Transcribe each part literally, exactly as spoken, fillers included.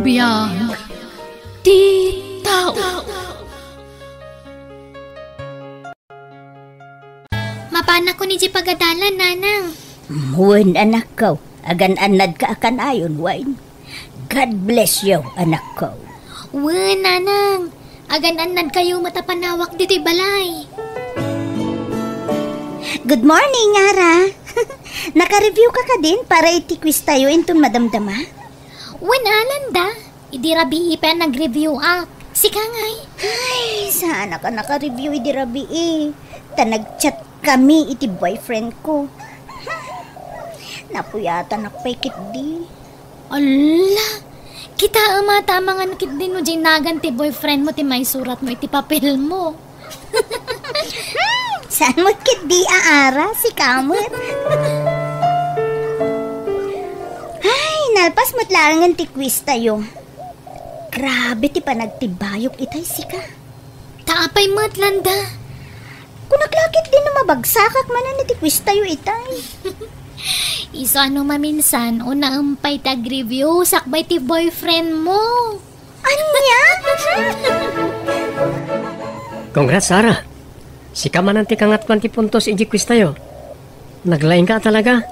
Biag ti tao. Mapanakon idiay pagadalan, Nanang. Wen, anakko. Agan-annadka a kanayon, wen. God bless you, anakko. Wen, Nanang. Agan-annadkayo met a panawak ditoy balay. Good morning, Ara. Naka-review ka kadin para iti quiz tayo inton madamdama? Wen, Alanda. Idi rabii pay a nag-review ak. Sika ngay? Ay, saanak a naka-review idi rabii. Ta nag-chat kami iti boyfriend ko. Napuyatanak pay ketdi. Ala! Kitaem a ta amangan ketdi no diay nagan ti boyfriend mo ti maisurat mo iti papel mo. Saan met ketdi a Ara, sika met. Ay, nalpas met laengen ti quiz tayo. Grabe ti panagtibayok itay, sika. Ta apay met, Landa? Kunak la ketdi no mabagsakak manen iti quiz tayo itay. Isu a no maminsan, unaem pay ti agreview sakbay ti boyfriend mo. Ania? Congrats, Ara. Sika manen ti kangatoan ti puntos idiay quiz tayo. Naglaingka talaga.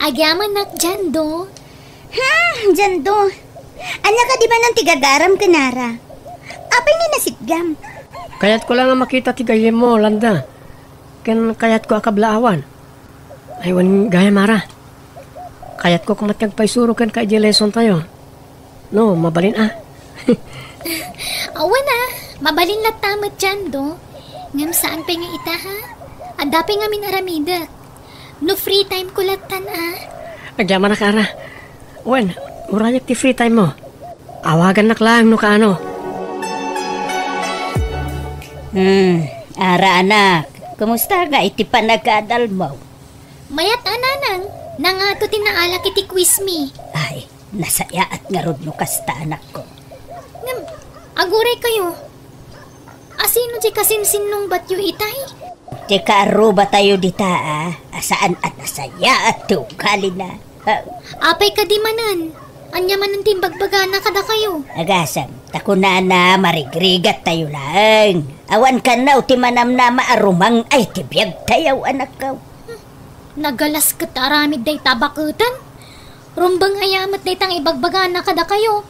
Agyamanak, Jando. Hmm, Jando. Ania kadi manen ti gagaram ken Ara? Apay nga nasitgam? Kayatko la nga makita ti gayyemmo, Landa. Ken kayatko a kablaawan. Ay, wen gayam, Ara. Kayatko koma ti agpaisuro kenka idiay lesson tayo. No, mabalin a. Awan a, mabalin latta met, Jando. Ngem saan pay nga ita, ha? Adda pay ngamin aramidek. No free time ko lattan a. Agyamanak, Ara. Wen, urayek ti free time mo. Awagannak laeng no kaano. Hmm, Ara anak, kumusta nga iti panag-adal mo? Mayat a, Nanang, nangato ti naalak iti quiz mi. Ay, nasayaat ngarud no kasta, anakko. Ngem, aguray kayo. Asino ti kasinsinnungbatyo itay? Ti kaarrubatayo dita, a, a saan a nasayaat ti ugalina. Ah. Apay kadi manen? Ania manen ti imbagbagana kadakayo? Agasem, ta kunana marigrigattayo laeng. Awan kano ti manamnama a rumang-ay ti biagtayo, anakko. Nagalas ket aramid dayta a baketen. Rumbeng aya met dayta nga ibagbagana kadakayo.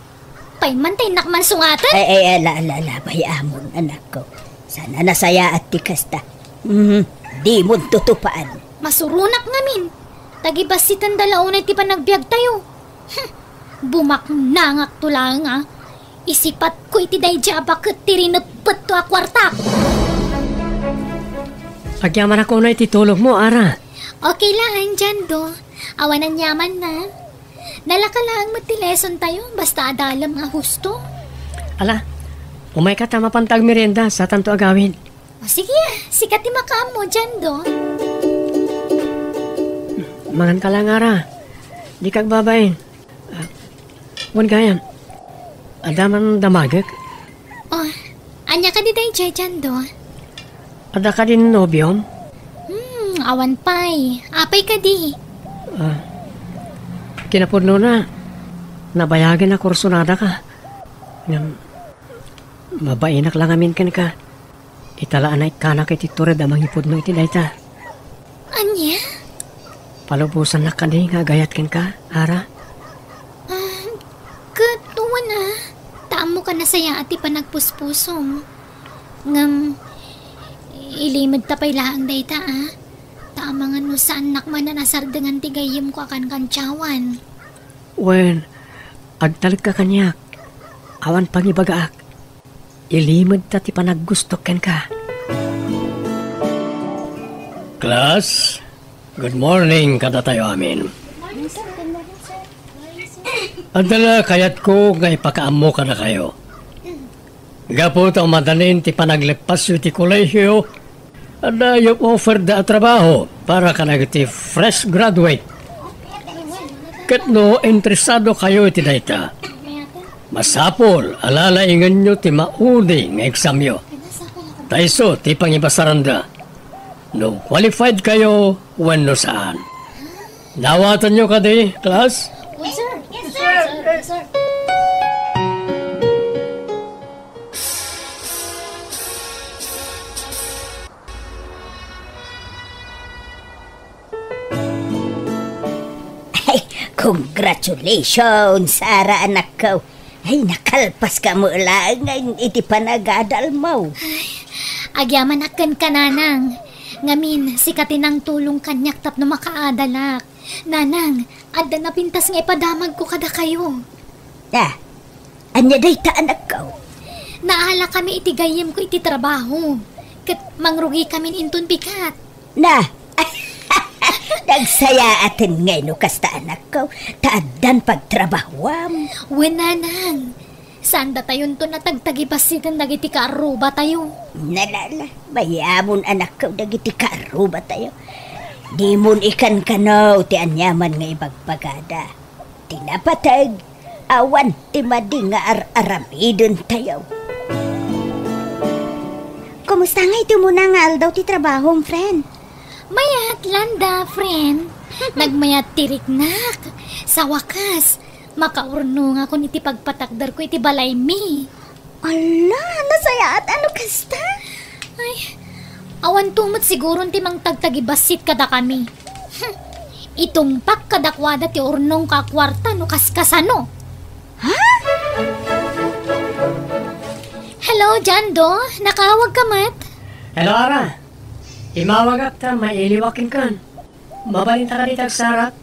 Pay man ta innak man sungaten? Ay, ay, ala, ala, ala, bay-amon, anakko. Saan a nasayaat ti kasta. Mhm, dimon tutupaan. Masuronak ngamin. Tagibassitenda la unay ti panagbiagtayo. Hmm, bumaknangakto laeng a. Isipatko iti daydiay a baket ti rineppetto a kuartak. Agyamanak unay ti tulogmo, Ara. Okay laeng, Jando. Awan aniamanna. Nalaka laeng met ti lesson tayo, basta adalem a husto. Ala, umayka ta mapanta agmerienda, satanto agawid. O, sige, sika ti makaammo, Jando. Manganka laeng, Ara. Dika agbabain. Ah, wen gayam, adda man damagek? Oh, ania kadi daydiay, Jando? Adda kadin nobiom? Hmm, awan pay. Apay kadi? Ah, kinapudnona, nabayagen a kursunadaka. Ngem, mabainak la ngamin kenka. Ita la a naikkanak iti tured a mangipudno iti dayta. Ania? Palubosannak kadi nga agayat kenka, Ara? Ah, ket wen a, ta ammok a nasayaat ti panagpuspusom. Ngem, ilimedta pay laeng dayta a. Ta amangan no saannak manen a sardengan ti gayyemko a kankantiawan. Wen, agtalekka kaniak. Awan pangibagaak. Ilimedta ti panaggustok kenka. Class, good morning kadatayo amin. Adda la kayatko nga ipakaammo kadakayo. Gapu ta umadanin ti panagleppasyo iti kolehio, adda offerda a trabaho para kadagiti fresh graduate. Ket no interesado kayo iti dayta, masapul a lalaingenyo ti maudi nga examyo. Ta isu ti pangibasaranda no qualified kayo wenno saan. Nawatanyo kadi, class? Yes, sir. Yes, sir. Yes, sir. Congratulations, Ara, anakko. Ay, nakalpaska met laeng iti panagadalmo. Agyamanak kenka, Nanang. Ngamin, sika ti nangtulong kaniak tapno makaadalak. Nanang, adda napintas nga ipadamagko kadakayo. Ah, ania dayta, anakko? Naalakami iti gayyemko iti trabaho. Ket mangrugikamin inton bigat. Na, nagsayaaten ngay no kasta, anakko, ta addan pagtrabahoam. Wen, Nanang. Saan datayonto a tagtagibassiten dagiti kaarrubatayo? Nalala, mayamon, anakko, dagiti kaarrubatayo. Dimon ikankano ti aniaman nga ibagbagada. Ti napateg, awan ti madi nga ar-aramidentayo. Kumusta nga iti umuna nga aldaw ti trabahom, friend? Mayat, Landa, friend. Nagmayat ti riknak. Sa wakas, makaurnongakon iti pagpatakderko iti balaymi. Ala, nasayaat a no kasta. Ay, awanto met siguron ti mangtagtagibassit kadakami. Hm, itungpak kadakuada ti urnongko a kuarta no kaskasano. Ha? Hello, Jando. Nakaawagka met? Hello, Ara. Immawagak ta mailiwak kenkan. Mabalinta kadi ti agsarak?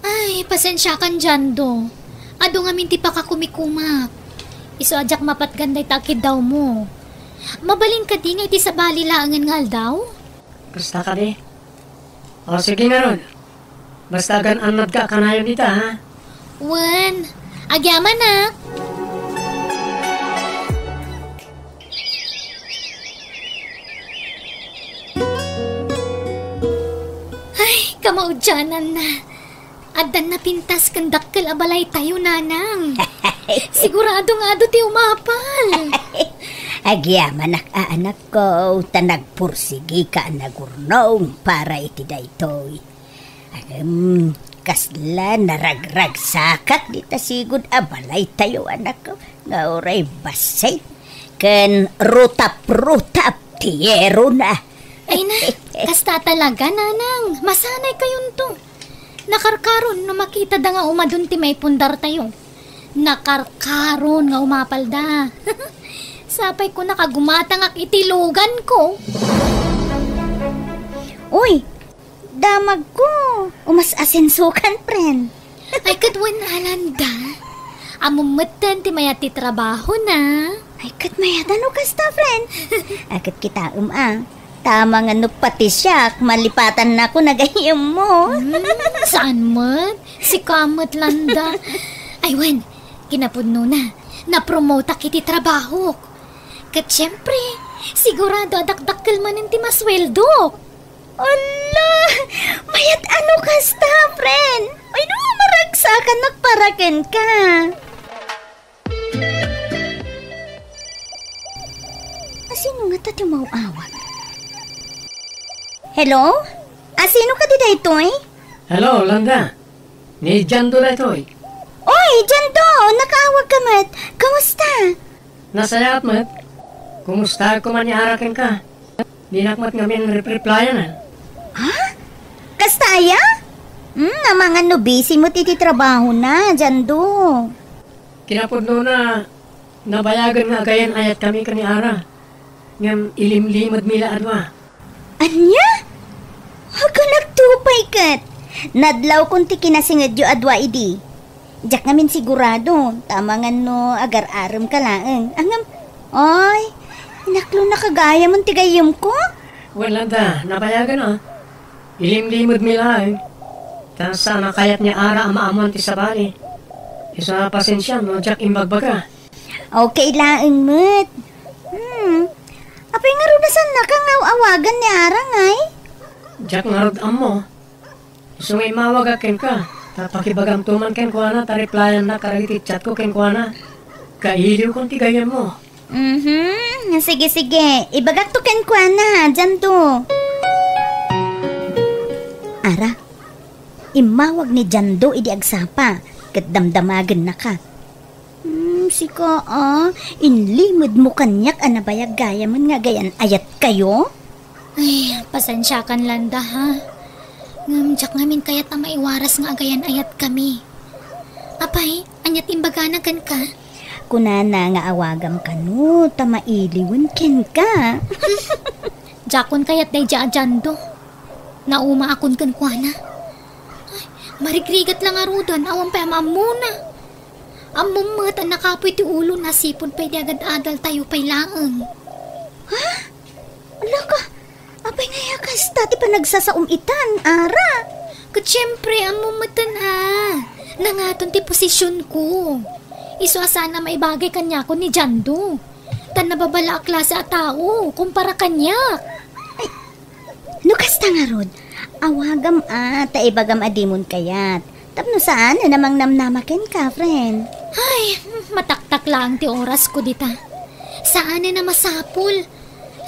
Ay, pasensiakan, Jando. Adu ngamin ti pakakumikumak. Isu a diak mapatgan dayta a kiddawmo. Mabalin kadi nga iti sabali laengen nga aldaw? Kasta kadi? O, sige ngarud. Basta agan-annadka a kanayon ita, ha? Wen, agyamanak. Ay, kamaudiananna. Addan napintas ken dakkel a balaytayo, Nanang. Sigurado nga adu ti umapal. Agyamanak a anakko, ta nagpursigika a nagurnong para iti daytoy. Ngem, kasla naragragsakak dita sigud a balaytayo, anakko, nga uray bassit ken rutap-rutap ti yerona. Ay na, kasta talaga, Nanang. Masanay kayonto. Nakarkaron no makitada nga umadun ti maipundartayo. Nakarkaron nga umapalda. Sapay ko nakagumatangak iti luganko. Uy, damagko. Umas-asensokan, friend. Ay, ket wen a, Landa. Ammom metten ti mayat ti trabahona. Ay, ket mayat a no kasta, friend. Ay, ket kitaem a. Tama nga no pati siak, malipatannakon a gayyemmo. Hmm, saan met? Sika met, Landa. Ay, wen, kinapudnona, napromotak iti trabahok. Ket siempre, sigurado a dakdakkel manen ti masueldok. Ala! Mayat a no kasta, friend! Ay, no, maragsakan nakpara kenka. Asino ngata ti umaw-awag? Hello? Asino kadi daytoy? Hello, Landa. Ni Jando daytoy. Oy, Jando! Nakaawagka met. Kumusta? Nasayaat met. Kumusta koma ni Ara kenka? Dinak met ngamin rep-replayan, a. Ha? Kasta aya? Hmm, amangan no busy met iti trabahona, Jando. Kinapudnona, nabayagen nga agayan-ayatkami ken ni Ara. Ngem ilimlimedmi la a dua. Ania? Aganakto pay ket. Nadlawkon ti kinasingedyo a dua idi. Diak ngamin sigurado, ta amangan no agar-aremka laeng. Ngem, ay, inaklonnak a gayamen ti gayyemko? Wen, Landa, nabayagen, a. Ilimlimedmi laeng. Ta saan a kayat ni Ara a maammoan ti sabali. Isu a pasensiam no diak imbagbaga. Okay laeng met. Hmm. Apay ngarud a saannaka nga aw-awagan ni Ara, ngay? Diak ngarud ammo. Isu nga immawagak kenka, ta pakibagamto man kenkuana ta replayannak kadagiti chatko kenkuana. Kailiwkon ti gayyemmo. Mhm. Sige, sige. Ibagakto kenkuana, Jando. Ara, immawag ni Jando idi agsapa, ket damdamagennaka. Hmm, sika, a, inlimedmo kaniak a nabayag gayamen nga agayan-ayatkayo? Ay, pasensiakan, Landa, ha? Ngem diak ngamin kayat a maiwaras nga agayan-ayatkami. Apay, ania ti imbagana kenka? Kunana nga awagam kano ta mailiwen kenka. Diakon kayat daydiay a Jando. Naumaakon kenkuana. Ay, marigrigat la ngaruden, awan pay a maammona. Ammom met a nakapuy ti ulona, sipud pay idi agad-adaltayo pay laeng. Ha? Alaka, apay nga aya kasta ti panagsasaom itan, Ara? Ket siempre, ammom metten a. Nangaton ti posisionko. Isu a saan a maibagay kaniakon ni Jando. Ta nababala a klase a tao, kumpara kaniak. Ay, no kasta ngarud, awagam a, ta ibagam a dimon kayat. Tapno saan a namangnamnama kenka, friend. Ay, mataktak laeng ti orasko dita. Saan a masapul.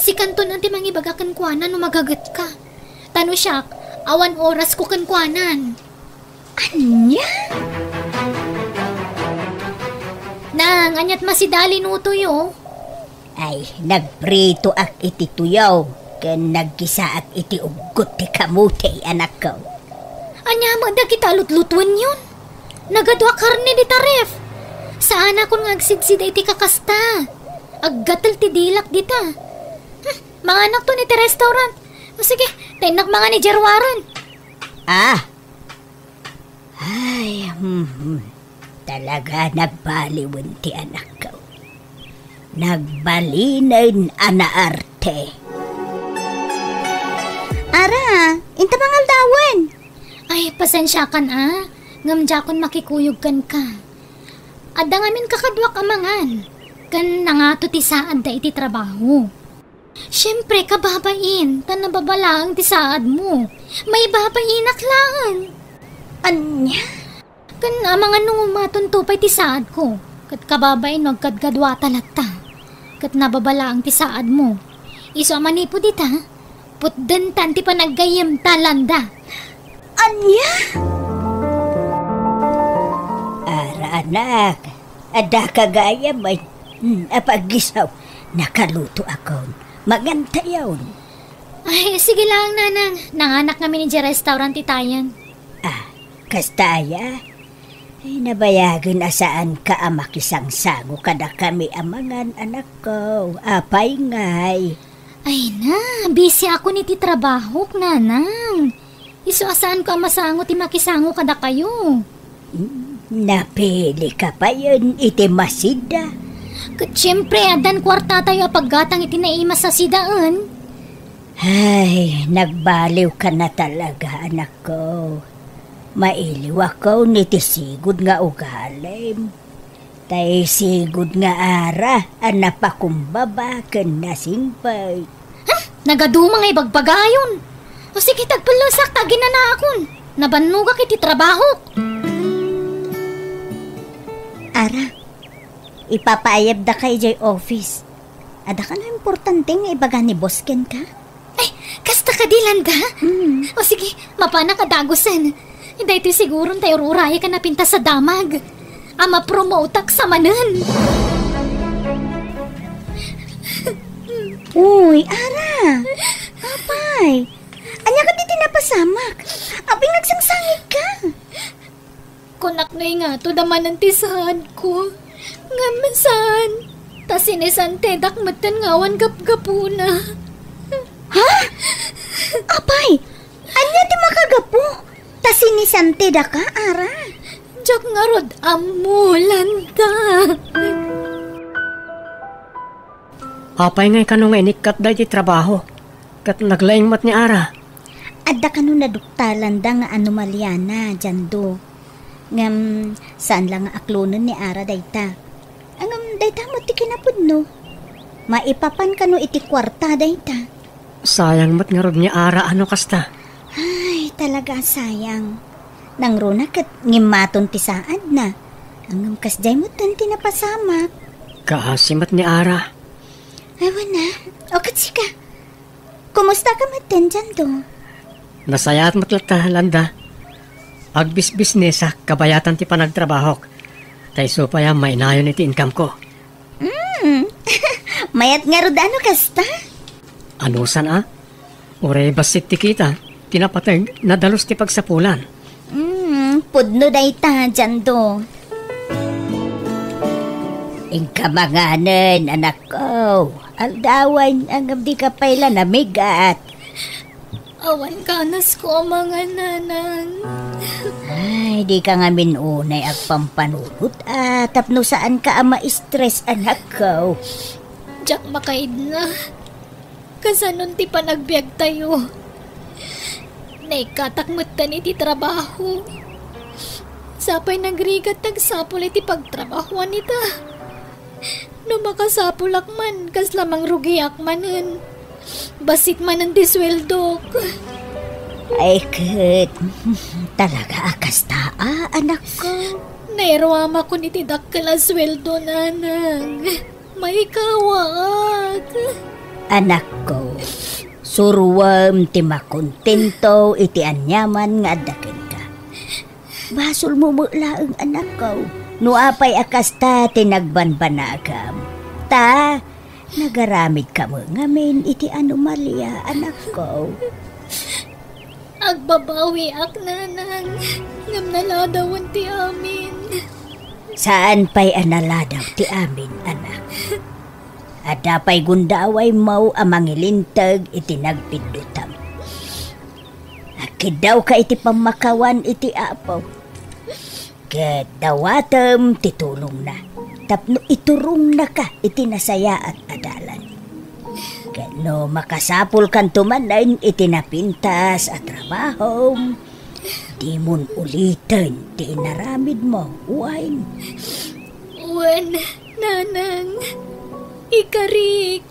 Sikanton ti mangibaga kenkuana no magagetka. Ta no siak, awan orasko kenkuanan. Ania? Nang, aniat masida a linutoyo? Ay, nagpritoak iti tuyaw, ken nagkisaak iti uggot ti kamote, anakko. Ania met dagita a lutlutuenyon? Nagadua karne dita ref. Saanakon nga agsidsida iti kakasta. Aggatel ti dilak dita. Hmm, manganakton iti restaurant. O sige, ta innak mangan idiay ruaren. Ah, Ay, mhm. Talaga nagbaliwen ti anakko. Nagbalinen a naarte. Ara, inta mangaldawen. Ay, pasensiakan a, ngem diakon makikuyog kenka. Adda ngamin kakaduak a mangan, ken nangato ti saadda iti trabaho. Siempre, kababain, ta nababalaeng ti saadmo. Maibabainak laeng. Ania? Ken amangan no umatonto pay ti saadko. Ket kababain no agkadkaduata latta. Ket nababalaeng ti saadmo. Isu a manipud ita, putdentan ti panaggayyemta, Landa. Ania? Ara, anak, adda ka gayam, ay, hmm, apaggisaw, nakalutoakon. Mangantayon. Ay, sige lang, Nanang. Nanganak ngamin idiay restaurant itayen. Ah, kasta aya? Ay, nabayagen a saanka a makisangsango kadakami a mangan, anakko. Apay ngay? Ay na, busy ako iti trabahok, Nanang. Isu a saanko a masango ti makisango kadakayo. Napilika payen iti masida. Ket siempre, addan kuartatayo a paggatang iti naimas a sidaen. Ay, nagbaliwka na talaga, anakko. Mailiwakon iti sigud nga ugalim. Tay sigud nga ara a napakumbaba ken nasingpet. Hmm, nagaduma nga ibagbagayon. O sige, tagpellesak ta aginanaakon. Nabannogak iti trabahok. Ara, ipapaayabdaka idiay office. Adda kano importante nga ibaga ni boss kenka? Ay, kasta kadi, Landa? Mm. O sige, mapanak a dagusen. Daytoy siguron tay ur-urayek a napintas a damag. A mapromotak sa manen. Uy, Ara! Apay! Ania kadi ti napasamak? Apay nga agsangsangit ka? Kunak no ingato da manen ti saadko. Ngem saan, ta sinisantedak metten nga awan gapgapuna. Ha? Apay, ania ti makagapu? Ta sinisantedaka, Ara? Diak ngarud ammo, Landa. Apay ngay kano nga inikkatda iti trabaho, ket naglaing met ni Ara? Adda kano naduktalanda nga anomaliana, Jando. Ngem saan la nga aklonen ni Ara dayta. Ngem dayta met ti kinapudno. Maipapan kano iti kuarta dayta. Sayang met ngarud ni Ara a no kasta. Ay, talaga a sayang. Nangruna ket ngimmaton ti saadna. Ngem kasdiay metten ti napasamak. Kaasi met ni Ara. Awan a. O ket sika. Kumusta ka metten, Jando? Nasayaat met latta, Landa. Agbisbisnesak kabayatan ti panagtrabahok. Ta isu pay a mainayon iti income ko. Mm. Mayat ngarud a no kasta? Anusan a? Uray bassit ti kita, ti napateg, nadalus ti pagsapulan. Mm, pudno dayta, Jando. Inka manganen, anakko. Aldawen, ngem dika pay la namigat. Awan kanasko a mangan, nanang. Ay, dika ngamin unay agpampanunot, a, tapno saanka a ma-stress, anakko. Diak makaidna. Kasanon ti panagbiagtayo? Naikkatak metten iti trabaho. Sapay nagrigat ti agsapul iti pagtrabahoan ita. No makasapulak man, kasla mangrugiak manen. Bassit manen ti sueldok. Ay, ket, talaga a kasta, a, anakko? Nairuamakon iti dakkel a sueldo, nanang. Maikawaak. Anakko, suroem ti makontento iti aniaman nga adda kenka. Basolmo met laeng, anakko, no apay a kasta ti nagbanbanagam. Ta, nagaramidka met ngamin iti anomalia, anakko. Agbabawiak, nanang, ngem naladawen ti amin. Saan pay a naladaw ti amin, anak. Adda pay gundawaymo a mangilinteg iti nagpiddutam. Agkiddawka iti pammakawan iti Apo. Ket dawatem ti tulongna tapno iturongnaka iti nasayaat a dalan. Ket no makasapulkanto manen iti napintas a trabahom, dimon uliten ti inaramidmo, wen? Wen, nanang, ikarik.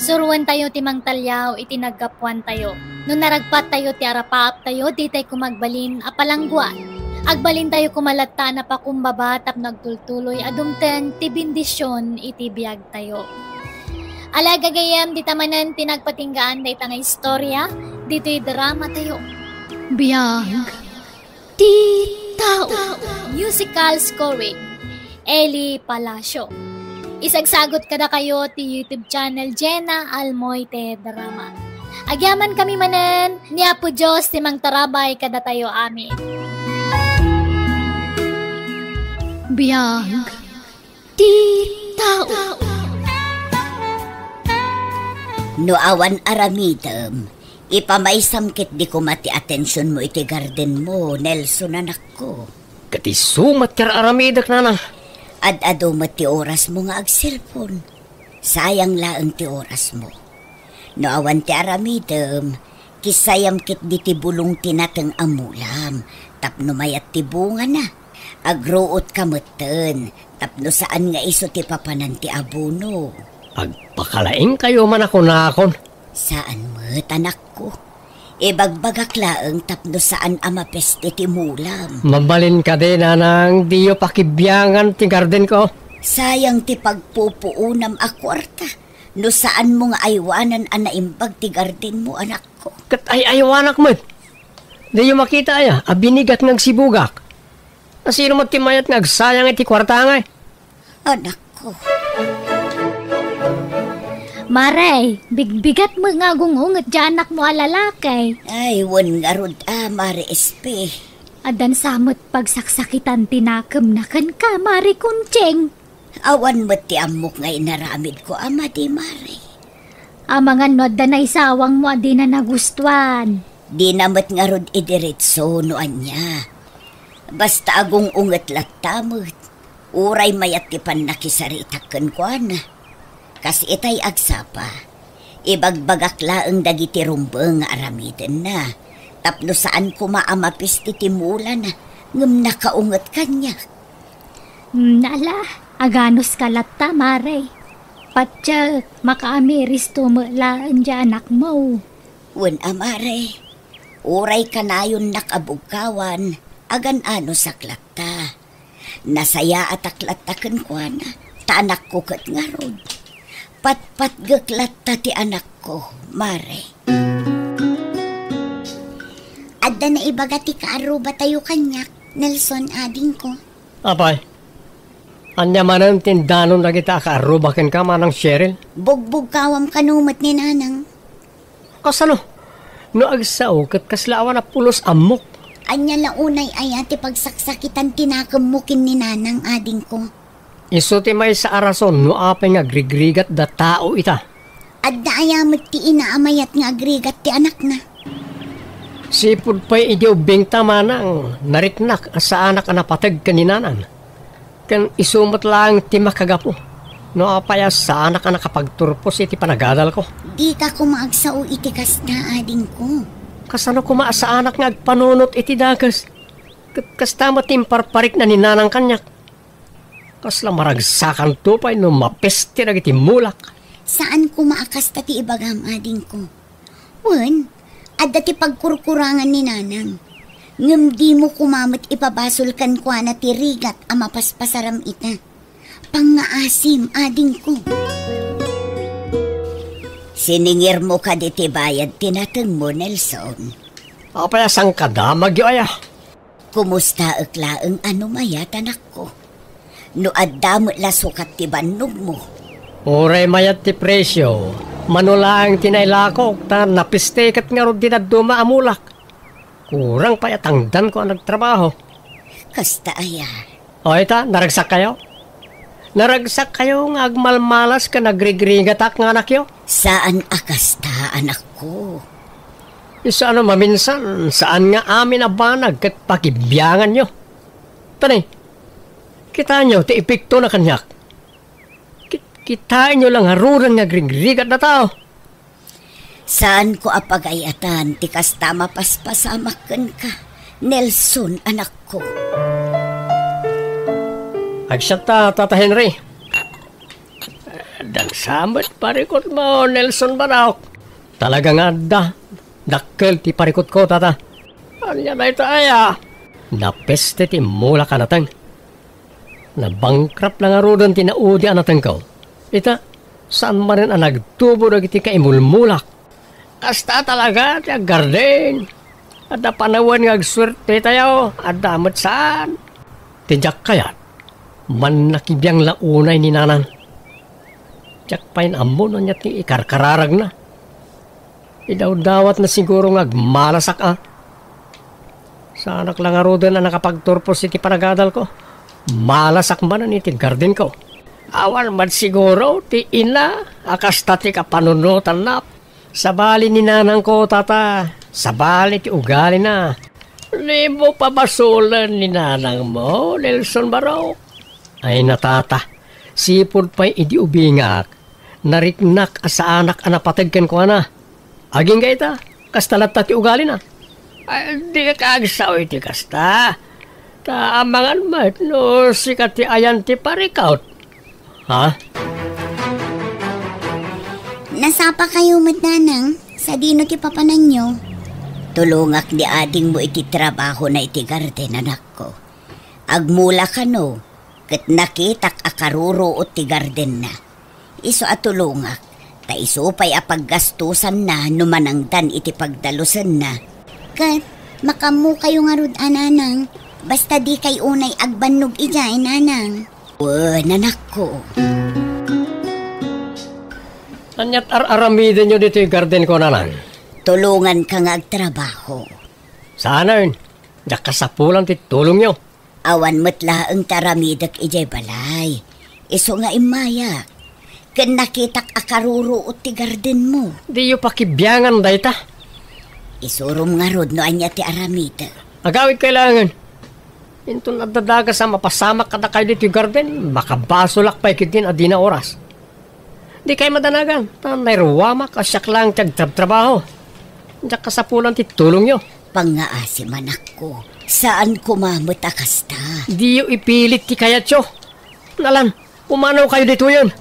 Suroentayo ti mangtaliaw iti naggapuantayo. No naragpattayo ti arapaaptayo, ditay koma agbalin a palangguan. Agbalintayo koma latta a napakumbaba tapno agtultuloy a dumteng ti bendision iti biagtayo. Ala, gagayyem, dita manen ti nagpatinggaan dayta nga istorya ditoy dramatayo. Biag ti tao. Musical scoring, Eli Palacio. Isagsagot kadakayo ti YouTube channel Jenna Almoite Drama. Agyamankami manen, ni Apo Dios ti mangtarabay kadatayo amin. Biag ti tao. No awan aramidem, ipamaysam ketdi koma ti atensionmo iti gardenmo, Nelson, anakko. Ket isu met ti ar-aramidek, nanang. Ad-adu met ti orasmo nga agselpon. Sayang laeng ti orasmo. No awan ti aramidem, kissayam ketdi ti bulong ti nateng a mulam, tapno mayat ti bungana. Agruotka metten, tapno saan nga isu ti papanan ti abono. Agpakalaingkayo man a kunakon. Saan met, anakko. Ibagbagak laeng tapno saan a mapeste ti mulam. Mabalin kadi, nanang, diyo pakibiangan ti gardenko? Sayang ti pagpupuonam a kuarta no saanmo nga aywanan a naimbag ti gardenmo, anakko. Ket ay-aywanak met. Diyo makita aya a binigat nga agsibugak? Asino met ti mayat nga agsayang iti kuarta ngay? Anakko. Mare, bigbigat met nga agung-unget ti anakmo a lalaki. Ay, wen ngarud a, Mare Espe. Addan sa met pagsaksakitan ti nakemna kenka, Mare Kunching. Awan met ti ammok nga inaramidko a madi, Mare. Amangan no adda naisawangmo a dina nagustuan. Dina met ngarud idiretso no ania. Basta agung-unget latta met, uray mayat ti pannakisaritak kenkuana. Kas itay agsapa, ibagbagak laeng dagiti rumbeng nga aramidenna, tapno saan koma a mapiste ti mulana, ngem nakaunget kaniak. Hmm, ala, aganuska latta, Mare. Patiek, makaamiristo met laeng ti anakmo. Wen a, Mare, uray kanayonnak a bugkawan, agan-anusak latta. Nasayaatak latta kenkuana, ta anakko ket ngarud. Patpatgek latta ti anakko, Mare. Adda naibaga ti kaarrubatayo kaniak, Nelson, adingko. Apay, Ania manen ti indanon dagita a kaarruba kenka, Manang Cheryl? Bugbugkawam kano met ni Nanang. Kasano? No agsao, ket kasla awan a pulos ammok. Ania la unay aya ti pagsaksakitan ti nakemmo ken ni Nanang, adingko? Isu ti maysa a rason no apay nga agrigrigat da tao ita. Adda aya met ti ina a mayat nga agrigat ti anakna? Sipud pay idi ubbingta, Manang, nariknak a saanak a napateg ken ni Nanang. Ken isu met laeng ti makagapu no apay a saanak a nakapagturpos iti panagadalko. Dika koma agsao iti kasta, adingko. Kasano koma a saanak nga agpanunot iti dakes? Ket kasta met ti imparparikna ni Nanang kaniak. Kasla maragsakanto pay no mapeste dagiti mulak. Saan koma a kasta ti ibagam, adingko. Wen, adda ti pagkurkurangan ni Nanang. Ngem dimo koma met ipabasol kenkuana ti rigat a mapaspasaram ita. Pangngaasim, adingko. Siningirmo kadi ti bayad ti natengmo, Nelson? Apay a sangkadamagyo aya? Kumustaek laeng a no mayat, anakko? No adda met la sukat ti bannogmo? Uray mayat ti presio, mano laeng ti nailakok, ta napiste ket ngarud ti dadduma a mulak. Kurang pay a tangdanko a nagtrabaho. Kasta aya? O ita, naragsakkayo? Naragsakkayo nga agmalmalas ken agrigrigatak nga anakyo? Saan a kasta, anakko. Isu a no maminsan, saan nga amin a banag ket pakibianganyo. Tani, kitaenyo ti epektona kaniak. Ki-, kitaenyo la ngaruden nga agrigrigat da tao. Saanko a pagay-atan ti kasta a mapaspasamak kenka, Nelson, anakko. Agsiak ta, Tata Henry. Dagsa met parikutmo, Nelson Barok. Talaga nga adda. Dakkel ti parikutko, Tata. Ania dayta aya? Napeste ti mulak a nateng. Nabankrupt la ngaruden ti naudi a natengko. Ita, saan manen a nagtubo dagiti kaimulmulak. Kasta talaga ti aggarden. Adda panawen nga agsuerte tayo, adda met saan. Ti diak kayat, mannakibiang la unay ni Nanang. Diak pay ammo no ania ti ikarkararagna. Idawdawatna siguro nga agmalasak a. Saanak la ngaruden a nakapagturpos iti panagadalko. Malasak manen iti gardenko. Awan met siguro ti ina a kasta ti kapanunotanna. Sabali ni nanangko, Tata. Sabali ti ugalina. Dimo pabasolen ni nanangmo, Nelson Barok. Ay na, Tata, sipud pay idi ubingak, nariknak a saanak a napateg kenkuana. Agingga ita, kasta latta ti ugalina. Ay, dika agsao iti kasta. Ta amangan met no sika ti ayan ti parikut. Ha? Nasapakayo met, Nanang, sadino ti papananyo? Tulongak ni adingmo iti trabahona iti garden, anakko. Agmula kano, ket nakitak a karuruot ti gardenna. Isu a tulongak, ta isu pay a paggastosanna no manangdan iti pagdalusenna. Ket makaammokayo ngarud a, Nanang, basta dikay unay agbannog idiay, Nanang. Wen, anakko. Aniat ar-aramidenyo ditoy gardenko, Nanang? Tulonganka nga agtrabaho. Saanen, diak kasapulan ti tulongyo. Awan met laeng ti aramidek idiay balay. Isu nga immayak. Ken nakitak a karuruot ti gardenmo. Diyo pakibiangan dayta. Isurom ngarud no ania ti aramidek. Agawidkay laengen. Inton adda dakes a mapasamak kadakayo ditoy garden, makabasolak pay ketdin a dina oras. Dikay madanagan, ta nairuamak a siak laeng ti agtrabtrabaho. Diak kasapulan ti tulongyo. Pangngaasim, anakko, saan koma met a kasta. Diyo ipilit ti kayatyo. Nalan, pumanawkayo ditoyen.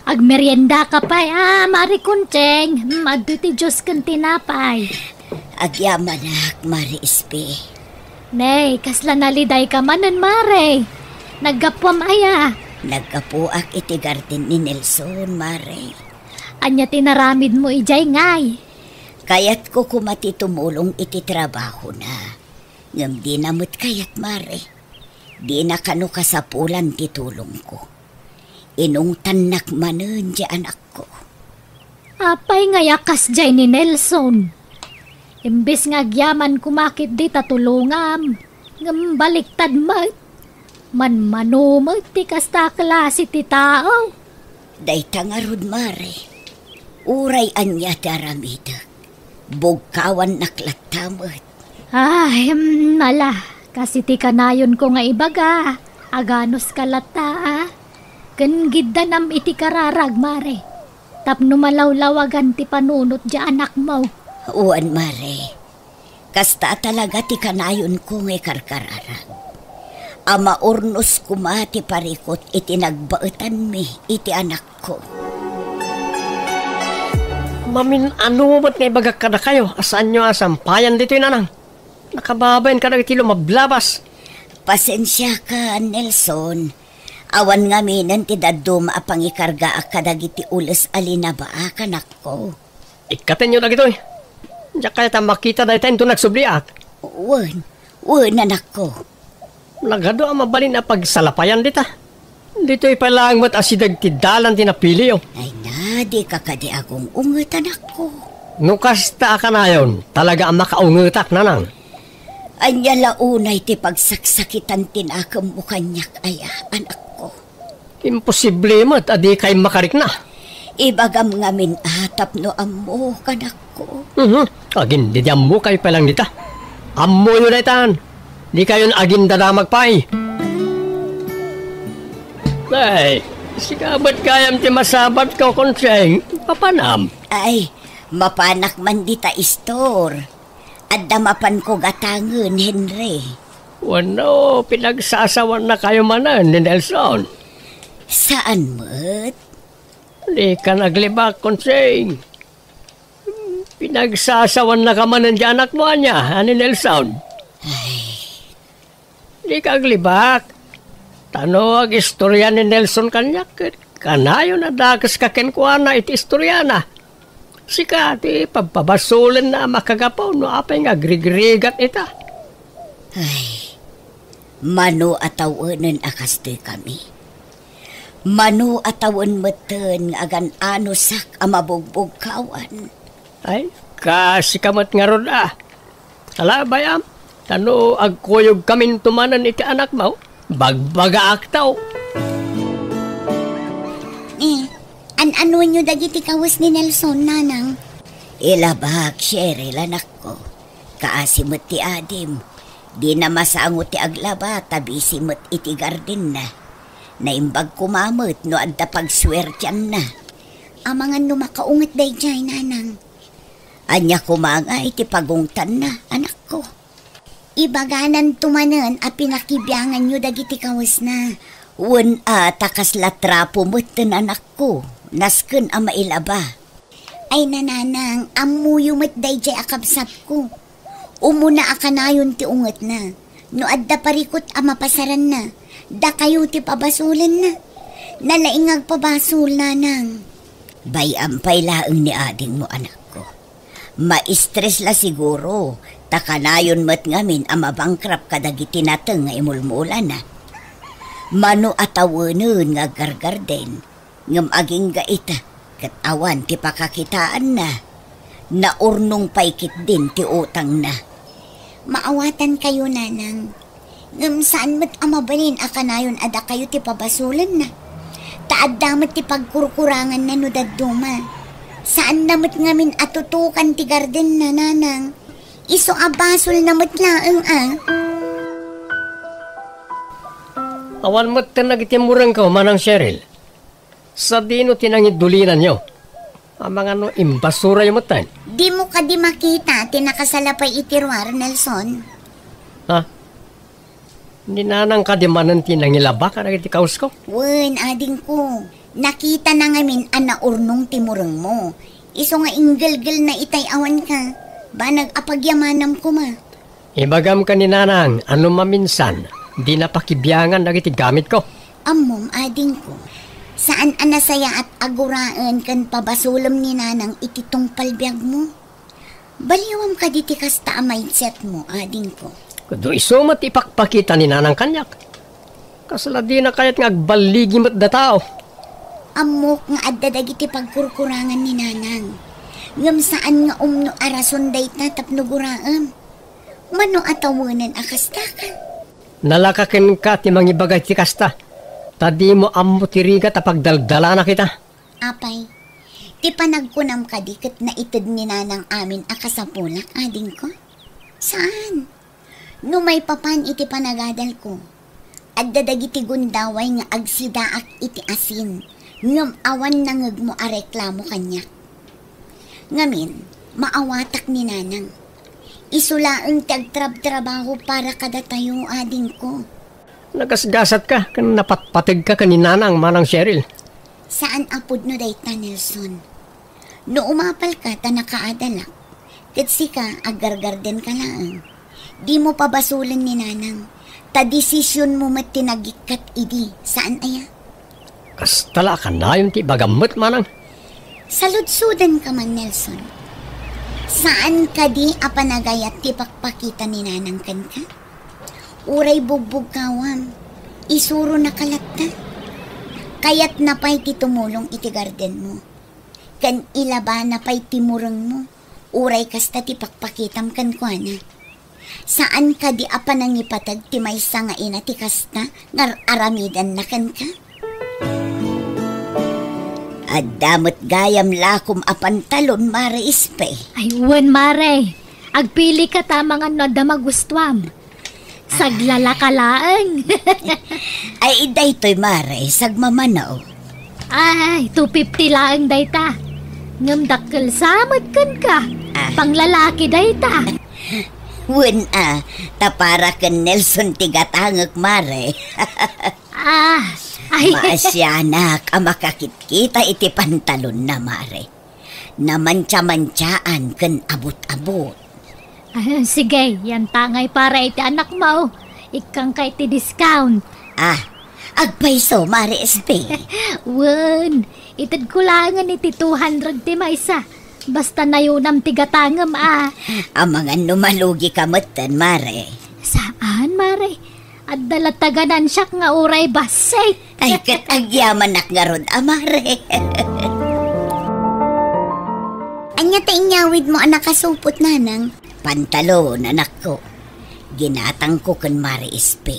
Agmeriendaka pay a, Mari Conching, madto ti juice ken tinapay. Agyamanak, Mari Espe. Nay, kasla nalidayka manen, Mari. Naggapuam aya? Naggapuak iti garden ni Nelson, Mari. Ania ti naramidmo idiay, ngay? Kayatko koma ti tumulong iti trabahona. Ngem dina met kayat, Mare. Dina kano kasapulan ti tulongko. Inungtannak manen ti anakko. Apay nga yakas jay ni Nelson? Imbes nga agyaman koma ketdi ta tulongam, ngem baliktad met. Manmano met ti kasta a klase ti tao. Dayta ngarud, Mare. Uray ania ti aramidek, bugkawannak latta met. Ay, em, ala, kas iti kanayonko nga ibaga, aganuska latta, a. Ken giddanam iti kararag, Mare, tapno malawlawagan ti panunot ti anakmo. Wen, Mare. Kasta talaga ti kanayonko nga ikarkararag. A maurnos koma ti parikut iti nagbaetanmi iti anakko. Mamin-ano met nga ibagak kadakayo a saanyo a sampayan ditoy, Nanang? Nakababain kadagiti lumablabas. Pasensiaka, Nelson. Awan ngaminen ti dadduma a pangikargaak kadagiti ules a linabaak, anakko. Ikkatenyo dagitoy. Diak kayat a makita dayta inton nagsubliak. Wen, wen, anakko. Nagadu a mabalin a pagsalapayan dita. Ditoy pay laeng met asideg ti dalan ti napiliyo. Ay na, dika kadi agung-unget, anakko. No kasta a kanayon, talaga a makaungetak, Nanang. Ania la unay ti pagsaksakitan ti nakemmo kaniak aya, anakko? Imposible met a dikay makarikna. Ibagam ngamin a tapno ammo, kanakko. Mhm. Agin, didi ammokay pay lang dita. Ammoyo daytan. Dikayon agindadamag pay. Ay, sika met gayam ti masabatko, Konseng. Mapanam? Ay, mapanak man dita, Istor. Adda mapanko gatangen, Henry. Wenno, pinagsasawannakayo manen ni Nelson? Saan met? Dika naglibak, Konseng. Pinagsasawannaka manen ti anakmo ania, a ni Nelson? Ay. Dika aglibak. Ta no agistorya ni Nelson kaniak, ket kanayon a dakeska kenkuana iti istoriana. Sika ti pabpabasolenna a makagapu no apay nga agrigrigat ita. Ay, mano a tawenen a kastoy kami. Mano a tawen metten nga agan-anosak a mabugbugkawan. Ay, kasika met ngarud a. Ala, bay-am, ta no agkuyogkaminto manen iti anakmo, bagbagaakto. Eh, an-anuenyo dagiti kawes ni Nelson, Nanang? Ilabak, Cheryl, anakko. Kaasi met ti adim. Dina masango ti aglaba, ta busy met iti gardenna. Naimbag koma met no adda pagsuertianna. Amangan no makaunget daydiay, Nanang. Ania koma nga iti pagungtanna, anakko? Ibagananto manen a pinakibianganyo dagiti kawesna. Wen a, ta kasla trapo metten, anakko, nasken a mailaba. Ay, Nanang, ammoyo met daydiay a kabsatko. Umuna a kanayon ti ungetna. No adda parikut a mapasaranna, dakayo ti pabasolenna. Nalaing nga agpabasol, Nanang. Bay-am pay laeng ni adingmo, anakko. Maistres la siguro, ta kanayon met ngamin a mabankrupt kadagiti nateng nga imulmulana. Mano a tawenen nga aggargarden, ngem agingga ita, ket awan ti pakakitaanna. Naurnong pay ketdin ti utangna. Maawatankayo, Nanang. Ngem saan met a mabalin a kanayon a dakayo ti pabasolenna. Ta adda met ti pagkurkuranganna no dadduma. Saanna met ngamin a tutukan ti gardenna, Nanang. Isu a basolna met laeng a. Awan metten dagiti murengko, Manang Cheryl. Sadino ti nangidulinanyo? Amangan no imbasurayo metten. Dimo kadi makita ti nakasalapay iti ruar, Nelson? Ha? Ni Nanang kadi manen ti nangilaba kadagiti kawsko? Wen, adingko. Nakitana ngamin a naurnong ti murengmo. Isu nga inggelgelna itay awanka. Banag a pagyamanam koma. Ibagam ken ni Nanang a no maminsan, dina pakibiangan dagiti gamitko. Ammom, adingko, saan a nasayaat a guraen ken pabasolem ni Nanang iti tungpal biagmo. Baliwam kadi ti kasta a mindsetmo, adingko. Ket no isu met ti ipakpakita ni Nanang kaniak, kasla dina kayat nga agballigi met datao. Ammok nga adda dagiti pagkurkurangan ni Nanang. Ngem saan nga umno a rason dayta tapno guraem. Mano a tawenen a kasta ka? Nalaka kenka ti mangibaga iti kasta, ta dimo ammo ti rigat a pagdaldalana kita. Apay, ti panagkunam kadi ket naited ni Nanang amin a kasapulak, adingko? Saan? No maipapan iti panagadalko, adda dagiti gundaway nga agsidaak iti asin, ngem awan nangegmo a reklamo kaniak. Ngamin, maawatak ni Nanang. Isu laeng ti agtrabtrabaho para kadatayo, adingko. Nagasgasatka ken napatpategka ken ni Nanang, Manang Cheryl. Saan a pudno dayta, Nelson. No umapalka ta nakaadalak, ket sika, aggargardenka laeng, dimo pabasolen ni Nanang, ta desisionmo met ti nagikkat idi, saan aya? Kasta la a kanayon ti ibagam met, Manang. Saludsodanka man, Nelson. Saan kadi a panagayat ti pakpakita ni Nanang kenka? Uray bugbugkawam, isuronaka latta. Kayatna pay ti tumulong iti gardenmo, ken ilabana pay ti murengmo, uray kasta ti pakpakitam kenkuana. Saan kadi a panangipateg ti maysa nga ina ti kasta nga ar-aramidenna kenka? Adda met gayam lakom a pantalon, Mare Espe. Ay, wen, Mare. Agpilika ta amangan no adda magustuam. Saglalaka laeng. Ay, daytoy, Mare, sagmamano. Ay, two fifty laeng dayta. Ngem dakkel sa met kenka. Ah. Panglalaki dayta. Wen a, ta para ken Nelson ti gatangek, Mare. Ah, ay. Maasianak a makakitkita iti pantalonna, Mare. Namantiamantiaan ken abut-abut. Ah, sige, yantangay para iti anakmo. Ikkangka iti discount. Ah, agpayso, Mare Espe? Wen, itedko laengen iti two hundred ti maysa. Basta nayonam ti gatangem a. Amangan no malugika metten, Mare. Saan, Mare? Adda latta ganansiak nga uray bassit. Ay, ket agyamanak ngarud a, Mare. Ania ti inyawidmo a nakasupot, Nanang? Pantalon, anakko. Ginatangko ken Mare Espe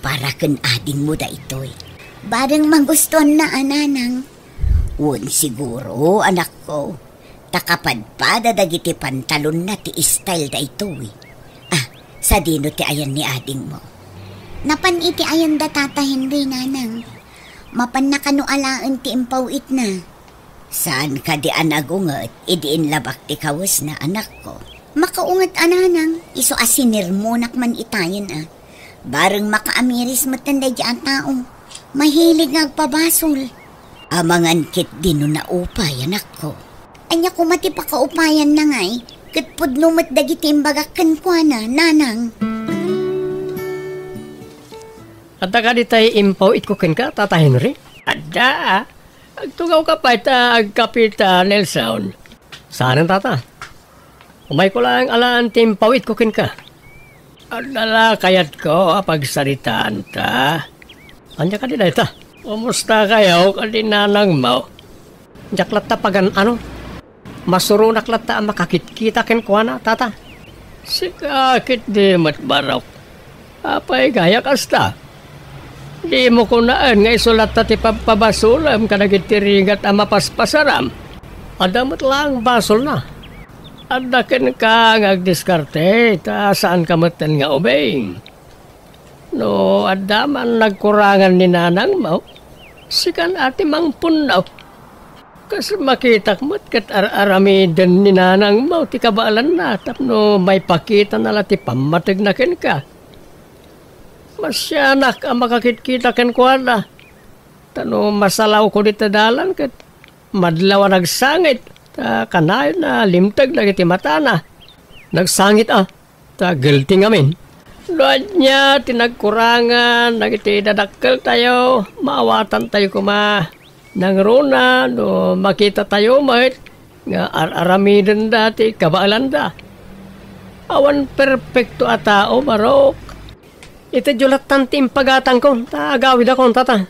para ken adingmo daytoy. Bareng magustuanna a, Nanang. Wen, siguro, anakko. Ta kapadpada dagiti pantalonna ti style daytoy. Ah, sadino ti ayan ni adingmo? Napan iti ayan da Tata Henry, Nanang. Mapanna kano alaen ti impaw-itna. Saan kadi a nagunget idi inlabak ti kawesna, anakko? Makaunget a, Nanang, isu a sinirmonak man itayen a. Bareng makaamiris metten daydi a tao. Mahilig nga agpabasol. Amangan ketdi no naupay, anakko. Ania koma ti pakaupayanna ngay? Ket pudno met dagiti imbagak kenkuana, Nanang. Adda kadi tay impaw-itko kenka, Tata Henry? Adda. Agtugawka pay ta agkapita, Nelson. Saanen, Tata. Umayko laeng alaen ti impaw-itko kenka. Adda la kayatko a pagsaritaanta. Ania kadi dayta? Kumustakayo kadi nanangmo? Diak latta pagan-ano. Masuronak latta a makakitkita kenkuana, Tata. Sika ketdi met, Barok. Apay gayam kasta? Dimo kunaen nga isu latta ti pabpabasolem kadagiti rigat a mapaspasaram. Adda met laeng basolna. Adda kenka nga agdiskarte, ta saanka metten nga ubing. No adda man nagkurangan ni nanangmo, sikan a ti mangpunno. Kas makitak met ket ar-aramiden ni nanangmo ti kabaelanna tapno maipakitana la ti pammategna kenka. Masianak a makakitkita kenkuana, ta no masalawko dita dalan ket madlaw a nagsangit, ta kanayon a limteg dagiti matana. Nagsangit a, ta guilty ngamin. No ania ti nagkurangan dagiti dadakkeltayo, maawatantayo koma nangruna no makitatayo met nga ar-aramidenda ti kabaelanda. Awan perpekto a tao, Barok. Iti diyo lattan ti impagatangko, ta agawidakon, tata.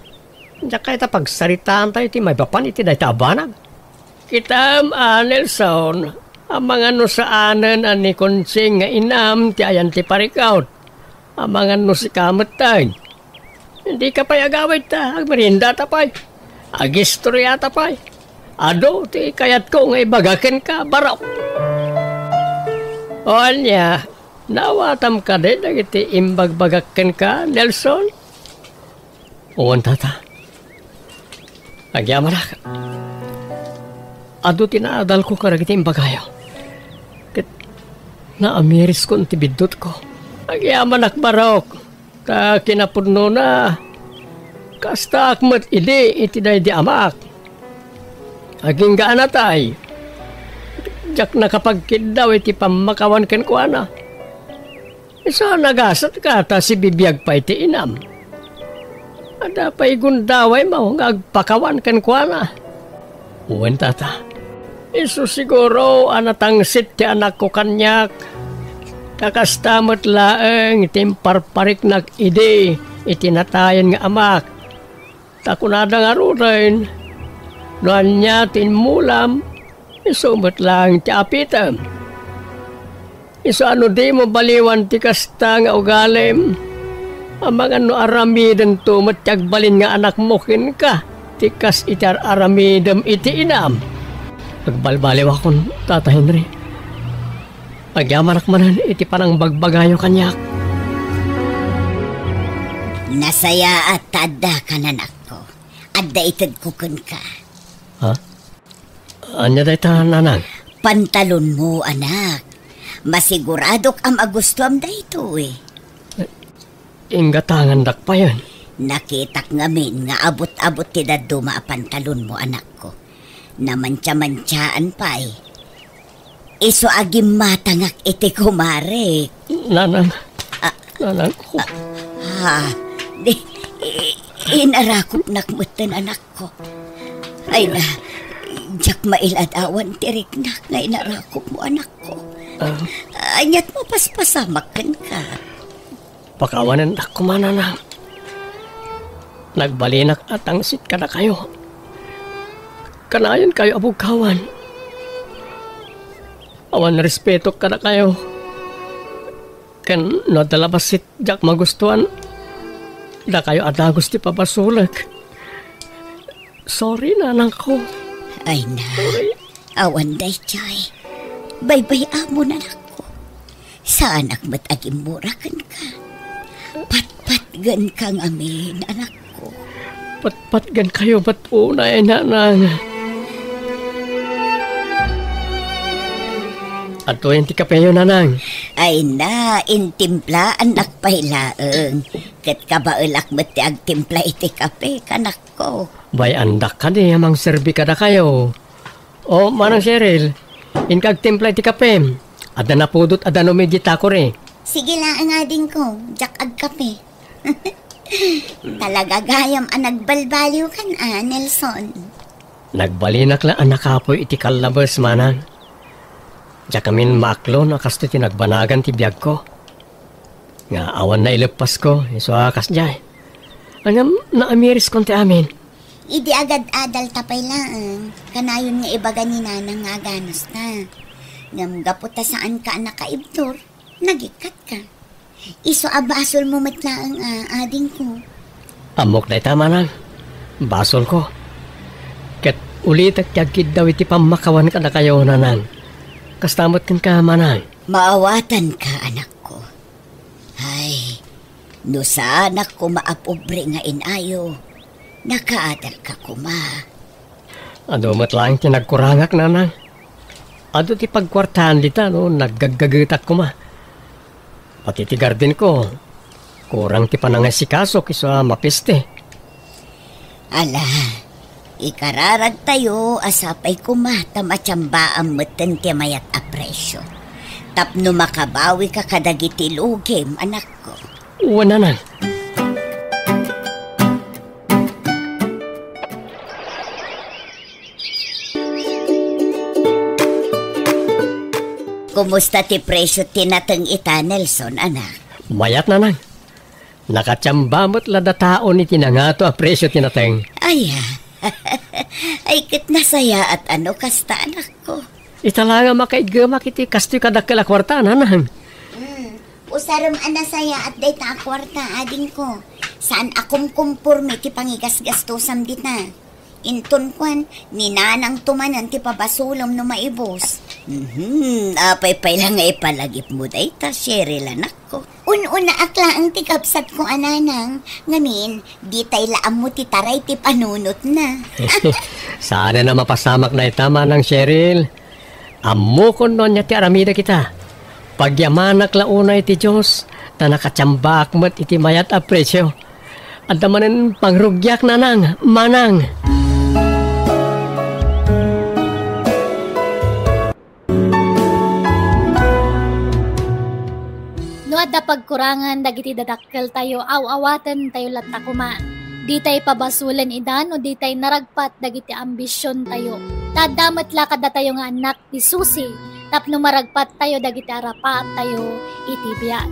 Diak kayat a pagsaritaantayo iti maipapan iti dayta a banag. Kitam a, Nelson, amangan no saanen a ni Conching nga inam ti ayan ti parikut. Amangan no sika metten. Dika pay agawid ta agmeriendata pay. Agistoriata pay. Adu ti kayatko nga ibaga kenka, Barok. O ania, naawatam kadi dagiti imbagbagak kenka, Nelson? Wen, tata. Agyamanak. Adu ti naadalko kadagiti imbagayo. Ket naamiriskon ti biddutko. Agyamanak, Barok. Ta kinapudnona, kastaak met idi iti daydi amak. Agingga a natay, diak nakapagkiddaw iti pammakawan kenkuana. Isu a nagasatka ta sibibiag pay ti inam. Adda pay gundawaymo nga agpakawan kenkuana. Wen, tata. Isu siguro a natangsit ti anakko kaniak. Ta kasta met laeng ti imparpariknak idi iti natayen nga amak. Ta kunada ngaruden, "No ania ti immulam, isu met laeng ti apitem." Isu a no dimo baliwan ti kasta nga ugalim, amangan no aramidento met ti agbalin nga anakmo kenka, ti kas iti ar-aramidem iti inam. Agbalbaliwakon, Tata Henry. Agyamanak manen iti panangbagbagayo kaniak. Nasayaat ta addaka, anakko. Adda itedko kenka. Ha? Ania dayta, nanang? Pantalonmo, anak. Masiguradok a magustuam daytoy. Inggatangandak payen. Nakitak ngamin nga abut-abut ti dadduma a pantalonmo, anakko. Namantiamantiaan pay. Isu a gimmatangak iti kumarek. Nanang. Ah. Nanangko. Ah, di, i-, inarakupnak metten, anakko. Ay na, diak mailad awan ti riknak nga inarakupmo, anakko. Ah. Aniat mapaspasamak kenka? Pakawanendak koma, nanang. Nagbalinak a tangsit kadakayo. Kanayonkayo a bugkawan. Awan respetok kadakayo. Ken no adda la bassit diak magustuan, dakayo a dagus ti pabasolek. Sorry, nanangko. Ay na, awan daytoy. Baybay-amon, anakko. Saanak met a gimmura kenka. Patpatgenka ngamin, anakko. Patpatgenkayo met unay, nanang. Adtoyen ti kapeyo, nanang. Ay na, intimplaannak pay laeng. Ket kabaelak met ti agtimpla iti kape, anakko. Bay-andak kadi a mangserbi kadakayo. O, Manang Cheryl, inka agtimpla iti kape. Adda napudot a danum idiay takuri. Sige laeng, adingko, diak agkape. Talaga gayam a nagbalbaliwkan a, Nelson. Nagbalinak la a nakapuy iti kallabes, manang. Diak ngamin maaklon a kastoy ti nagbanagan ti biagko. Nga awan naileppasko, isu a kasdiay. Ngem naamiriskon ti amin. Idi agad-adalta pay laeng, kanayon nga ibaga ni nanang nga aganusta. Ngem gapu ta saanka a nakaibtur, nagikkatka. Isu a basolmo met laeng a, adingko. Ammok dayta, manang. Basolko. Ket ulitek ti agkiddaw iti pammakawan kadakayo, nanang. Kasta met kenka, manang. Maawatanka, anakko. Ay, no saanak koma a pobre nga inayo, nakaadalka koma. Adu met laeng ti nagkurangak, nanang. Adu ti pagkuartaan dita no naggaggagetak koma. Pati ti gardenko, kurang ti panangasiasiko isu a mapiste. Ala, ikararagtayo a sapay koma ta matiambaam metten ti mayat a presio. Tapno makabawika kadagiti lugim, anakko. Wen, nanang. Kumusta ti presio ti nateng ita, Nelson, anak? Mayat, nanang. Nakatiamba met la dataon iti nangato a presio ti nateng. Aya. Ay, ket nasayaat a no kasta, anakko. Ita la nga makaiggemak iti kastoy kadakkel a kuarta, nanang. Mm. Usarem a nasayaat dayta a kuarta, adingko. Saan a kumkumporme ti pangigasgastosam dita. Inton kuan, ni nanangto manen ti pabasolem no maibus. Mhm, apay pay la nga ipalagipmo dayta, Cheryl, anakko. Un-unaak laeng ti kabsatko a nanang, ngamin, ditay la ammo ti taray ti panunotna. Saanen a mapasamak dayta, Manang Cheryl. Ammokon no ania ti aramidek ita. Pagyamanak la unay ti Dios, ta nakatiambaak met iti mayat a presio. Adda manen pangrugiak, nanang, manang. No adda pagkurangan dagiti dadakkeltayo, aw-awatentayo latta koma. Ditay pabasolen ida no ditay naragpat dagiti ambisiontayo. Ta adda met la kadatayo nga annak ti susi tapno maragpattayo dagiti arapaattayo iti biag.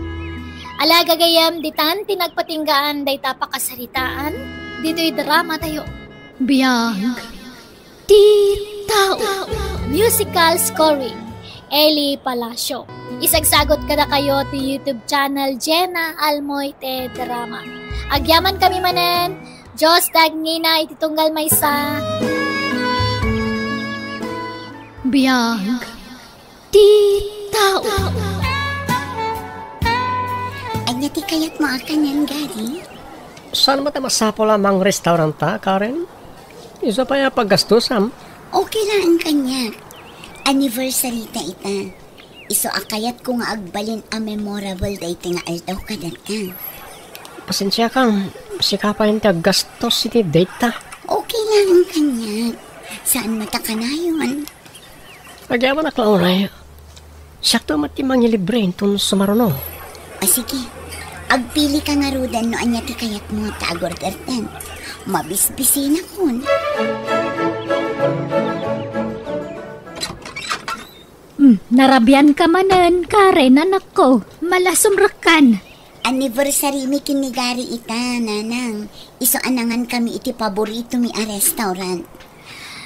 Ala, gagayyem, ditan ti nagpatinggaan dayta pakasaritaan ditoy dramatayo. Biag ti tao. Musical scoring, Eli Palacio. Isagsagot kadakayo ti YouTube channel Jenna Almoite Drama. Agyamankami manen, Dios ti agnina iti tunggal maysa. Biag ti tao. Ania ti kayatmo a kanen, Gary? Saan met a masapul a mangrestauranta, Karen? Isu pay a paggastosam. Okay laeng kaniak. Anniversary ta ita. Isu a kayatko nga agbalin a memorable daytoy nga aldaw kadata. Pasensiakam, sika pay ti aggastos iti date ta. Okay laeng kaniak. Saan met a kanayon? Agyamanak la unay. Siakto met ti mangilibre inton sumaruno. A, sige. Agpilika ngaruden no ania ti kayatmo ta agorderten. Mabisbisinakon. Hmm, narabian ka manen, Karen, anakko. Malasumrekkan. Anniversary mi ken ni Gary ita, nanang. Isu a nangankami iti paborito mi a restaurant.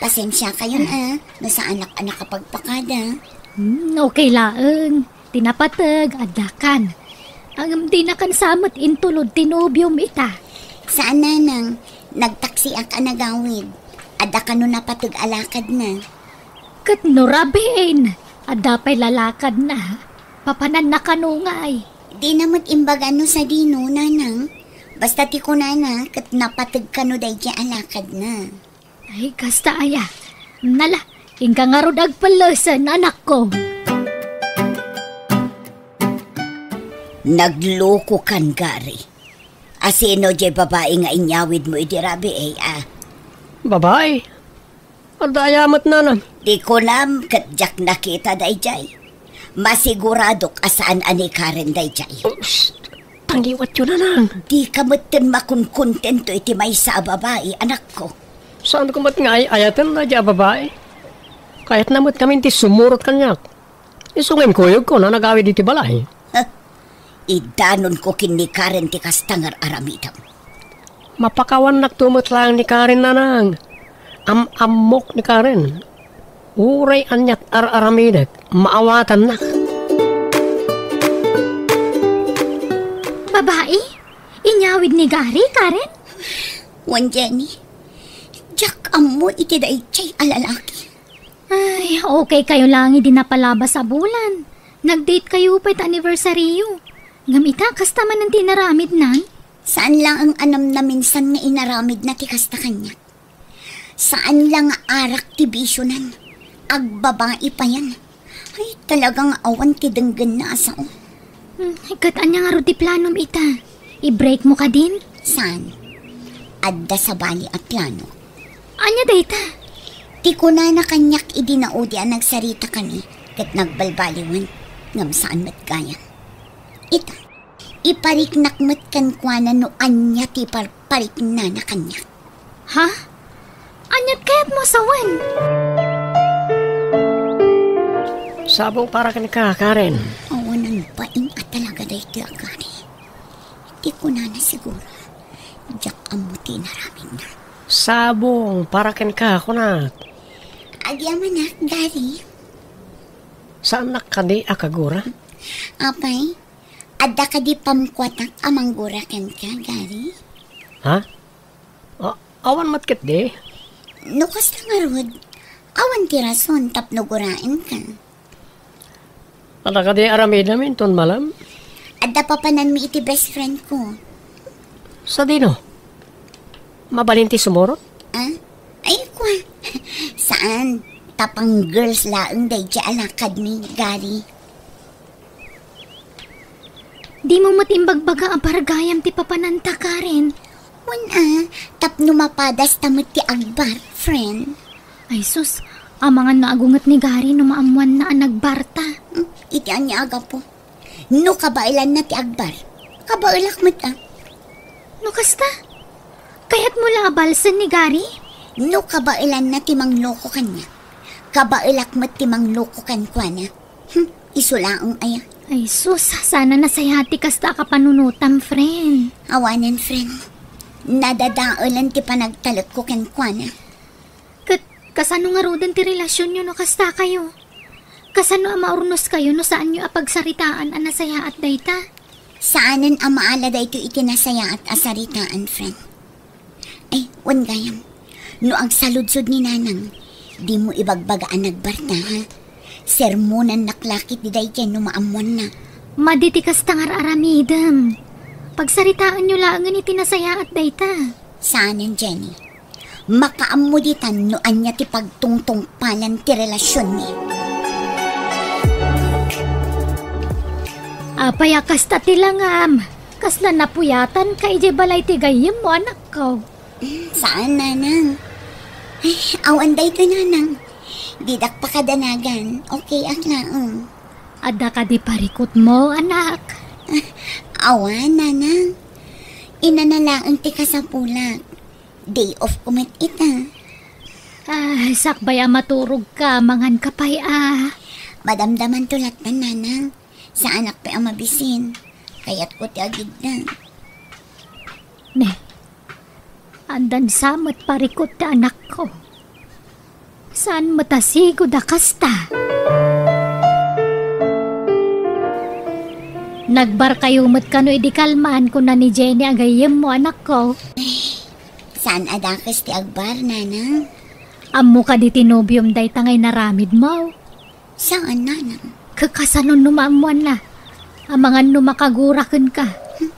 Pasensiakayon a, no saanak a nakapagpakada. Hmm, okay laeng. Ti napateg, addakan. Ngem dinakan sa met intulod ti nobiom ita. Saan, nanang. Nagtaksiak a nagawid. Adda kano napateg a lakadna. Ket no rabin, adda pay lalakadna. Papananna kano ngay? Dina met imbaga no sadino, nanang. Basta ti kunana, ket napateg kano daydiay a lakadna. Ay, kasta aya. Nala, inka ngarud agpellesen, anakko. Naglokokan, Gary. Asino diay babai nga inyawidmo idi rabii, a? Babai? Adda aya met, nanang? Di kunam ket diak nakita daydiay. Masiguradok a saan a ni Karen daydiay. Oh, shh. Tangiwatyo, nanang. Dika metten makonkontento iti maysa a babai, anakko. Saan ko met nga ay-ayaten daydiay a babai? Kayatna met ngamin ti sumurot kaniak. Isu nga inkuyogko no nagawid iti balay. Huh? Idanonko ken ni Karen ti kasta nga ar-aramidem. Mapakawannakto met laeng ni Karen, nanang. Am-ammok ni Karen. Uray aniat ar-aramidek, maawatannak. Babai? Inyawid ni Gary, Karen? Wen, Jenny. Diak ammo iti daydiay a lalaki. Ay, okay kayo lang idi napalabas a bulan. Nag-date kayo pay ta anniversaryo. Ngem ita, kasta manen ti inaramidnan? Saan laeng a namnaminsan nga inaramidna ti kasta kaniak. Saan la nga arak ti bisionan. Agbabai payen. Ay, talaga nga awan ti denggenna a sao. Hmm, ket ania ngarud ti planom ita? I-break mo kadin? Saan? Adda sabali a plano. Ania dayta? Ti kunana kaniak idi naudi a nagsaritakami ket nagbalbaliwen, ngem saan met gayam. Ita, ipariknak met kenkuana no ania ti par-, pariknana kaniak. Ha? Aniat kayatmo a sawen? Sabong para kenka, Karen. Awanan bain a talaga daytoy a Gary. Ti kunana siguro, diak ammo ti inaramidna. Sabong para kenka, kunak. Agyamanak, Gary. Saannak kadi a kagura? Apay, adda kadi pamkuatak a manggura kenka, Gary? Ha? A-, awan met ketdi. No kasta ngarud, awan ti rason tapno guraenka. Adda kadi aramidem inton malem? Adda papananmi iti best friend ko. Sadino? Mabalin ti sumurot? Ah? Ay, kwa. Saan? Tapang girls laeng daydi a lakadmi, Gary. Dimo met imbagbaga a bargayam ti papananta, Karen? Wen a, tapno mapadasta met ti agbar, friend. Ay sus, amangan no agunget ni Gary no maammoanna a nagbarta. Hmm, iti ania a gapu? No kabaelanna ti agbar, kabaelak met a. No kasta? Kayatmo la a balsen ni Gary? No kabaelanna ti mangloko kaniak, kabaelak met ti mangloko kenkuana. Hmm, isu laeng aya. Ay sus, saan a nasayaat ti kasta a kapanunotam, friend. Awanen, friend. Nadadaelen ti panagtalekko kenkuana. Ket kasano ngaruden ti relasionyo no kasta kayo? Kasano a maurnos kayo no saanyo a pagsaritaan a nasayaat dayta? Saanen a maala daytoy iti nasayaat a saritaan, friend. Ay, wen gayam, no agsaludsod ni Nanang, dimo ibagbaga a nagbarta, ha? Sermonannak la ketdi daydiay no maammoanna. Madi ti kasta nga ar-aramidem. Pagsaritaanyo laengen iti nasayaat dayta. Saanen, Jenny. Makaammo ditan no ania ti pagtungtungpalan ti relasionmi. Apay a kasta ti langam? Kasla napuyatanka idiay balay ti gayyemmo, anakko? Mm, saan, Nanang. Ay, awan daytoy, Nanang. Didak pakadanagan. Okay ak laeng. Adda kadi parikutmo, anak? Awan, Nanang. Inana laeng ti kasapulak. Day off ko met ita. Ah, sakbay a maturogka, manganka pay a. Madamdamanto lattan, Nanang. Saanak pay a mabisin. Kayatko ti agidda. Ne, addan sa met parikut ti anakko. Saan met a sigud a kasta? Nagbarkayo met kano idi kalman, kuna ni Jenny a gayyemmo, anakko. Saan a dakes ti agbar, Nanang? Ammo kadi ti nobiom dayta nga inaramidmo? Saan, Nanang. Kakasano no maammoanna? Amangan no makagura kenka. Hmm.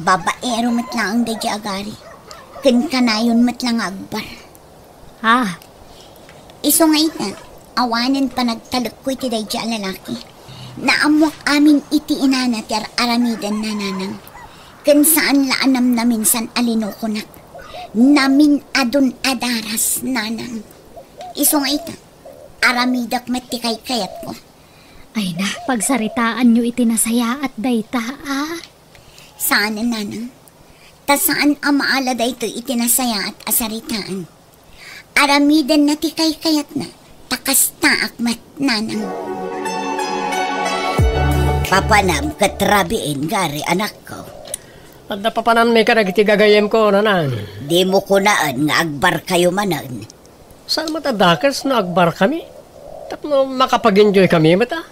Babaero met laeng daydi a Gary. Ken kanayon met la nga agbar. Ah. Isu nga ita, awanen panagtalekko iti daydi a lalaki. Naammoak amin iti inana ti ar-aramidenna, Nanang. Ken saan la a namnaminsan a linokonak. Namin-adun a daras, Nanang. Isu nga ita, aramidek met ti kaykayatko. Ay na, pagsaritaanyo iti nasayaat dayta, a? Saanen, Nanang. Ta saan a maala daytoy iti nasayaat a saritaan. Aramidenna ti kaykayatna, ta kastaak met, Nanang. Papanam ket rabiin, Gary, anakko. Adda papananmi kadagiti gagayyemko, Nanang. Dimo kunaen nga agbarkayo manen. Saan met a dakes no agbarkami? Tapno makapag-enjoykami met a.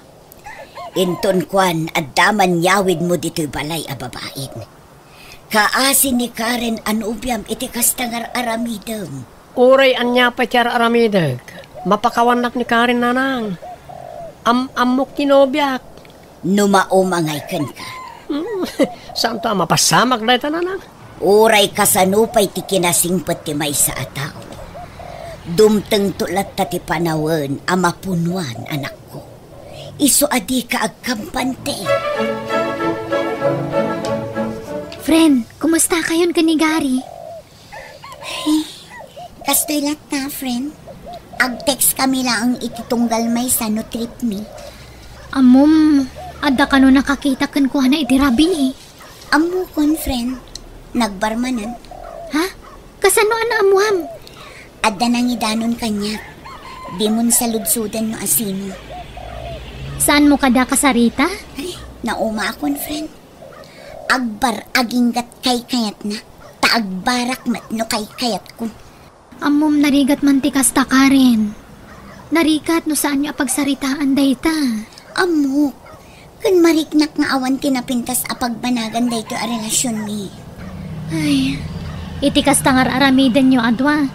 Inton kuan, adda man yawidmo ditoy balay a babain. Kaasi ni Karen a nobiam iti kasta nga ar-aramidem. Uray ania pay ti ar-aramidek, mapakawannak ni Karen, Nanang. Am-ammok ti nobiak. No maumangay kenka. Hmm, saanto a mapasamak dayta, Nanang? Uray kasano pay ti kinasingpet ti maysa a tao, dumtengto latta ti panawen a mapunuan, anakko. Isu a dika agkampante. Friend, kumusta kayon ken ni Gary? Ay, kastoy latta, friend. Ag-text kami laeng iti tunggal maysa no trip mi. Ammom, adda kano nakakita kenkuana iti rabii? Ammokon, friend. Nagbar manen. Ha? Kasano a naammuam? Adda nangidanon kaniak. Dimon saludsoden no asino. Saanmo kada kasarita? Ay, naumaakon, friend. Agbar aginggat kaykayatna, ta agbarak met no kaykayatko. Ammom, narigat man ti kasta, Karen. Narigat no saanyo a pagsaritaan dayta. Ammok, ken mariknak nga awan ti napintas a pagbanagan daytoy a relasionmi. Ay, iti kasta nga ar-aramidenyo a dua,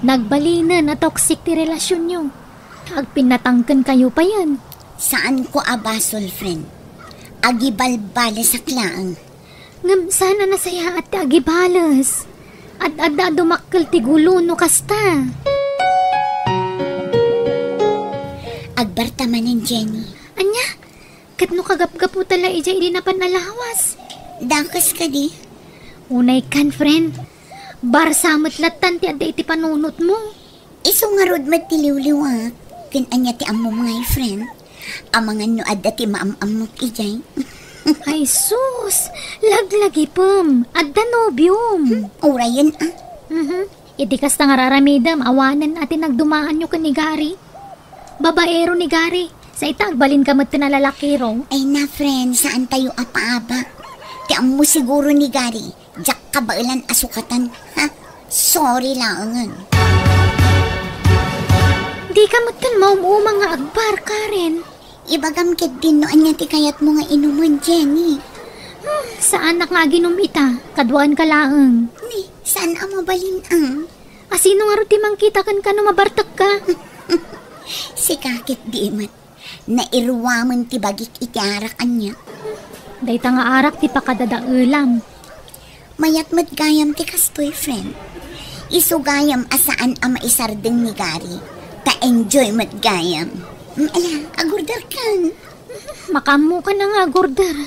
nagbalinen a toxic ti relasionyo. Agpinnatangkenkayo payen. Saanko a basol, friend. Agibalbalesak laeng. Ngem saan a nasayaat ti agibales. Ad-adda a dumakkel ti gulo no kasta. Agbarta manen, Jenny. Ania? Ket no kagapgaputa la idiay idi napan a lawas? Dakes kadi? Unay kan, friend. Barsa met lattan ti adda iti panunotmo. Isu ngarud met ti liwliwak. Ken ania ti ammom ngay, friend? Amangan no adda ti maam-ammok idiay. Ay sus! Laglagipem! Adda nobiom! Hmm, urayen, ah. Mhm. Iti kasta nga ar-aramidem, awanen a ti nagdumaanyo ken ni Gary. Babaero ni Gary. Sa ita, agbalinka met ti nalalakiro. Ay na, friend, saan tayo apaabak. Ti ammo siguro ni Gary, diak kabaelan a sukatan. Ha? Sorry laengen. Dika met ken maum-uma nga agbar, Karen. Ibagam ketdin no ania ti kayatmo nga inumen, Jenny. Hmm, saanak nga aginum ita, kaduaenka laeng. Ni, saan a mabalin, ah? Asino ngarud ti mangkita kenka no mabartekka? Sika ketdi met. Nairuamen ti bagik iti arak ania. Dayta nga arak ti pakadadaelam. Mayat met gayam ti kastoy, friend. Isu gayam a saan a maisardeng ni Gary. Ta enjoy met gayam. Mm, ala, agorderkan. Makaammokan a nga agorder.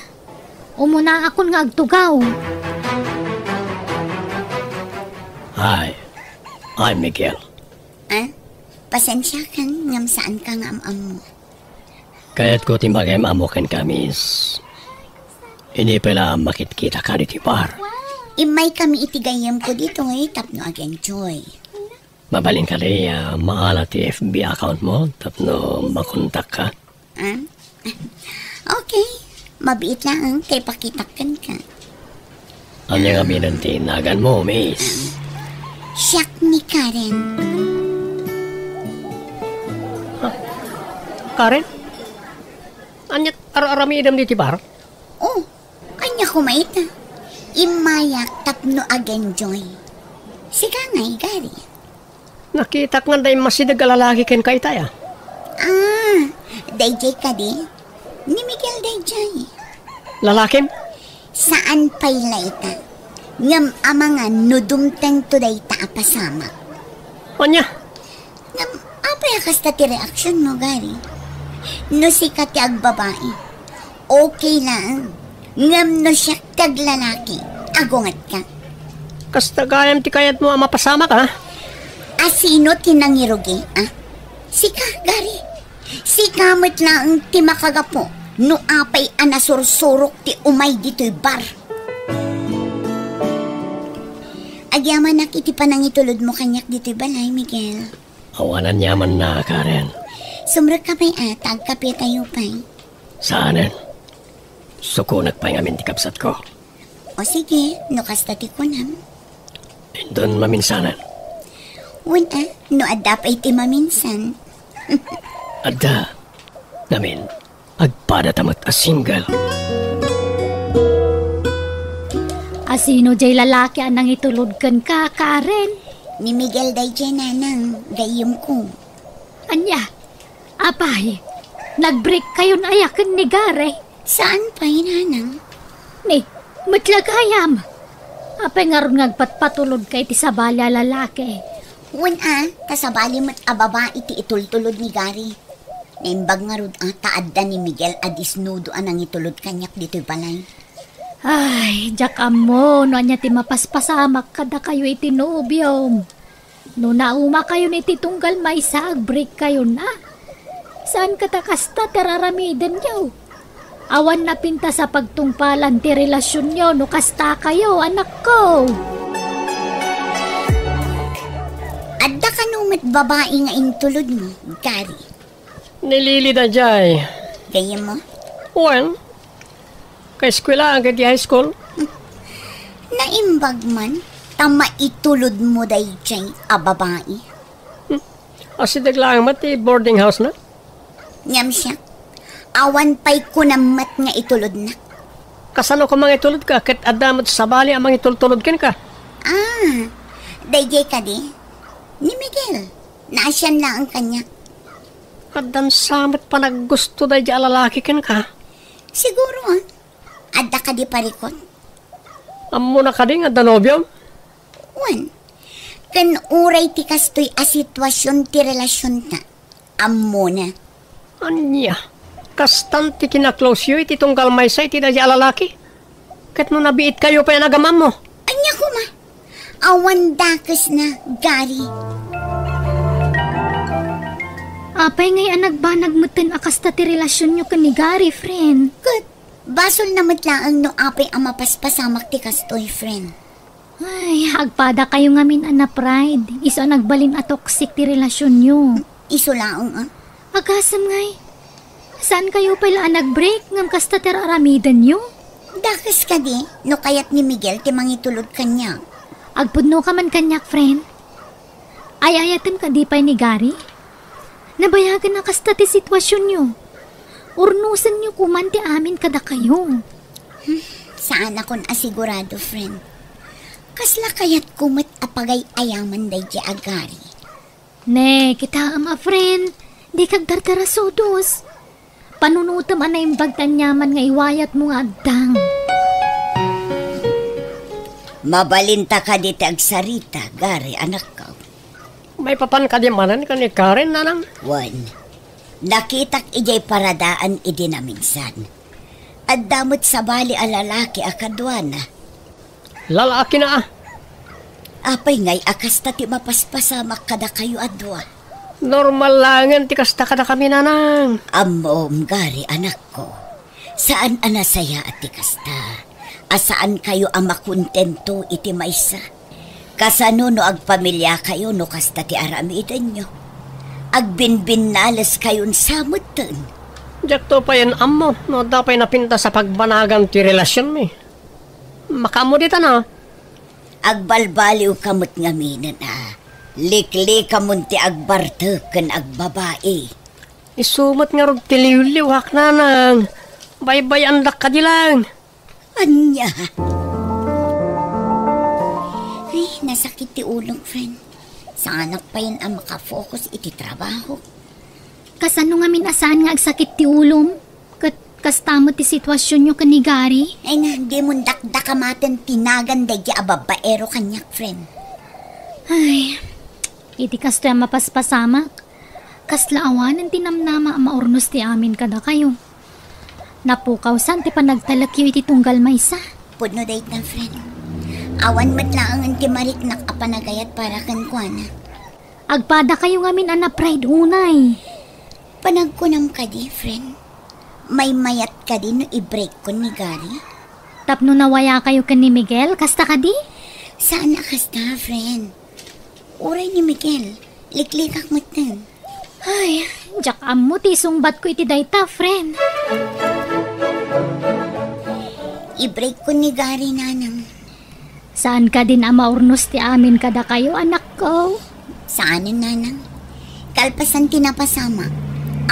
Umunaakon nga agtugaw. Hi. I'm Miguel. Ah? Pasensiakan ngem saanka nga am-ammo. Kayatko ti mangem-ammo kenka, miss. Idi pay la a makitkitaka ditoy bar. Immaykami iti gayyemko ditoy tapno ag-enjoy. Mabalin kadi a maala ti F B account mo tapno makontakka? Ah? Okay. Mabiit laeng ta ipakitak kenka. Ania ngamin ti naganmo, miss? Siak ni Karen. Ah, Karen? Ania, ar-aramidem ditoy bar? Oh, ania koma ita? Immayak tapno ag-enjoy. Sika ngay, Gary. Nakitak nga adda immasideg a lalaki kenka ita, a? Ah, daydiay kadi? Ni Miguel daydiay. Lalakim? Saan pay la ita. Ngem amangan no dumtengto dayta a pasamak. Ania? Ngem apay a kasta ti reaksionmo, Gary? No sika ti agbabai, okay laeng. Ngem no siak ti aglalaki, agungetka. Kasta gayam ti kayatmo a mapasamak, a? Asino ti nangirugi, a? Sika, Gary. Sika met laeng ti makagapu no apay a nasursurok ti umay ditoy bar. Agyamanak iti panangitulodmo kaniak ditoy balay, Miguel. Awan aniamanna, Karen. Sumrekka pay a, ta agkapetayo pay. Saanen. Sukonek pay ngamin ti kabsatko. O sige, no kasta ti kunam. Inton maminsanen. Wen a, no adda pay ti maminsan. Adda. Ngamin, agpadata met a single. Asino jay lalaki a nangitulod kenka, Karen? Ni Miguel dayjay, nanang, gayyemko. Ania? Apay, nag-break kayon aya ken ni Gary? Saan pay, nanang. Ni, met la gayam. Apay ngarud nga agpatpatulodka iti sabali a lalaki? Wen a, ta sabali met a babai ti itultulod ni Gary. Naimbag ngarud a ta adda ni Miguel a disnudo a nangitulod kaniak ditoy balay. Ay, diak ammo no ania ti mapaspasamak kadakayo iti nobiom. No naumakayon iti tunggal maysa, agbreak kayon a. Saan ket a kasta ti ar-aramidenyo. Awan napintas a pagtungpalan ti relasionyo no kasta kayo, anakko. Adda kano met babai nga intulodmo, Gary? Ni Lily dayjay. Kayam mo? Wen, kaeskuelaan ket di high school. Naimbag man, ta maitulod mo daydiay a babai. Hmm. Asideg laeng met ti boarding house na. Ngem siak, awan pay kunam met nga itulodnak. Kasano ka mangitulod ka ket adda met sabali a mangitultulod kenka? Ah, daydiay kadi? Ni Miguel, naasian laeng kaniak. Addan sa met panaggusto daydiay a lalaki kenka? Siguro, ah. Adda kadi parikut? Ammona kadi nga adda nobiom? Wen, ken uray ti kastoy a situasion ti relasionta, ammona. Ania, kastan ti kinaklosyo iti tunggal maysa iti daydiay a lalaki? Ket no nabiitkayo pay a nagamammo? Ania koma? Awan dakesna, Gary. Apay ngay a nagbanag metten a kasta ti relasionyo ken ni Gary, friend? Ket basolna met laeng no apay a mapaspasamak ti kastoy, friend. Ay, agpadakayo ngamin a na-pride, isu a nagbalin a toxic ti relasionyo. Isu laeng, ah. Agasem ngay, saankayo pay la a nag-break ngem kasta ti ar-aramidenyo? Dakes kadi no kayat ni Miguel ti mangitulod kaniak. Agpudno ka man kaniak, friend. Ay-ayatem kadi pay ni Gary? Nabayagen a kasta ti situasionyo. Urnosenyo koman ti amin kadakayo. Hmm, saanakon a sigurado, friend. Kasla kayatko met a pagay-ayaman daydiay a Gary. Ne, kitaem a friend, dika agdardarasudos. Panunotem a naimbag ti aniaman nga iwayatmo nga agdang. Mabalinta kadi ti agsarita, Gary, anakko. Maipapan kadi manen ken ni Karen, nanang? Wen, nakitak idiay paradaan idi naminsan. Adda met sabali a lalaki a kaduana. Lalakina, ah. Apay ngay a kasta ti mapaspasamak kadakayo a dua? Normal laengen ti kasta kadakami, nanang. Ammom, Gary, anakko. Saan a nasayaat ti kasta. A saankayo a makontento iti maysa. Kasano no agpamiliakayo no kasta ti aramidenyo? Agbinbinnaleskayon sa metten. Diakto payen ammo no adda pay napintas a pagbanagan ti relasionmi. Makaammo dita, no? Agbalbaliwka met ngaminen a liklikamon ti agbartek ken agbabai. Isu met ngarud ti liwliwak, nanang. Baybay-andak kadi laeng. Ania? Ay, nasakit ti ulok, friend. Saanak payen a makafocus iti trabaho. Kasano ngamin a saan nga agsakit ti ulom? Ket kasta met ti situasionyo ken ni Gary? Ay na, dimon dakdakamaten ti nagan daydiay a babaero kaniak, friend. Ay, iti kastoy a mapaspasamak, kasla awanen ti namnama a maurnos ti amin kadakayo. Napukawsan ti panagtalekyo iti tunggal maysa. Pudno dayta, friend. Awan met laengen ti mariknak a panagayat para kenkuana. Agpadakayo ngamin a na-pride unay. Panagkunam kadi, friend? Maymayat kadi no i-break ko ni Gary? Tapno nawayakayo ken ni Miguel, kasta kadi? Saan a kasta, friend. Uray ni Miguel, liklikak metten. Ay, diak ammo ti isungbatko iti dayta, friend. I-break ko ni Gary, nanang. Saan kadin a maurnos ti amin kadakayo, anakko? Saanen, nanang. Kalpasan ti napasamak,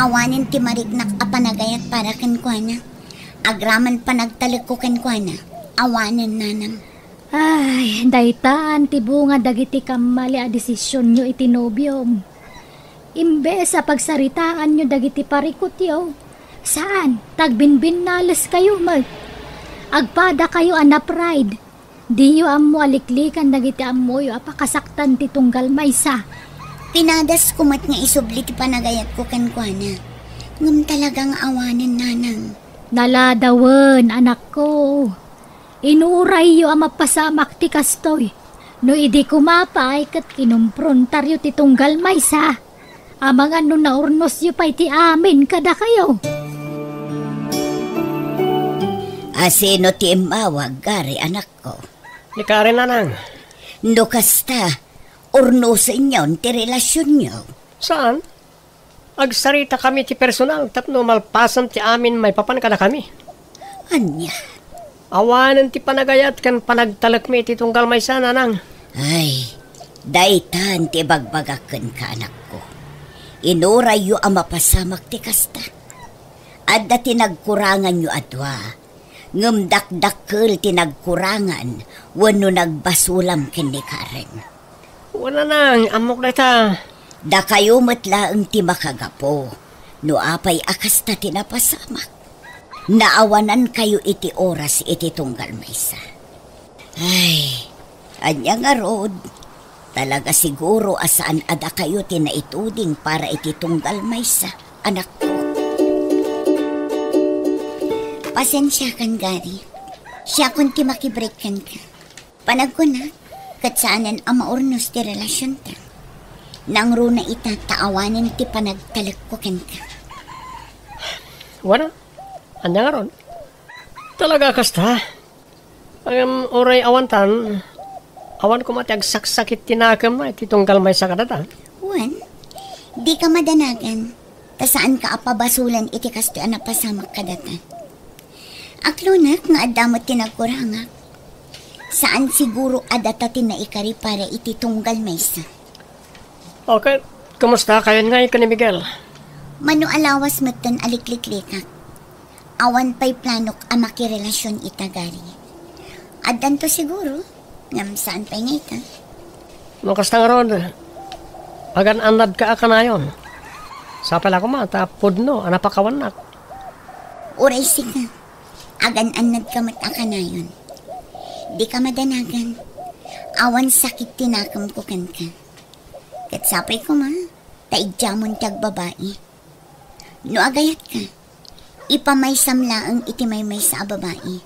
awanen ti mariknak a panagayat para kenkuana. Agraman panagtalekko kenkuana, awanen, nanang. Ay, daytan ti bunga dagiti kammali a desisionyo iti nobiom. Imbes a pagsaritaanyo dagiti parikutyo, saan, tagbinbinnaleskayo met. Agpadakayo a na-pride. Diyo ammo a liklikan dagiti ammoyo a pakasaktan ti tunggal maysa. Pinadasko met nga isubli ti panagayatko kenkuana. Ngem talaga nga awanen, nanang. Naladawen, anakko. Inurayyo a mapasamak ti kastoy. No idi koma pay ket kinumprontaryo ti tunggal maysa, amangan no naurnosyo pay ti amin kadakayo. A sino ti immawag, Gary, anakko? Ni Karen, nanang. No kasta, urnosenyon ti relasionyo. Saan? Agsaritakami ti personal tapno malpasen ti amin maipapan kadakami. Ania? Awanen ti panagayat ken panagtalekmi iti tunggal maysa, nanang. Ay, daytan ti ibagbagak kenka, anakko. Inurayyo a mapasamak ti kasta. Adda ti nagkuranganyo a dua, ngem dakdakkel ti nagkurangan wenno nagbasolam ken ni Karen. Wen, nanang, ammok dayta. Dakayo met laeng ti makagapu no apay a kasta ti napasamak. Naawanankayo iti oras iti tunggal maysa. Ay, ania ngarud? Talaga siguro a saan a dakayo ti naituding para iti tunggal maysa, anakko. Pasensiakan, Gary. Siakon ti makibreak kenka. Panagkunak, ket saanen a maurnos ti relasionta. Nangruna ita ta awanen ti panagtalekko kenka. Wen, ania ngarud? Talaga kasta? Ngem uray awantan, awan koma ti agsaksakit ti nakemna iti tunggal maysa kadata. Wen, dika madanagan, ta saanka a pabasolen iti kastoy a napasamak kadata. Aklonek nga adda met ti nagkurangak. Saan siguro a data ti naikari para iti tunggal maysa. Okay, kumustakayon ngay ken ni Miguel? Mano a lawas metten a likliklikak. Awan pay planok a makirelasion ita, Gary. Addanto siguro, ngem saan pay nga ita. No kasta ngarud, agan-annadka a kanayon. Sapay la koma ta pudno a napakawannak. Uray sika, agan-annadka met a kanayon. Dika madanagan. Awan sakit ti nakemko kenka. Ket sapay koma, ta idiamon ti agbabai. No agayatka, ipamaysam laeng iti maymaysa a babai.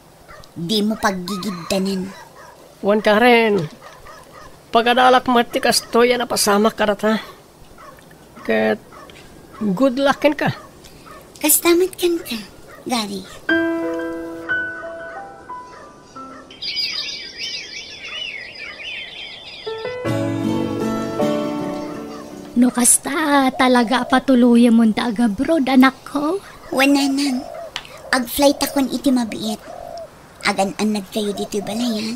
Dimo paggigiddanen. Wen, Karen, pagadalak met ti kastoy a napasamak kadata. Ket good luck kenka. Kasta met kenka, Gary. No kasta, talaga a patuloyemon ta agabroad, anakko? Wen, nanang. Agflightakon iti mabiit. Agan-annadkayo ditoy balay, a?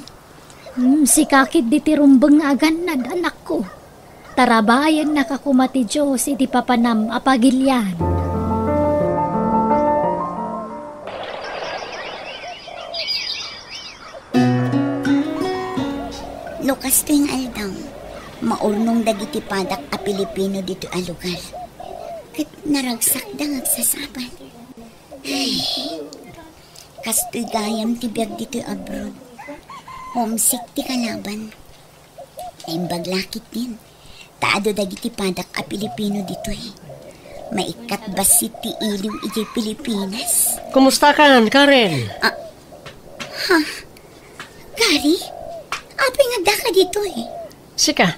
Hmm, sika ketdi ti rumbeng nga agannad, anakko. Tarabayennaka koma ti Dios iti papanam a pagilian. No kastoy nga aldaw, maurnong dagiti padak a Pilipino ditoy a lugar. Ket naragsakda nga agsasabali. Ay, kastoy gayam ti biag ditoy abroad. Homesick ti kalaban. Naimbag la ketdin ta adu dagiti padak a Pilipino ditoy. Maikkat bassit ti iliw idiay Pilipinas. Kumustakan, Karen? Ah, ha? Gary? Apay nga addaka ditoy? Sika,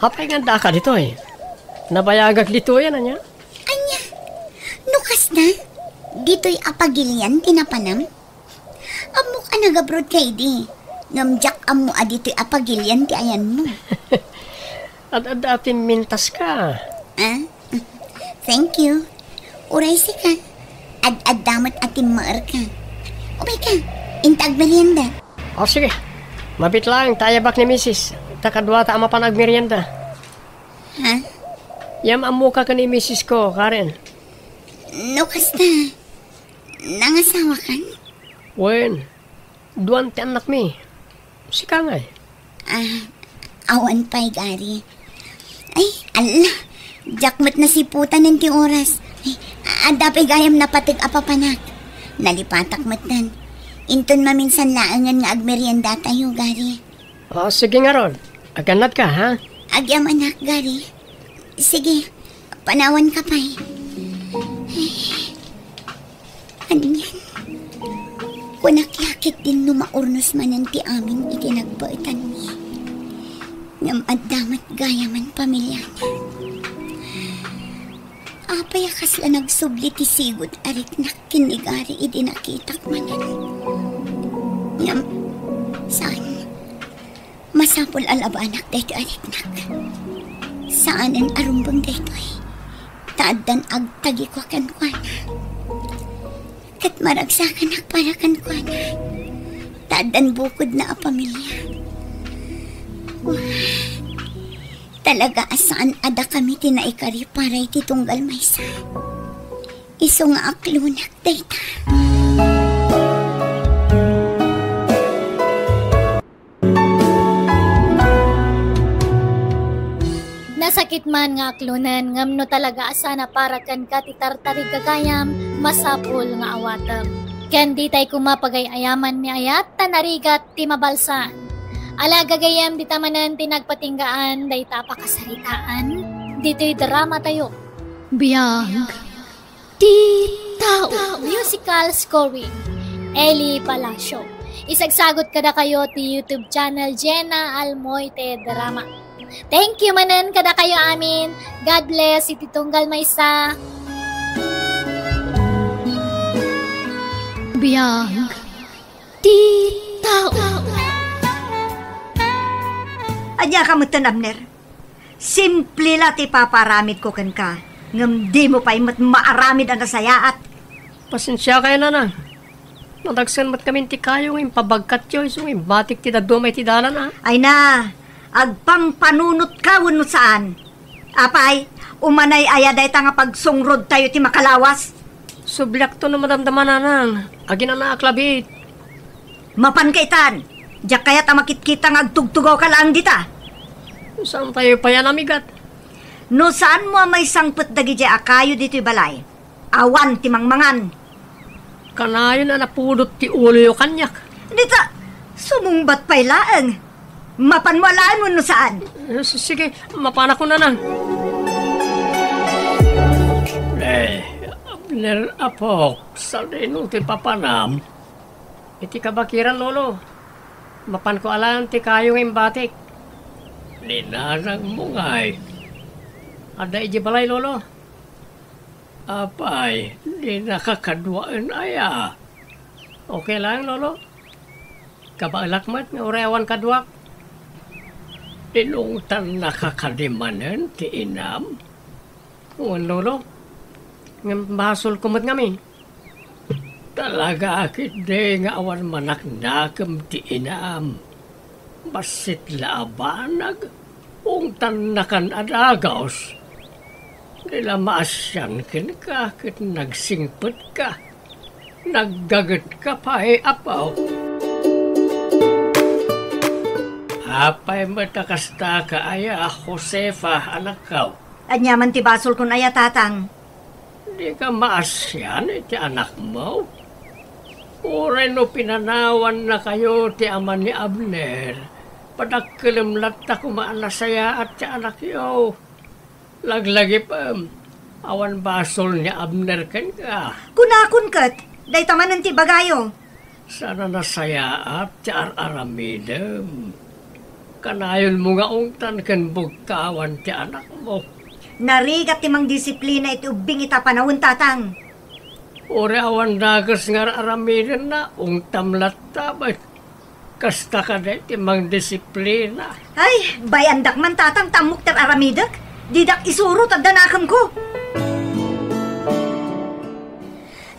apay nga addaka ditoy? Nabayagak ditoy, ania? Ania? No kasta, ditoy a pagilian ti napanam? Ammok a nagabroad ka idi, ngem diak ammo a ditoy a pagilian ti ayanmo. Ad-adda a pimmintaska. Ah? Thank you. Uray sika, ad-adda met a timmaerka. Umayka, inta agmerienda. O, sige. Mabiit laeng ta ayabak ni misis, ta kaduata a mapan agmerienda. Ha? Yam-ammoka ken ni misisko, Karen. No kasta, nangasawakan? Wen, duan ti annakmi. Sika ngay? Ah, awan pay, Gary. Ay, alla, diak met nasiputanen ti oras. Ay, adda pay gayam napateg a papanak. Nalipatak metten. Inton maminsan laengen nga agmeriendatayo, Gary. O, sige ngarud. Agannadka, ha? Agyamanak, Gary. Sige, panawanka pay. Ay, anian? Kunak la ketdin no maurnos manen ti amin iti nagbaetanmi. Ngem adda met gayamen pamiliana. Apay a kasla nagsubli ti sigud a riknak ken ni Gary idi nakitak manen? Ngem, saan? Masapul a labanak daytoy a riknak. Saanen a rumbeng daytoy. ta addan agtagiko kenkuana. Ket maragsakanak para kenkuana, ta addan bukodna a pamilya. Wa, talaga a saan a dakami ti naikari para iti tunggal maysa. Isu nga aklonak dayta. Nasakit man nga aklonen, ngem no talaga a saan a para kenka ti tartarig gagayam, masapul nga awatem. Ken ditay koma pagay-ayaman ni ayat ta narigat ti mabalsaan. Ala gagayem, dita manen ti nagpatinggaan dayta a pakasaritaan ditoy drama tayo. Biag ti tao. Musical scoring, Eli Palacio. Isagsagot kadakayo ti YouTube channel Jenna Almoite Drama. Thank you manen kadakayo amin. God bless iti tunggal maysa. Biag ti tao. Ania ka metten, Abner? Simple la ti ipapaaramidko kenka, ngem dimo pay met maaramid a nasayaat. Pasensiakayo, nanang. Nadagsen met ngamin ti kayo nga impabagkatyo isu nga imbatik ti dadduma iti dalan, a. Ay na, agpangpanunotka wenno saan? Apay, umanay aya dayta nga pagsungrodtayo ti makalawas? Subliakto no madamdama, nanang. Aginanaak labiit. Mapanka itan. Diak kayat a makitkita nga agtugtugawka laeng dita. Saantayo pay a namigat? No saanmo a maisangpet dagidiay a kayo ditoy balay, awan ti mangmangan. Kanayon a napudot ti uloyo kaniak. Dita, sumungbat pay laeng. Mapanmo alaen wenno saan? Eh, si-, sige, mapanakon, nanang. Eh, Abner, apok, sadino ti papanam? Iti kabakiran, Lolo. Mapanko alaen ti kayo nga imbatik. Ni nanangmo ngay. Adda idiay balay, Lolo. Apay, dinaka kaduaen aya? Okay laeng, Lolo. Kabaelak met nga uray awan kaduak. Inungtannaka kadi manen ti inam? Wen, Lolo. Ngem basolko met ngamin. Talaga ketdi nga awan manaknakem ti inam. Bassit la a banag, ungtannakan a dagus. Di la maasian kenka ket nagsingpetka. Naggagetka pay, apo. Apay met a kastaka aya, Josefa, anakko? Ania man ti basolkon aya, tatang? Dika maasian iti anakmo? Uray no pinanawannakayo ti ama ni Abner, padakkelem latta koma a nasayaat ti anakyo. Laglagipem, awan basol ni Abner kenka. Kunakon ket, dayta manen ti ibagayo. Saan a nasayaat ti ar-aramidem. Kanayonmo nga ungtan ken bugkawan ti anakmo. Narigat ti mangdisiplina iti ubbing ita panawen, tatang. Uray awan dakes nga ar-aramidenna, ungtam latta met. Kasta kadi ti mangdisiplina. Ay, bay-andak man, tatang, ta ammok ti ar-aramidek. Didak isuro ta adda nakemko.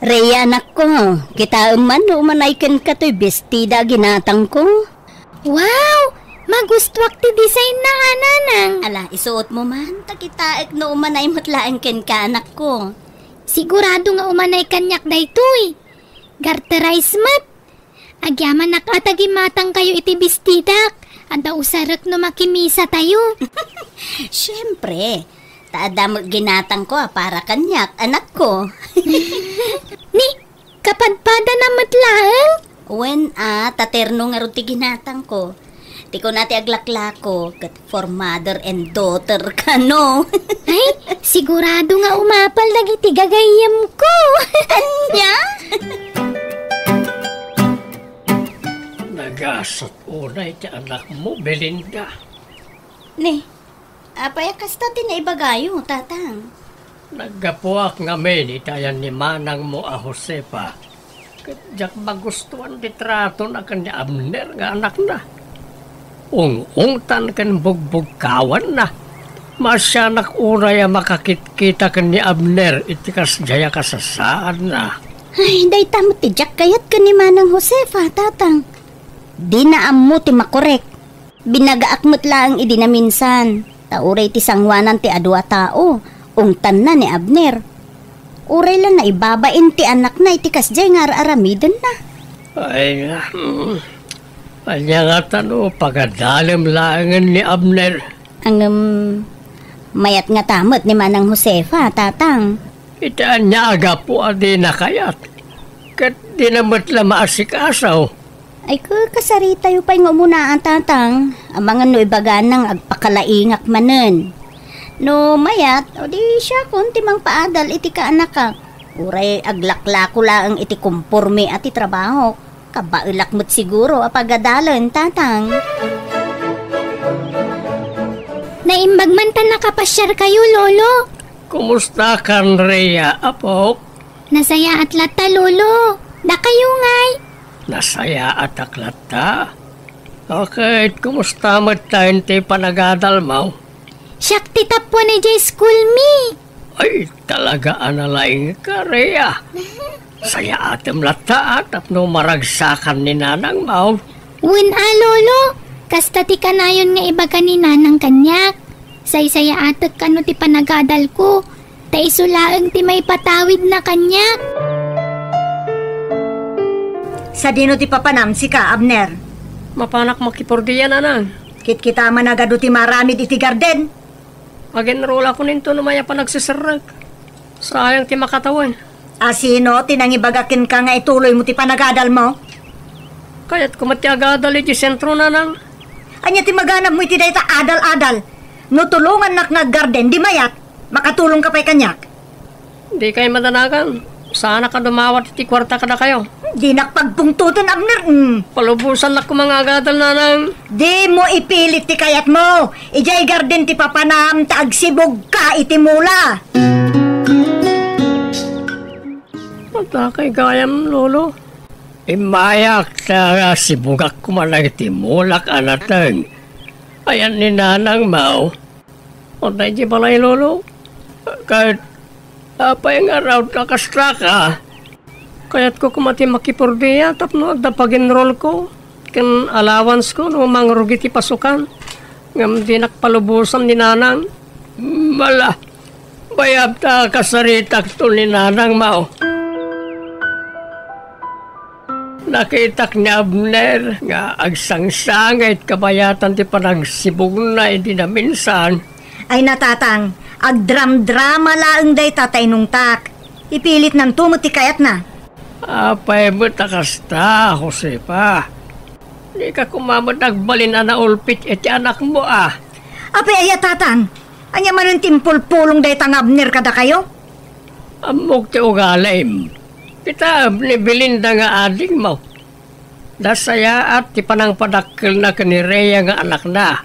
Rhea, anakko, kitaem man no umanay kenka toy bestida a ginatangko. Wow! Magustuak ti designna, a, nanang. Ala, isuotmo man, ta kitaek no umanay met laeng kenka, anakko. Sigurado nga umanay kaniak daytoy. Garterized met. Agyamanak a ta gimatangkayo iti bestidak. Adda usarek no makimisatayo. Siempre, ta adda met ginatangko a para kaniak, anakko. Ni, kapadpadana met laeng? Wen a, ta terno ngarud ti ginatangko. Ti kuna ti aglaklako, ket for mother and daughter kano. Ay, sigurado nga umapal dagiti gagayyemko. Ania? Nagasat unay ti anakmo, Belinda. Ni, apay a kasta ti naibagayo, tatang? Naggapuak ngamin iti ayan ni manangmo a Josefa, ket diak magustuan ti tratona ken ni Abner nga anakna. Ung-ungtan ken bugbugkawanna. Maasianak unay a makakitkita ken ni Abner iti kasdiay a kasasaadna. Ay, dayta met ti diak kayat ken ni Manang Josefa, Tatang. Dina ammo ti makorek. Binagaak met laeng idi naminsan, ta uray ti sangoanan ti adu a tao, ungtanna ni Abner. Uray la naibabain ti anakna iti kasdiay nga ar-aramidenna. Ay, hmm. Ania ngata no pagadalem laengen ni Abner? Ngem, mayat ngata met ni Manang Josefa, Tatang. Iti ania a gapu a dina kayat? Ket dina met la maasikaso. Ay, ka-, kasaritayo pay nga umunaan, Tatang. Amangan no ibagana nga agpakalaingak manen. No mayat, o di siakon ti mangpaadal iti kaanakak. Uray aglaklako laeng iti komporme a ti trabahok. Kabaelak met siguro a pagadalen, Tatang. Naimbag man ta nakapasiarkayo, Lolo. Kumusta kan Rhea, apok? Nasayaat latta, Lolo. Dakayo ngay? Nasayaatak latta. Ket kumusta met ta ti panagadalmo? Siak ti tappuan idiay school mi. Ay, talaga a nalaingka, Rhea. Sayaatem latta a tapno maragsakan ni nanangmo. Wen a, Lolo. Kasta ti kanayon nga ibaga ni nanang kaniak. Saysayaatek kano ti panagadalko, ta isu laeng ti maipatawidna kaniak. Sadino ti papanam, sika, Abner? Mapanak makipordia, nanang. Kitkita man a adu ti maaramid iti garden. Agenrolakon inton umay a panagseserrek. Sayang ti makatawen. A sino ti nangibaga kenka nga ituloymo ti panagadalmo? Kayatko met ti agadal idiay sentro, nanang. Ania ti maganabmo iti dayta adal-adal? No tulongannak nga aggarden, di mayat, makatulongka pay kaniak. Dikay madanagan. Saanak a dumawat iti kuarta kadakayo. Dinak pagpungtoten, Abner. Mm. Palubosannak koma nga agadal, nanang. Dimo ipilit ti kayatmo. Idiay garden ti papanam ta agsibugka iti mula. Adda kay gayam, Lolo. Immayak ta sibugak koma dagiti mulak a nateng. Ayan ni nanangmo. Adda idiay balay, Lolo. Ket apay nga raut a kasta ka? Kayatko koma ti makipordia tapno adda pagenrolko ken allowance ko no mangrugi ti pasukan. Ngem dinak palubosan ni nanang. Mala, bayab ta kasaritakto ni nanangmo. Nakitak ni Abner nga agsangsangit kabayatan ti panagsibugna idi naminsan. Ay, natatang, agdramdrama laeng dayta ta inungtak. Ipilitnanto met ti kayatna. Apay met a kasta, Josefa? Dika koma met agbalin a naulpit iti anakmo, a? Apay aya, tatang? Ania manen ti impulpulong dayta nga Abner kadakayo? Ammok ti ugalim. Kitaem ni Belinda nga adingmo. Nasayaat ti panangpadakkelna ken ni Rhea nga anakna.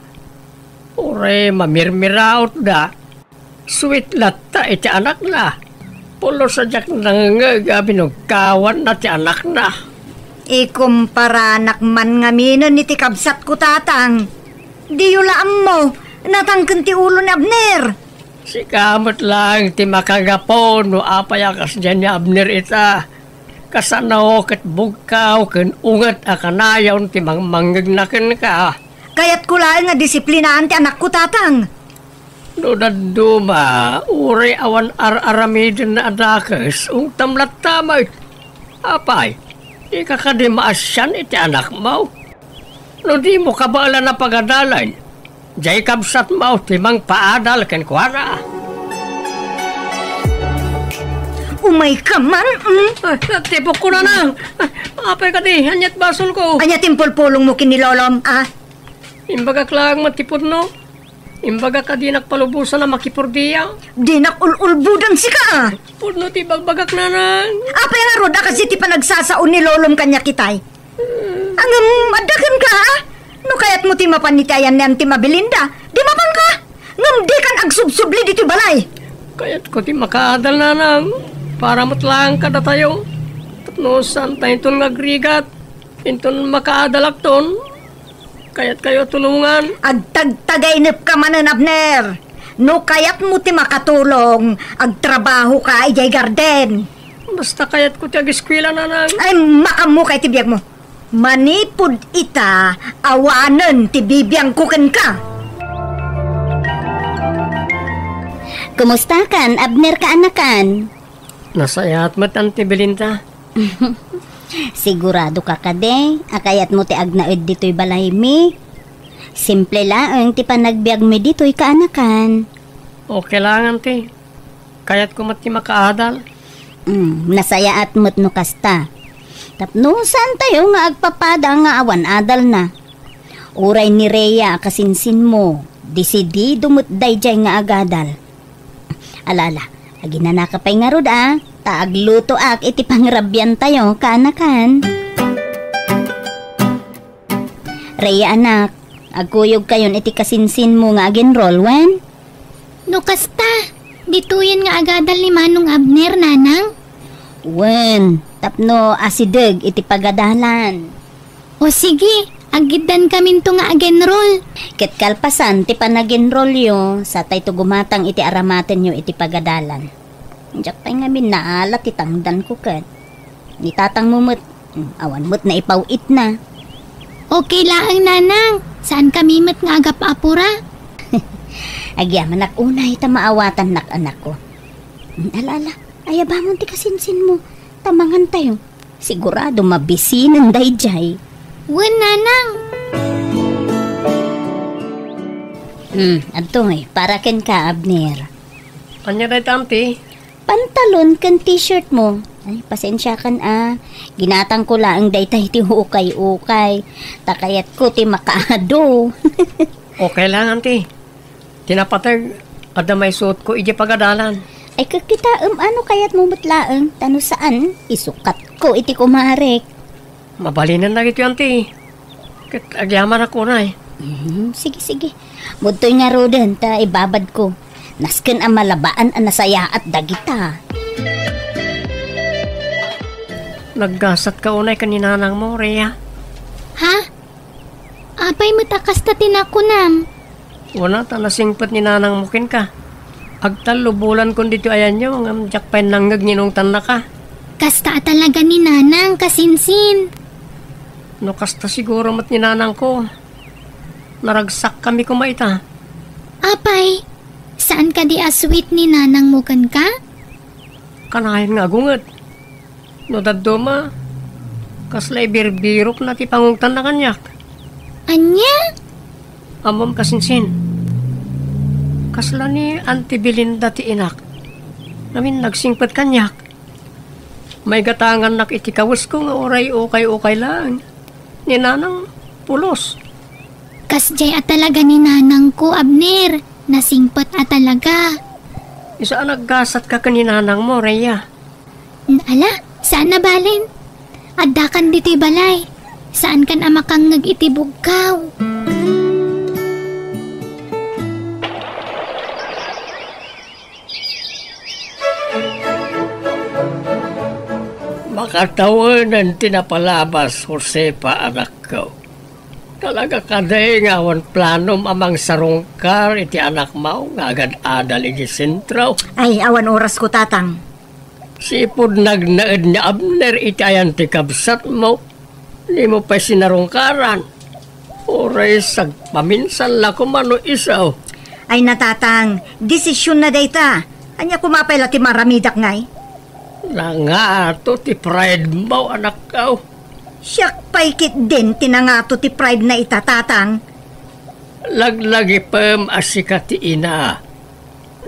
Uray mamirmirautda, sweet latta iti anakna. Pulos a diak nangngeg a binugkawanna ti anakna. Ikumparanak man ngaminen iti kabsatko, tatang. Diyo la ammo, natangken ti ulo ni Abner. Sika met laeng ti makagapu no apay a kasdiay ni Abner ita. Kasano ket bugkaw ken unget a kanayon ti mangmangngegna kenka. Kayatko laeng a disiplinaan ti anakko, tatang. No dadduma, uray awan ar-aramidenna a dakes, ungtam latta met. Apay, dika kadi maasian iti anakmo? No dimo kabaelan a pagadalen, diay kabsatmo ti mangpaadal kenkuana. Umayka man, mm? Ah, tipokko, nanang. Ah, apay kadi, aniat basolko? Ania ti impulpulongmo ken ni lolom, a? Imbagak laeng met ti pudno. Imbagak a dinak palubosan a makipordia. Dinak ul-ulbodan sika, a? Pudno ti ibagbagak, nanang. Apay ngarud a kas iti panagsasao ni lolom kaniak itay? Ngem adda kenka, a? No kayatmo ti mapan iti ayanna ti Belinda, di mapanka. Ngem dikan agsubsubli ditoy balay. Kayatko ti makaadal, nanang. Para met laeng kadatayo. Tapno saantayo inton nga agrigat. Inton makaadalakton, kayatkayo a tulongan. Agtagtagainepka manen, Abner. No kayatmo ti makatulong, agtrabahoka idiay garden. Basta kayatko ti ageskuela, Nanang. Ay, maammoka iti biagmo. Manipud ita, awanen ti bibiangko kenka. Kumustakan, Abner kaanakan? Nasayaat met, Auntie Belinda. Siguradoka kadi a kayatmo ti agnaed ditoy balaymi? Simple laeng ti panagbiagmi ditoy kaanakan. Okay lang, Auntie. Kayatko met ti makaadal. Mm, nasayaat met no kasta. Tapno saantayo nga agpapada nga awan adalna. Uray ni Rhea a kasinsinmo, desidido met daydiay nga agadal. Ala, ala, aginanaka pay ngarud a, ta aglutoak iti pangrabiantayo, kaanakan. Rhea, anak, agkuyogkayon iti kasinsinmo nga agenrol, wen? No kasta, ditoyen nga agadal ni Manong Abner, Nanang? Wen, tapno asideg iti pagadalan. O sige, aggiddankaminto nga agenrol. Ket kalpasan ti panagenrolyo, satayto gumatang iti aramatenyo iti pagadalan. Diak pay ngamin naala ti tangdanko ket. Ni tatangmo met, mm, awan met naipaw-itna. Okay laeng, Nanang. Saankami met nga agap-apura. Agyamanak unay ta maawatannak, anakko. Mm, ala, ala. Ayabamon ti kasinsinmo. Ta mangantayo. Sigurado mabisinen daydiay. Wen, Nanang. Hmm, adtoy, para kenka, Abner. Ania dayta, Auntie? Pantalon ken t-shirt mo. Ay, pasensiakan a. Ginatangko laeng dayta iti ukay-ukay. Ta kayatko ti makaado. Okay lang, Auntie. Ti napateg, adda maisuotko idiay pagadalan. Ay, kakitaem a no kayatmo met laeng, ta no saan, isukatko iti kumarek. Mabalinen dagitoy, Auntie. Ket agyamanak unay. Mhm, sige, sige. Mudtoy ngaruden, ta ibabadko. Nasken a malabaan a nasayaat dagita. Naggasatka unay ken ni nanangmo, Rhea? Ha? Apay met a kasta ti nakunam? Kuna ta nasingpet ni nanangmo kenka. Agtallo bulankon ditoy ayanyo, ngem diak pay nangngeg nga inungtannaka. Kasta a talaga ni nanang, kasinsin. No kasta siguro met ni nanangko, naragsakkami koma ita. Apay, saan kadi a sweet ni nanangmo kenka? Kanayon nga agunget. No dadduma, kasla ibirbirokna ti pangungtanna kaniak. Ania? Ammom, kasinsin. Kasla ni Auntie Belinda ti inak. Ngamin nagsingpet kaniak. Maigatangannak iti kawesko nga uray ukay-ukay laeng. Ni nanang pulos. Kasdiay a talaga ni nanangko, Abner. Nasingpet a talaga. Isu a naggasatka ken ni nanangmo, Rhea. Ala, saan a balen. Addakan ditoy balay. Saankan a makangngeg iti bugkaw. Makatawenan ti napalabas, Josefa, anakko. Talaga kadi nga awan planom a mangsarungkar iti anakmo nga agad-adal iti sentro? Ay, awan orasko, Tatang. Sipud nagnaed ni Abner iti ayan ti kabsatmo, dimo pay sinarungkaran. Uray sagpaminsan la koma no isu. Ay, Natatang, desisionna dayta. Ania koma pay la ti maaramidak ngay? Nangato ti pride mo, anakko. Siak pay ketdin ti nangato ti pride na ita, Tatang. Laglagipem a sika ti ina.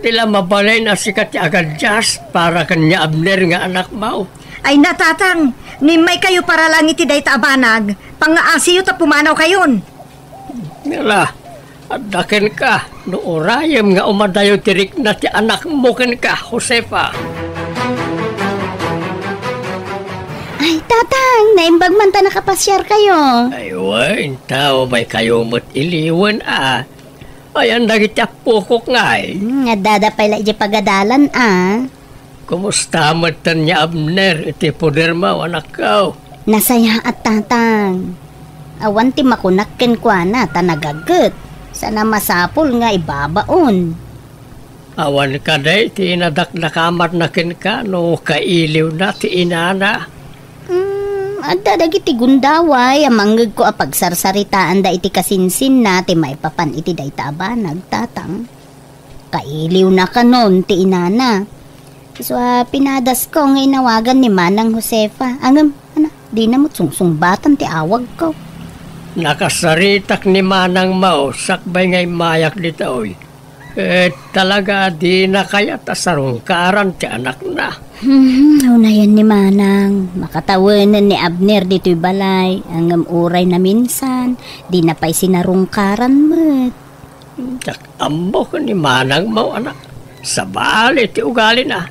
Di la mabalin a sika ti agadias para ken ni Abner nga anakmo. Ay, Natatang, no immaykayo para lang iti dayta a banag, pangngaasiyo ta pumanawkayon. Nila, adda kenka, no urayem nga umadayo ti rikna ti anakmo kenka, Josefa. Ay, Tatang, naimbag man ta nakapasiarkayo. Ay, wen, tao bay kayo met iliwen, a. Ayan dagiti appokok ngay. Hmm, addada pay la iti pagadalan, a. Kumusta met ni Abner iti podermo, anakko? Nasayaat, Tatang. Awan ti makunak kenkuana ta nagaget. Sana masapul nga ibabaon. Awan kadi ti inadakdakamatna kenka no kailiwna ti inana? Hmm, adda dagiti gundaway a mangngegko a pagsarsaritaanda iti kasinsinna ti maipapan iti dayta a banag, Tatang. Kailiwna kanon ti inana. Isu a pinadasko nga inawagan ni Manang Josefa. Ngem, ana, dina met sungsungbatan ti awagko. Nakasaritak ni Manang Mao sakbay nga immayak ditoy. Ket talaga a dina kayat a sarungkaran ti anakna. Hmm, unayen ni Manang, makatawenen ni Abner ditoy balay, ngem uray naminsan, dina pay sinarungkaran met. Diak ammo ken ni Manang Mao, anak. Sabali ti ugalina.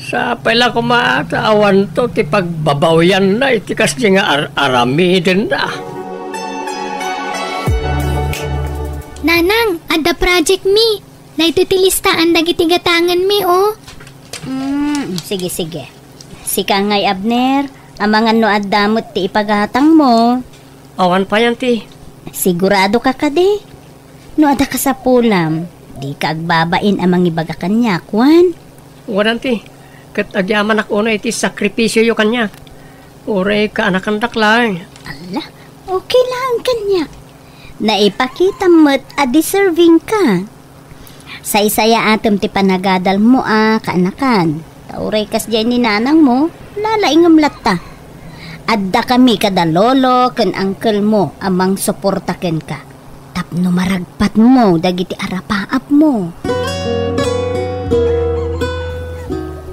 Sapay la koma ta awanto ti pagbabawianna iti kasdi nga ar-, aramidenna. Nanang, adda project mi. Daytoy ti listaan dagiti gatangen mi, oh. Mm, sige, sige. Sika ngay, Abner, amangan no adda met ti ipagatangmo. Awan pay, Auntie. Sigurado ka kadi? No adda kasapulam, dika agbabain a mangibaga kaniak, wen? Wen, Auntie. Ket agyamanak unay iti sakripisioyo kaniak. Uray kaanakandak laeng. Ala, okay laeng kaniak. Naipakitam met a deserving ka. Saysayaatem ti panagadalmo a kaanakan. Ta uray kasdiay ni nanangmo, lalaingem latta. Addakami kada lolo ken angkelmo a mangsuporta kenka tapno maragpatmo dagiti arapaapmo.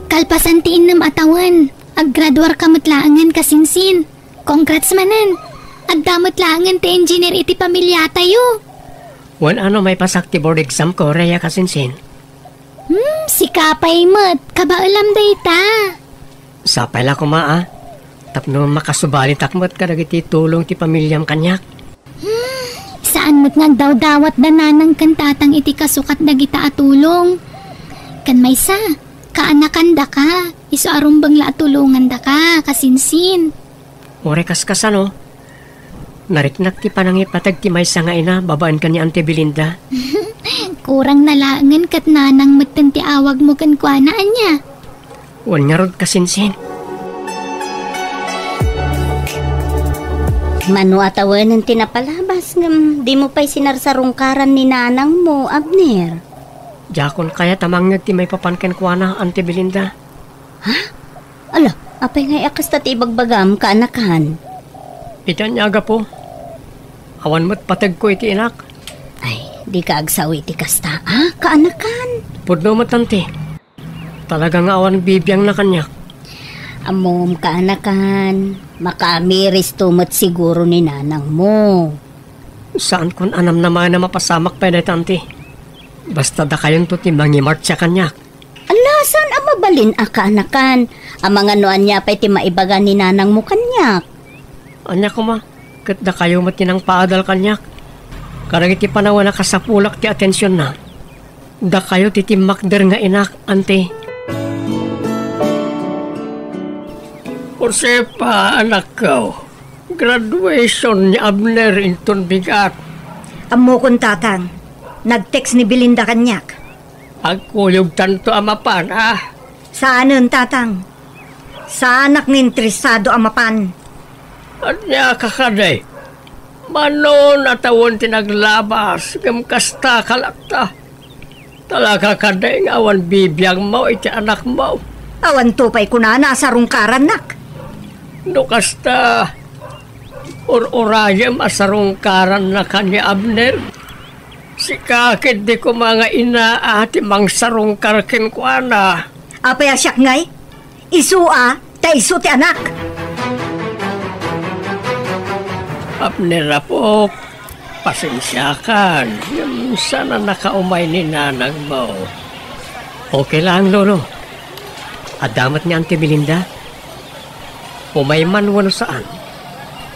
Kalpasan ti innem a tawen, aggraduarka met laengen, kasinsin. Congrats manen! Adda met laengen ti engineer iti pamiliatayo. Wen, ano, maipasak ti board exam ko, Rhea, kasinsin? Hmm, sika pay met, kabaelam dayta. Sapay la koma, a. Tapno makasubalitak met kadagiti tulong ti pamiliam kaniak. Hmm, saan met nga agdawdawatda nanang ken tatang iti kasukat dagita a tulong. Ken maysa, kaanakandaka, isu a rumbeng la a tulongandaka, kasinsin. Uray kaskasano, nariknak ti panangipateg ti maysa nga ina babaen ken ni Auntie Belinda. Kurang na laengen ket nanang metten ti awagmo kenkuana, ania? Wen ngarud, kasinsin. Mano a tawenen ti napalabas ngem dimo pay sinarsarungkaran ni nanangmo, Abner. Diakon kayat a mangngeg ti maipapan kenkuana, Auntie Belinda. Ha? Ala, apay ngay a kasta ti ibagbagam, kaanakan? Iti ania a gapu, awan met pategko iti inak. Ay, dika agsao iti kasta, a, kaanakan. Pudno met, Auntie. Talaga nga awan bibiangna kaniak. Ammom, kaanakan, makaamiristo met siguro ni nanangmo. Saankon a namnamaen a mapasamak pay dayta, Auntie. Basta dakayonto ti mangimartsa kaniak. Ala, saan a mabalin a kaanakan? Amangan no ania pay ti maibaga ni nanangmo kaniak. Ania koma, ket dakayo met ti nangpaadal kaniak. Kadagiti panawen a kasapulak ti atensionna, dakayo ti timmakder nga inak, Auntie. Josefa, anakko, graduation ni Abner inton bigat. Ammokon, Tatang. Nag-text ni Belinda kaniak. Agkuyogtanto a mapan, a? Saanen, Tatang. Saanak nga interesado a mapan. Ania ka kadi? Mano a tawen ti naglabas, ngem kasta ka latta. Talaga kadi nga awan bibiangmo iti anakmo? Awanto pay kunana a sarungkarannak. No kasta, ur-urayem a sarungkaranna ken ni Abner. Sika ketdi koma nga ina a ti mangsarungkar kenkuana. Apay a siak ngay? Isu a, ta isu ti anak. Abner, apok, pasensiakan, ngem saan a nakaumay ni nanangmo. Okay lang, Lolo. Adda met ni Auntie Belinda. Umay man wenno saan,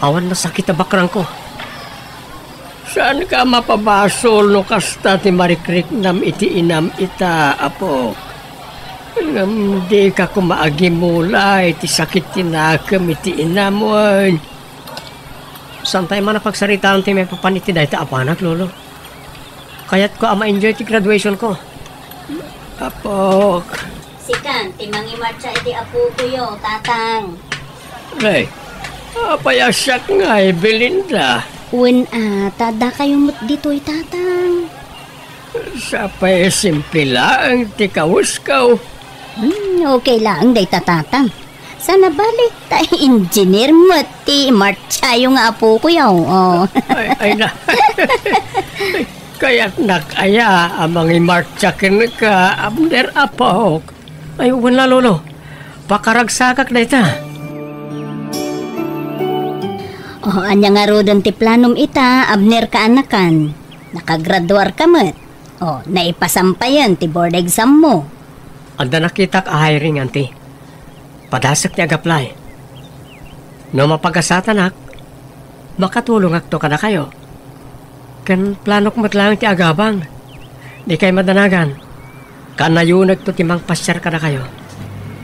awan nasakit a bakrangko. Saanka a mapabasol no kasta ti marikriknam iti inam ita, apok. Ngem dika koma agimula iti sakit ti nakem iti inam, wen. Saantay man a pagsaritaan ti maipapan iti dayta a banag, Lolo. Kayatko a ma-enjoy ti graduationko. Apok. Sikan ti mangimartsa iti apokoyo, Tatang. Nay, apay a siak nga ibilin da? Wen a, ta addakayo met ditoy, Tatang. Sapay simple laeng ti kawesko. Hmm, okay laeng dayta, Tatang. Sana bale, ta engineer met ti martsayo nga apokoyo. Oh. Ay, ay na. Kayatnak aya a mangimartsa kenka, Abner, apok. Ay, wen la, Lolo. Pakaragsakak dayta. Oh, ania ngaruden ti planom ita, Abner, kaanakan? Nakagraduarka met. Oh, naipasampayen ti board exam mo. Adda nakitak a hiring, Auntie. Padasek ti ag-apply. No mapagasatanak, makatulongakto kadakayo. Ken planok met laeng ti agabang. Dikay madanagan. Kanayonekto ti mangpasiar kadakayo.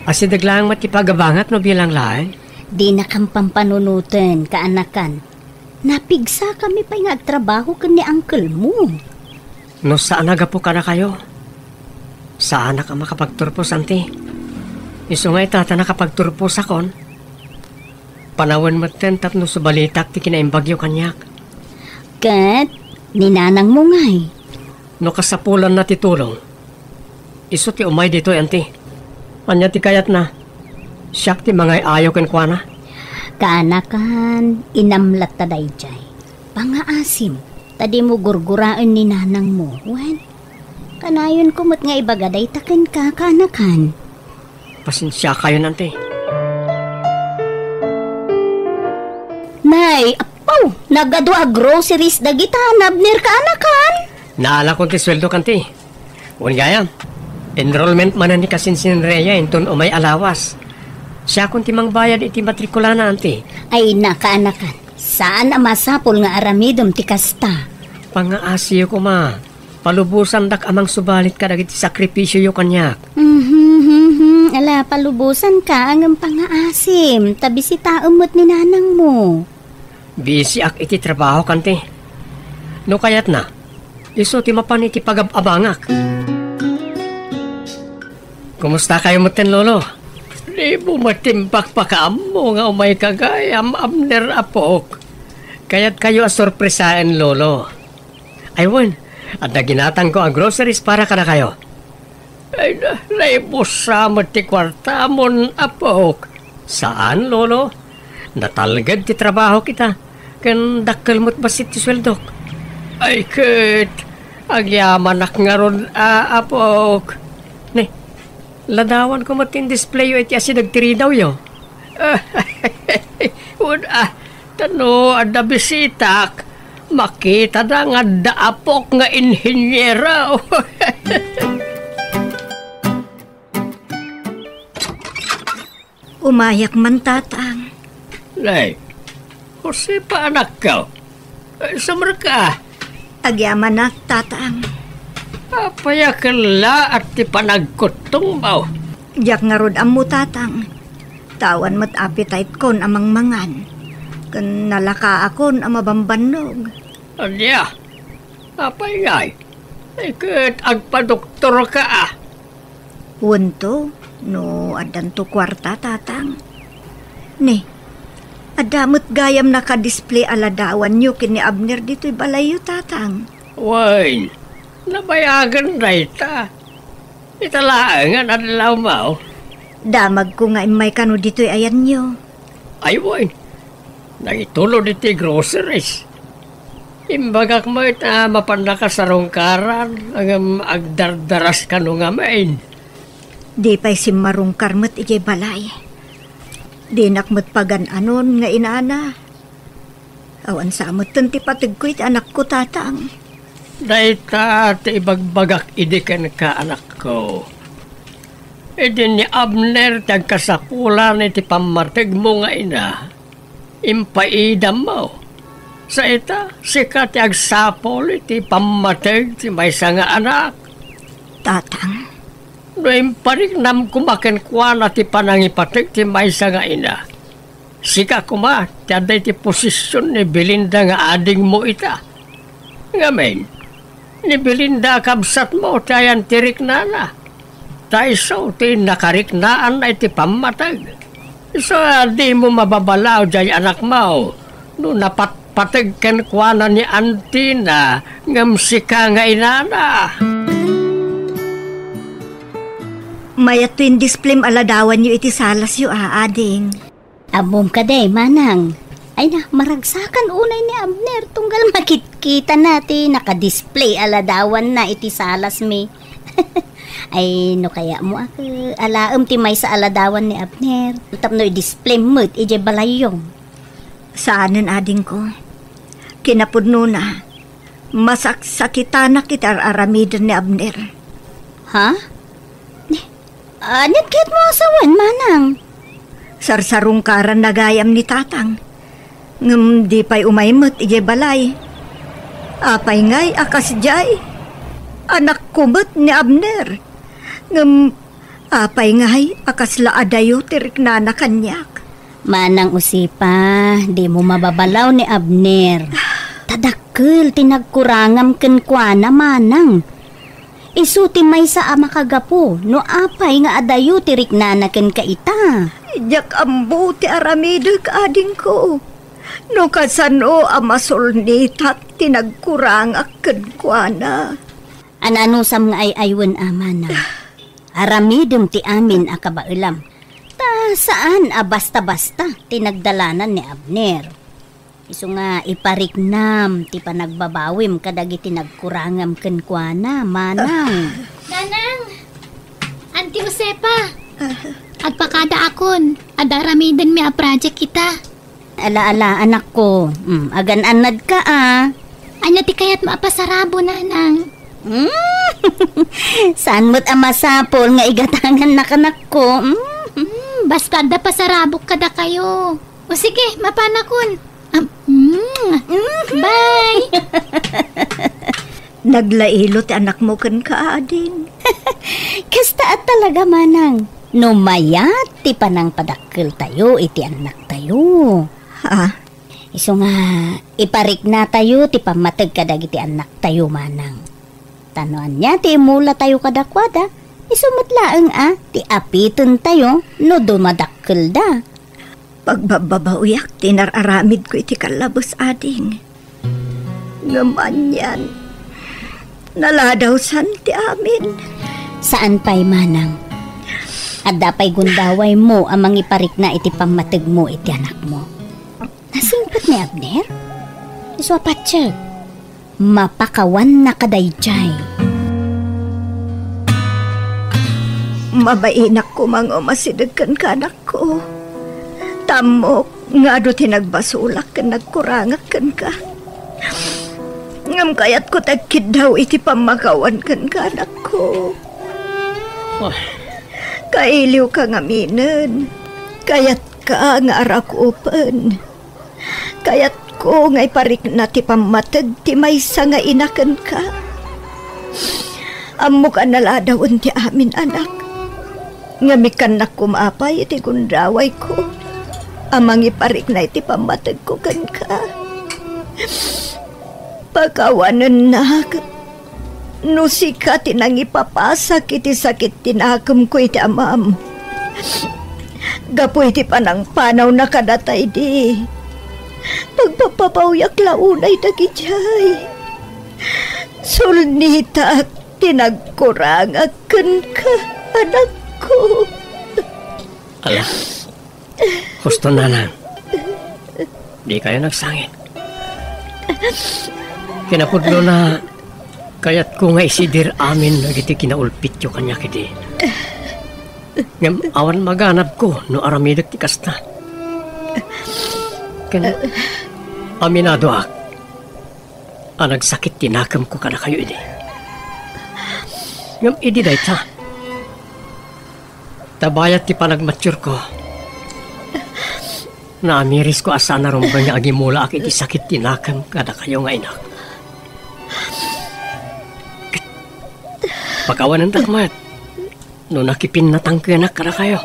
Asideg laeng met ti pagabangak no bilang laeng. Dinakam pampanunoten, kaanakan. Napigsakami pay nga agtrabaho ken ni uncle mo. No saan a gapu kadakayo, saanak a makapagturpos, Auntie. Isu nga ita ta nakapagturposakon, panawen metten tapno subalitak ti kinaimbagyo kaniak. Ket ni nanang mo ngay? No kasapulanna ti tulong, isu ti umay ditoy, Auntie. Ania ti kayatna? Siak ti mangay-ayo kenkuana? Kaanakan, inam latta daydiay. Pangaasim, ta dimo gurguraen ni nanang mo, wen? Kanayonko met nga ibaga dayta kenka, kaanakan. Pasensiakayon, Auntie. Nay, apo, nagadu a groceries dagita, Abner, kaanakan? Naalakon ti sueldok, Auntie. Wen gayam, enrollment manen ni kasinsinreya inton umay a lawas. Siakon ti mangbayad iti matrikulana, Auntie. Ay, na, kaanakan. Saan a masapul nga aramidem ti kasta. Pangaasiyo koma. Palubosandak a mangsubalit kadagiti sakripisioyo kaniak. Mhm, mhm. Ala, palubosanka, ngem pangaasim, ta bisitaem met ni nanang mo. Bisiak iti trabaho, Auntie. No kayatna, isu ti mapan iti pagab-abangak. Kumusta kayo metten, Lolo? Dimo met ti pakpakaammo nga umay ka gayam, Abner, apok. Kayatkayo a sorpresaen, Lolo. Ay wen, adda ginatangko a groceries para kadakayo. Ay, na, naibusa met ti kuartamon, apok. Saan, Lolo. Natalged ti trabahok ita, ken dakkel met bassit ti sueldok. Ay ket, agyamanak ngarud a, apok. Ni, ladawanko met ti indisplayo iti asideg ti ridawyo. Wen a, ta no adda bisitak, makitada nga adda apok nga inhiniero. Umayak man, Tatang. Nay, Josefa, anakko. Eh, sumrek ka. Agyamanak, Tatang. Apay a kellaat ti panagkuttongmo? Diak ngarud ammo, Tatang. Ta awan met appetite-kon a mangmangan. Ken nalakaakon a mabambannog. Ania? Apay ngay? Ay ket agpadoktorka a. Wento, no addanto kuarta, Tatang. Ni, adda met gayam naka-display a ladawanyo ken ni Abner ditoy balayyo, Tatang. Wen, nabayagen dayta. Ita laeng nga adlawmo. Damagko nga immay kano ditoy ayanyo. Ay, wen. Nangitulod iti groceries. Imbagak met a mapannaka sarungkaran, ngem agdardaras kano ngamin. Di pay simmarungkar met idiay balay. Dinak met pagan-anon nga inana. Awan sa metten ti pategko iti anakko, Tatang. Dayta ti ibagbagak idi kenka, anakko. Idi ni Abner ti agkasapulan iti pammategmo nga ina, impaidammo. Sa ita, sika ti agsapul iti pammateg ti maysa nga anak. Tatang. No impariknam koma kenkuana ti panangipateg ti maysa nga ina, sika koma ti adda iti posision ni Belinda nga adingmo ita. Ngamin, ni Belinda a kabsatmo ti ayan ti riknana. Ta isu ti nakariknaanna iti pammateg. Isu a dimo mababalaw jay anakmo no napatpateg kenkuana ni antina ngem sika nga inana. Mayat to indisplayem a ladawanyo iti salasyo, a, ading. Ammom kadi, manang. Ay na, maragsakan unay ni Abner tunggal makitkitana ti nakadisplay a ladawanna iti salasmi. Ay, no kayatmo a, alaem ti maysa a ladawan ni Abner tapno idisplayem met idiay balayyo. Saanen, adingko. Kinapudnona, masaksakitanak iti ar-aramiden ni Abner. Ha? Ania ti kayatmo a sawen, manang? Sarsarungkaranna gayam ni tatang. Ngem di pay umay met idiay balay. Apay ngay a kasdiay? Anakko met ni Abner. Ngem apay ngay a kasla adayo ti riknana kaniak? Manang Josefa, dimo mababalaw ni Abner. Ta dakkel ti nagkurangam kenkuana, manang. Isu ti maysa a makagapu no apay nga adayo ti riknana kenka ita. Diak ammo ti aramidek, adingko. No kasano a masulnitak ti nagkurangak kenkuana. Ananusam nga ay-aywen a, manang. Aramidem ti amin a kabaelam. Ta saan a basta-basta ti nagdalanan ni Abner. Isu nga ipariknam ti panagbabawim kadagiti nagkurangam kenkuana, manang. Nanang! Auntie Josefa! Agpakadaakon, adda aramidenmi a project ita. Ala, ala, anakko. Mm, agan-annadka, a. Ania ti kayatmo a pasarabo, nanang? Mm. Saan met a masapul nga igatangannaka, anakko? Mm. Mm, basta adda pasarabok kadakayo. O sige, mapanakon. Am, mm. Mm. Bye! Naglailo ti anakmo kenka, ading. Kasta a talaga, manang. No mayat ti panangpadakkeltayo iti annaktayo. Ha? Isu nga, ipariknatayo ti pammateg kadagiti annaktayo, manang. Ta no ania ti imulatayo kadakuada, isu met laeng a ti apitentayo no dumadakkelda. Pagbabbabawiak ti inar-aramidko iti kallabes, ading. Ngem anian, naladawsan ti amin. Saan pay, manang. Adda pay gundawaymo a mangiparikna iti pammategmo iti anakmo. Nasingpet ni Abner? Isu a patiek. Mapakawanna kadaydiay. Mabainak koma nga umasideg kenka, anakko. Ta ammok nga adu ti nagbasolak ken nagkurangak kenka. Ngem kayatko ti agkiddaw iti pammakawan kenka, anakko. Ah. Kailiwka ngaminen. Kayatka nga arakupen. Kayatko nga iparikna ti pammateg ti maysa nga ina kenka. Ammok a naladawen ti amin, anak. Ngem ikkannak koma pay iti gundawayko a mangiparikna iti pammategko kenka. Pakawanennak no sika ti nangipapasak iti sakit ti nakemko iti amam. Gapu iti panangpanawna kadata idi, pagpapabawyak la unay dagidiay. Sulnitak ti nagkurangak kenka, anakko. Ala, husto, nanang. Dikayo nagsangit. Kinapudnona, kayatko nga isidir amin dagiti kinaulpityo kaniak idi. Ngem awan maganabko no aramidek ti kasta. Ken aminadoak a nagsakit ti nakemko kadakayo idi. Ngem idi dayta, ta bayat ti panagmatiurko, naamirisko a saan a rumbeng nga agimulaak iti sakit ti nakem kadakayo nga inak. Ket pakawanendak met no nakipinnatangkenak kadakayo.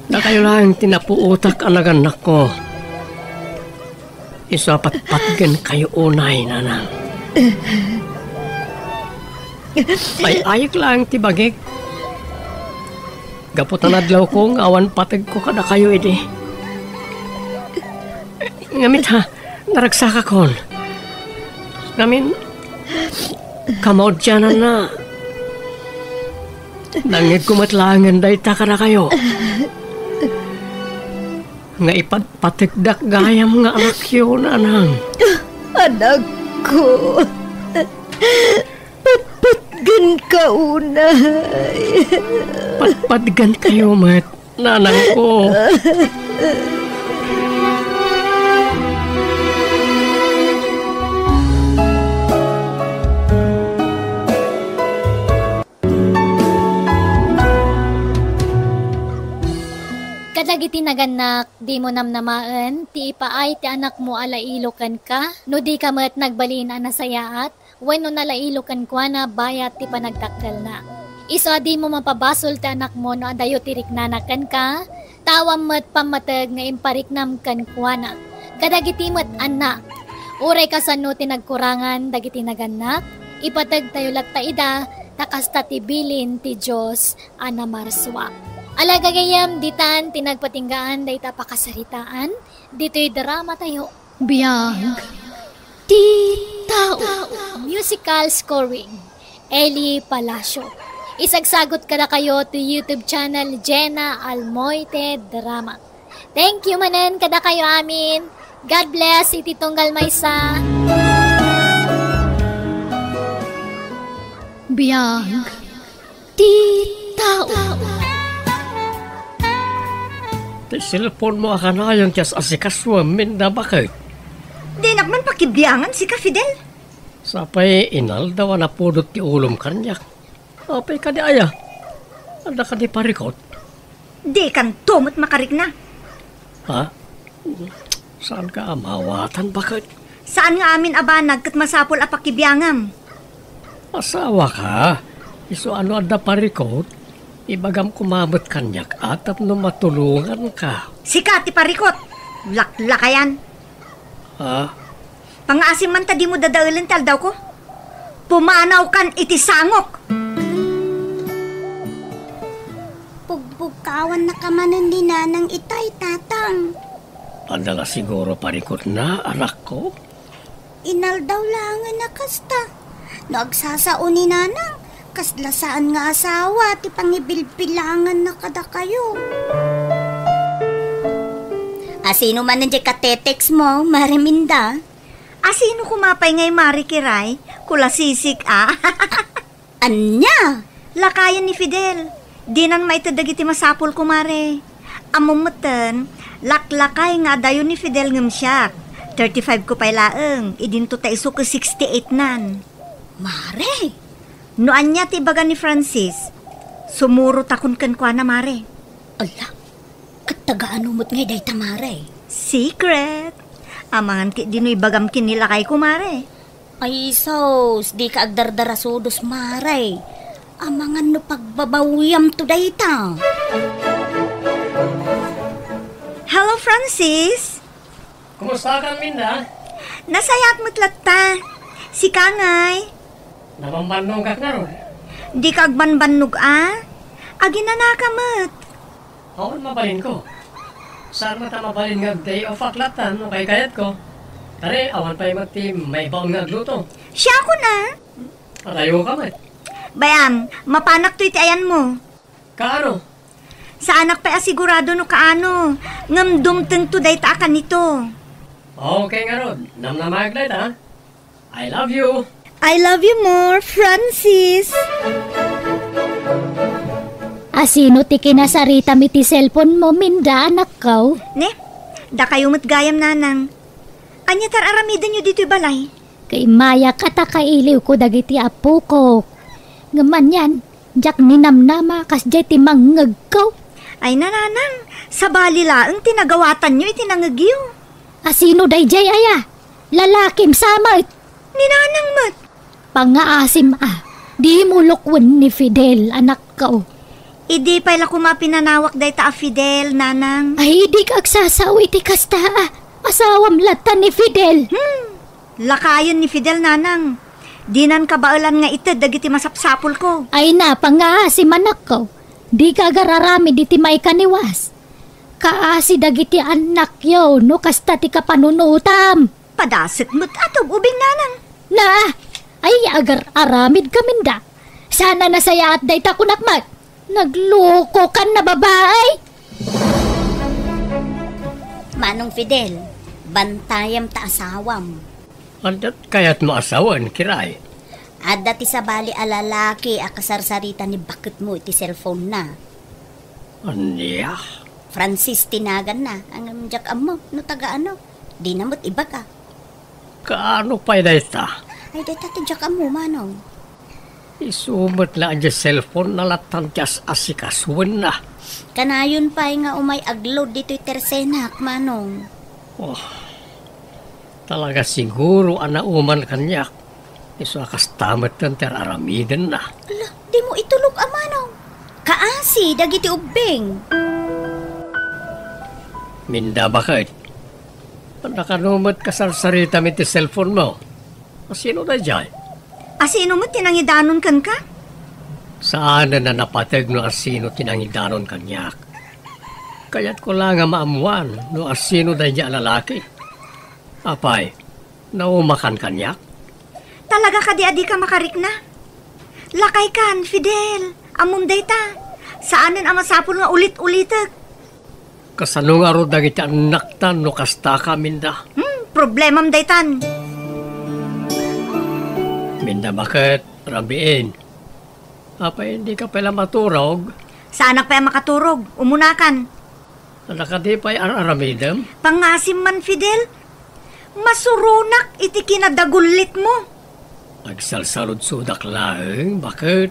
Dakayo laeng ti napuotak a nagannakko. Isu a patpatgenkayo unay, nanang. Ay-ayek laeng ti bagik. Gapu ta nadlawko nga awan pategko kadakayo idi. Ngamit ha, naragsakakon. Ngamin, kamaudiananna, nangngegko met laengen dayta kadakayo. Nga ipatpategdak gayam nga anakyo, nanang. Anakko. Patpatgenka unay. Patpatgenkayo met, nanangko. Kadagiti nagannak, dimo namnamaen ti ipaay ti anakmo a lailo kenka, no dika met nagbalin a nasayaat, wenno nalailo kenkuana bayat ti panagdakkelna. Isu a dimo mapabasol ti anakmo no adayo ti riknana kenka, ta awan met pammateg nga impariknam kenkuana. Kadagiti met annak, uray kasano ti nagkurangan dagiti nagannak, ipategtayo latta ida, ta kasta ti bilin ti Dios a namarsua. Ala gagayyem, ditan ti nagpatinggaan dayta a pakasaritaan, ditoy dramatayo. Biag ti tao. Musical scoring, Eli Palacio. Isagsagot kadakayo ti YouTube channel Jenna Almoite Drama. Thank you manen kadakayo amin. God bless iti tunggal maysa. Biag ti tao. Ti cellphone-mo a kanayon ti as-asikasuem, Minda, baket? Dinak man pakibiangan sika, Fidel. Sapay inaldaw a napudot ti ulom kaniak. Apay kadi aya? Adda kadi parikut? Dikanto met makarikna. Ha? Saanka a maawatan, baket? Saan nga amin a banag ket masapul a pakibiangam. Asawaka, isu a no adda parikut, ibagam koma met kaniak a tapno matulonganka. Sika ti parikut! Laklakayan! Ha? Pangaasim man ta dimo dadaelen ti aldawko. Pumanawkan iti sangok! Pugbugkawannaka manen ni Nanang itay, Tatang. Adda la siguro parikutna, anakko? Inaldaw laengen a kasta. No agsasao ni Nanang, kasla saan nga asawa ti pangibilbilanganna kadakayo. Asino manen diay katetext-mo, Mare Minda? Asino koma pay ngay, Mare Kiray? Kulasisik a. Ania? Lakayen ni Fidel. Dinan maited dagiti masapul, kumare. Ammom metten, laklakay nga adayo ni Fidel ngem siak. Thirty-five ko pay laeng, idinto ta isu ket sixty-eight-nan. Mare! No ania ti ibaga ni Francis, sumurotakon kenkuana, mare. Ala, ket taga-ano met ngay dayta, mare? Secret! Amangan ketdi no ibagam ken ni lakayko, mare. Ay sus, dika agdardarasudos, mare. Amangan no pagbabawiamto dayta. Hello, Francis. Kumustakan, Minda? Nasayaat met latta. Sika ngay? Nabambannogak ngarud. Dika agbanbannog a? Aginanaka met. Awan mabalinko. Saan met a mabalin nga ag-day off-ak latta no kaykayatko. Kari, awan pay met ti maibaon nga agluto. Siakon a? Padayoka met. Bay-am, mapanak toy ti ayanmo. Kaano? Saanak pay a sigurado no kaano, ngem dumtengto dayta a kanito. Okay ngarud, namnamaek dayta. I love you. I love you more, Francis. Asino ti kinasaritam iti cellphone-mo, Minda, anakko? Ne, dakayo met gayam, Nanang. Ania ti ar-aramidenyo ditoy balay? Kaimayak a ta kailiwko dagiti apokok. Ngem anian, diak ninamnama kasdiay ti mangngegko. Ay, Nanang, sabali laeng ti nagawatanyo iti nangegyo. Asino daydiay aya? Lalakim sa met. Ni Nanang met. Pangaasim a, dimo lukwen ni Fidel, anakko. Idi pay la koma pinanawak dayta a Fidel, Nanang. Ay, dika agsasao iti kasta a. Asawam latta ni Fidel. Hmm. Lakayen ni Fidel, Nanang. Dinan kabaelan nga ited dagiti masapsapulko. Ay na, pangaasi, anakko. Dika agar-aramid iti maikaniwas. Kaasi dagiti annakyo no kasta ti kapanunotam. Padasek met a tug-ubing, nanang. Na, ay agar-aramid kaminda. Saan a nasayaat dayta, kunak met. Naglukokan a babai. Manong Fidel, bantayam ta asawam. Adda kayatmo a sawen, Kiray? Adda ti sabali a lalaki a kasarsarita ni baketmo iti cellphone-na. Ania? Francis ti naganna, ngem diak ammo no taga ano. Dina met ibaga. Kaano pay dayta? Ay, dayta ti diak ammo, manong. Isu met la a diay cellphone-na lattan ti as-asikasuenna. Kanayon pay nga umay agload ditoy tersenak, manong. Oh, talaga siguro a nauman kaniak. Isu a kasta metten ti ar-aramidenna. Ala, dimo itulok a manong. Kaasi dagiti ubbing. Minda, baket. Adda kano met kasarsaritam iti cellphone-mo? Asino daydiay? Asino met ti nangidanon kenka? Saanen a napateg no asino ti nangidanon kaniak. Kayatko la nga maammuan no asino daydiay a lalaki. Apay, naumakan kaniak? Talaga kadi a dika makarikna? Lakaykan, Fidel. Ammom dayta. Saanen a masapul nga ulit-ulitek. Kasano ngarud dagiti annaktan no kastaka, Minda? Hmm, problemam daytan. Minda, baket, rabiin. Apay, dika pay la maturog? Saanak pay a makaturog. Umunakan. Adda kadi pay ar-aramidem? Pangasim man, Fidel. Masuronak iti kinadagullitmo. Agsalsaludsodak laeng, baket?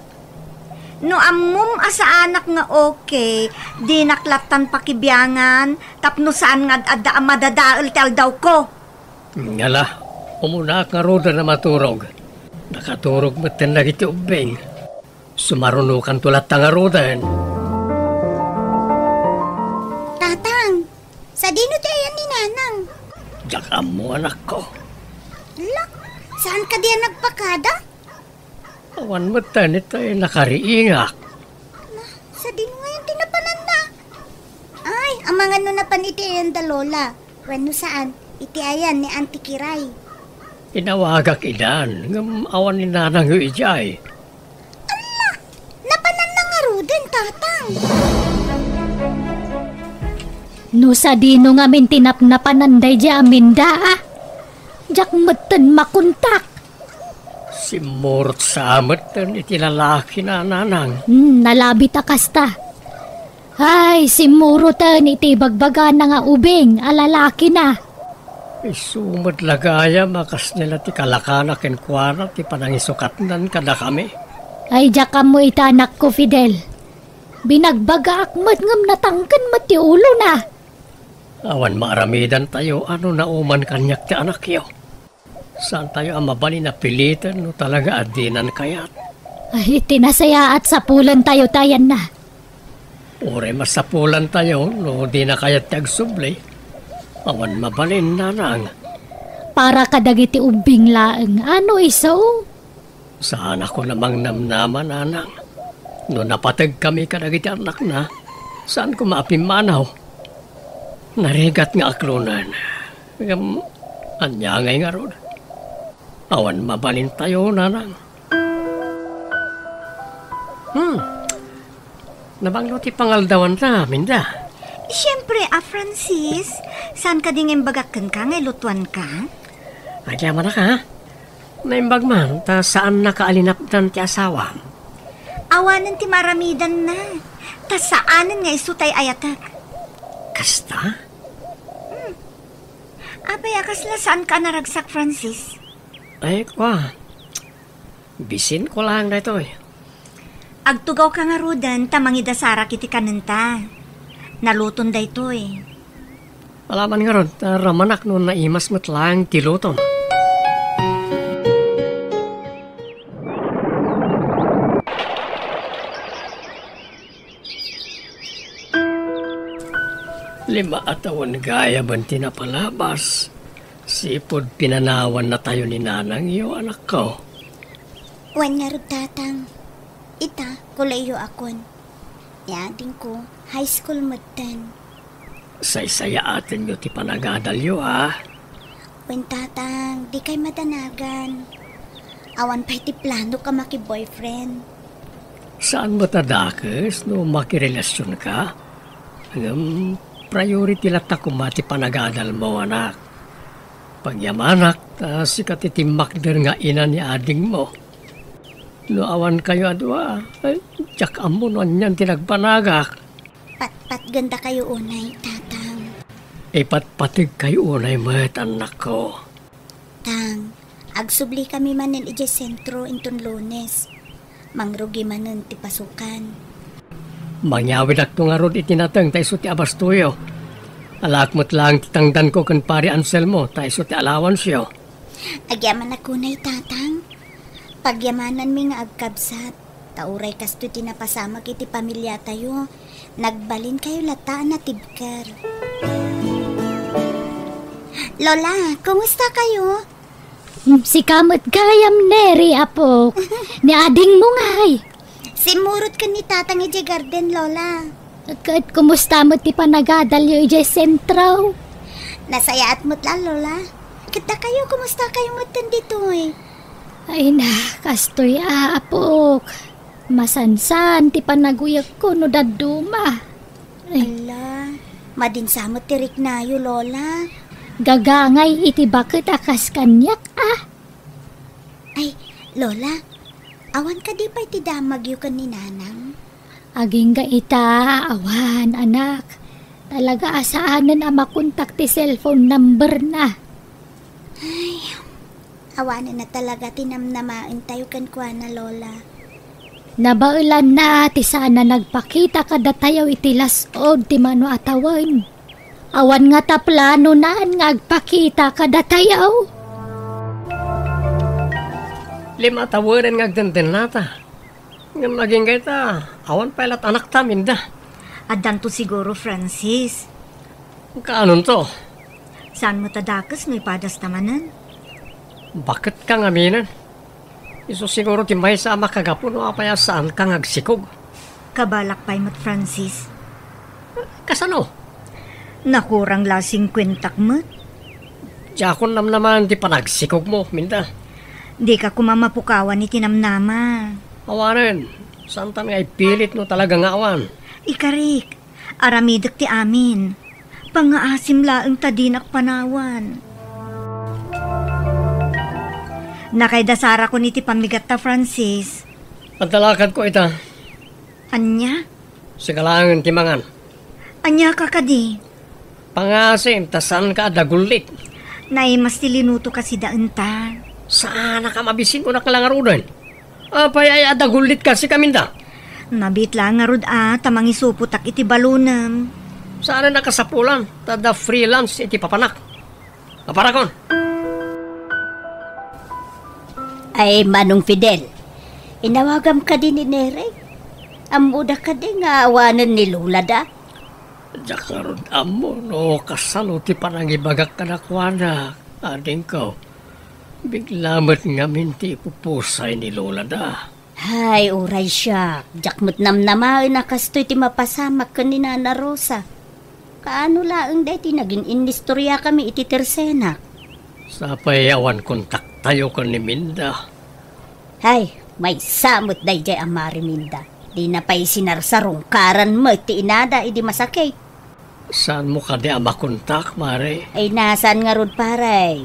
No ammom a saanak nga okay, dinak lattan pakibiangan tapno saan nga ad-adda a madadael ti aldawko. Ngala, umunaak ngaruden a maturog. Nakaturog metten dagiti ubbing. Sumarunokanto latta ngaruden. Tatang, sadino ti ayan ni Nanang? Diak ammo, anakko. Ala, saan kadi a nagpakada? Awan metten itay nakariingak. Na, sadino ngayon ti napananna? Ay, amangan no napan iti ayan da Lola. Wenno saan, iti ayan ni Auntie Kiray. Inawagak idan, ngem awan ni Nanangyo idiay. Ala! Napananna ngaruden, Tatang! No sadino ngamin ti napnapanan daydiay a Minda, a? Diak metten makontak. Simmurot sa metten iti lalaki na, Nanang. Hmm, nalabit a kasta. Ay, simmuroten iti ibagbagana nga ubing a lalakina. Isu met la gayam a kasla ti kalakana kenkuana ti panangisukatnan kadakami. Ay, diak ammo ita, anakko, Fidel. Binagbagaak met ngem natangken met ti ulona. Awan maaramidantayo a no nauman kaniak ti anakyo. Saantayo a mabalin a piliten no talaga a dinan kayat. Ay, iti nasayaat, sapulentayo ti ayanna. Uray masapulantayo no dina kayat ti agsubli. Awan mabalin, Nanang. Para kadagiti ubbing laeng, ano isu? Saanakon a mangnamnama, Nanang. No napategkami kadagiti annakna, saan koma a pimmanaw. Narigat nga aklonen. Ngem, ania ngay ngarud? Awan mabalintayo, Nanang. Hmm. Nabanglo ti pangaldawanta, Minda. Siempre, a Francis, saan kadi nga imbagak kenka nga ilutuanka? Agyamanak, ha? Naimbag man, ta saan nakaalinapdan ti asawam. Awanen ti maaramidanna. Ta saanen nga isu tay ayatek. Kasta? Hmm. Apay a kasla saanka a naragsak, Francis? Ay, kua. Bisinko laeng daytoy. Agtugawka ngaruden ta mangidasarak iti kanenta. Naluton daytoy. Alaman ngarud, ta ramanak no naimas met laeng ti lutom. Lima a tawen gayam ti napalabas. Sipud pinanawannatayo ni nanangyo, anakko. Wen ngarud, Tatang. Ita, kolehiyo akon. Ni adingko, high school metten. Saysayaatenyo ti panagadalyo, a? Wen, Tatang, dikay madanagan. Awan pay ti planok a maki-boyfriend. Saan met a dakes no makirelasionka? Ngem priority latta koma ti panagadalmo, anak. Pagyamanak, ta sika ti timmakder nga ina ni adingmo. No awankayo a dua, ay, diak ammo no anian ti nagbanagak. Patpatgendakayo unay, Tatang. Ipatpategkayo unay met, annakko. Tang, agsublikami manen idiay sentro inton Lunes. Mangrugi manen ti pasukan. Mangyawidakto ngarud iti nateng ta isu ti abastoyo. Alaak met laeng ti tangdanko ken Pari Anselmo ta isu ti allowanceo. Agyamanak unay, Tatang. Pagyamananmi nga agkabsat, ta uray kastoy ti napasamak iti pamiliatayo, nagbalinkayo latta a natibker. Lola, kumusta kayo? Hmm, sika met gayam, Neri, apok. Ni adingmo ngay? Simmurot ken ni Tatang idiay garden, Lola. Ket kumusta met ti panagadalyo idiay sentro? Nasayaat met la, Lola. Ket dakayo, kumusta kayo met ditoy? Ay na, kastoy, apok. Masansan ti panaguyegko no dadduma. Ay. Ala, madinsa met ti riknayo, Lola. Gagangay iti baket a kas kaniak, a. Ay, Lola, awan kadi pay ti damagyo ken ni Nanang? Agingga ita, awan, anak. Talaga a saanen a makontak ti cellphone number na. Ay, awanen na talaga ti namnamaentayo kenkuana, Lola. Nabaelanna ti saan a nagpakita kadatayo iti las-ud ti mano a tawen. Awan ngata planonan nga agpakita kadatayo. Lima a tawen nga agdendennata. Ngem agingga ita, awan pay la't anakta, Minda. Addanto siguro, Francis. Kaanonto? Saan met a dakes no ipadasta manen? Baket ka ngaminen. Isu siguro ti maysa a makagapu no apay a saanka nga agsikog. Kabalak pay met, Francis. Kasano? Nakurang la singkuentak met. Diakon namnamaen ti panagsikogmo, Minda. Dika koma mapukawan iti namnama. Awanen, saantan nga ipilit no talaga nga awan. Ikarik, aramidek ti amin. Pangngaasim laeng ta dinak panawan. Nakaidasarakon iti pammigatta, Francis. Adda lakadko ita. Ania? Sika laengen ti mangan. Ania ka kadi? Pangngaasim ta saanka a dagullit. Naimas ti linuto kasi daenta. Saanak a mabisin, kunak la ngaruden. Apay ay a dagullit kasi kaminda? Nabiit la ngarud a ta mangisupotak iti balonem. Saan a nakasapulan, ta adda freelance iti papanak. Aparakon. Ay, Manong Fidel, inawagam kadi ni Nere? Ammoda kadi nga awanen ni Lola da? Diak ngarud ammo no kasano ti panangibagak kadakuada, adingko. Bigla met ngamin ti ipupusay ni Lola da. Hay, uray siak, diak met namnamaen a kastoy ti mapasamak ken ni Nana Rosa. Kaano laeng daytoy nagin-inistoriakami iti tersenak? Sapay awan kontaktayo ken ni Minda. Hay, maysa met daydiay a Mari Minda. Dina pay sinarsarungkaran met ti inada idi masakit. Saanmo kadi a makontak, Mare? Ay, nasaan ngarud, pare.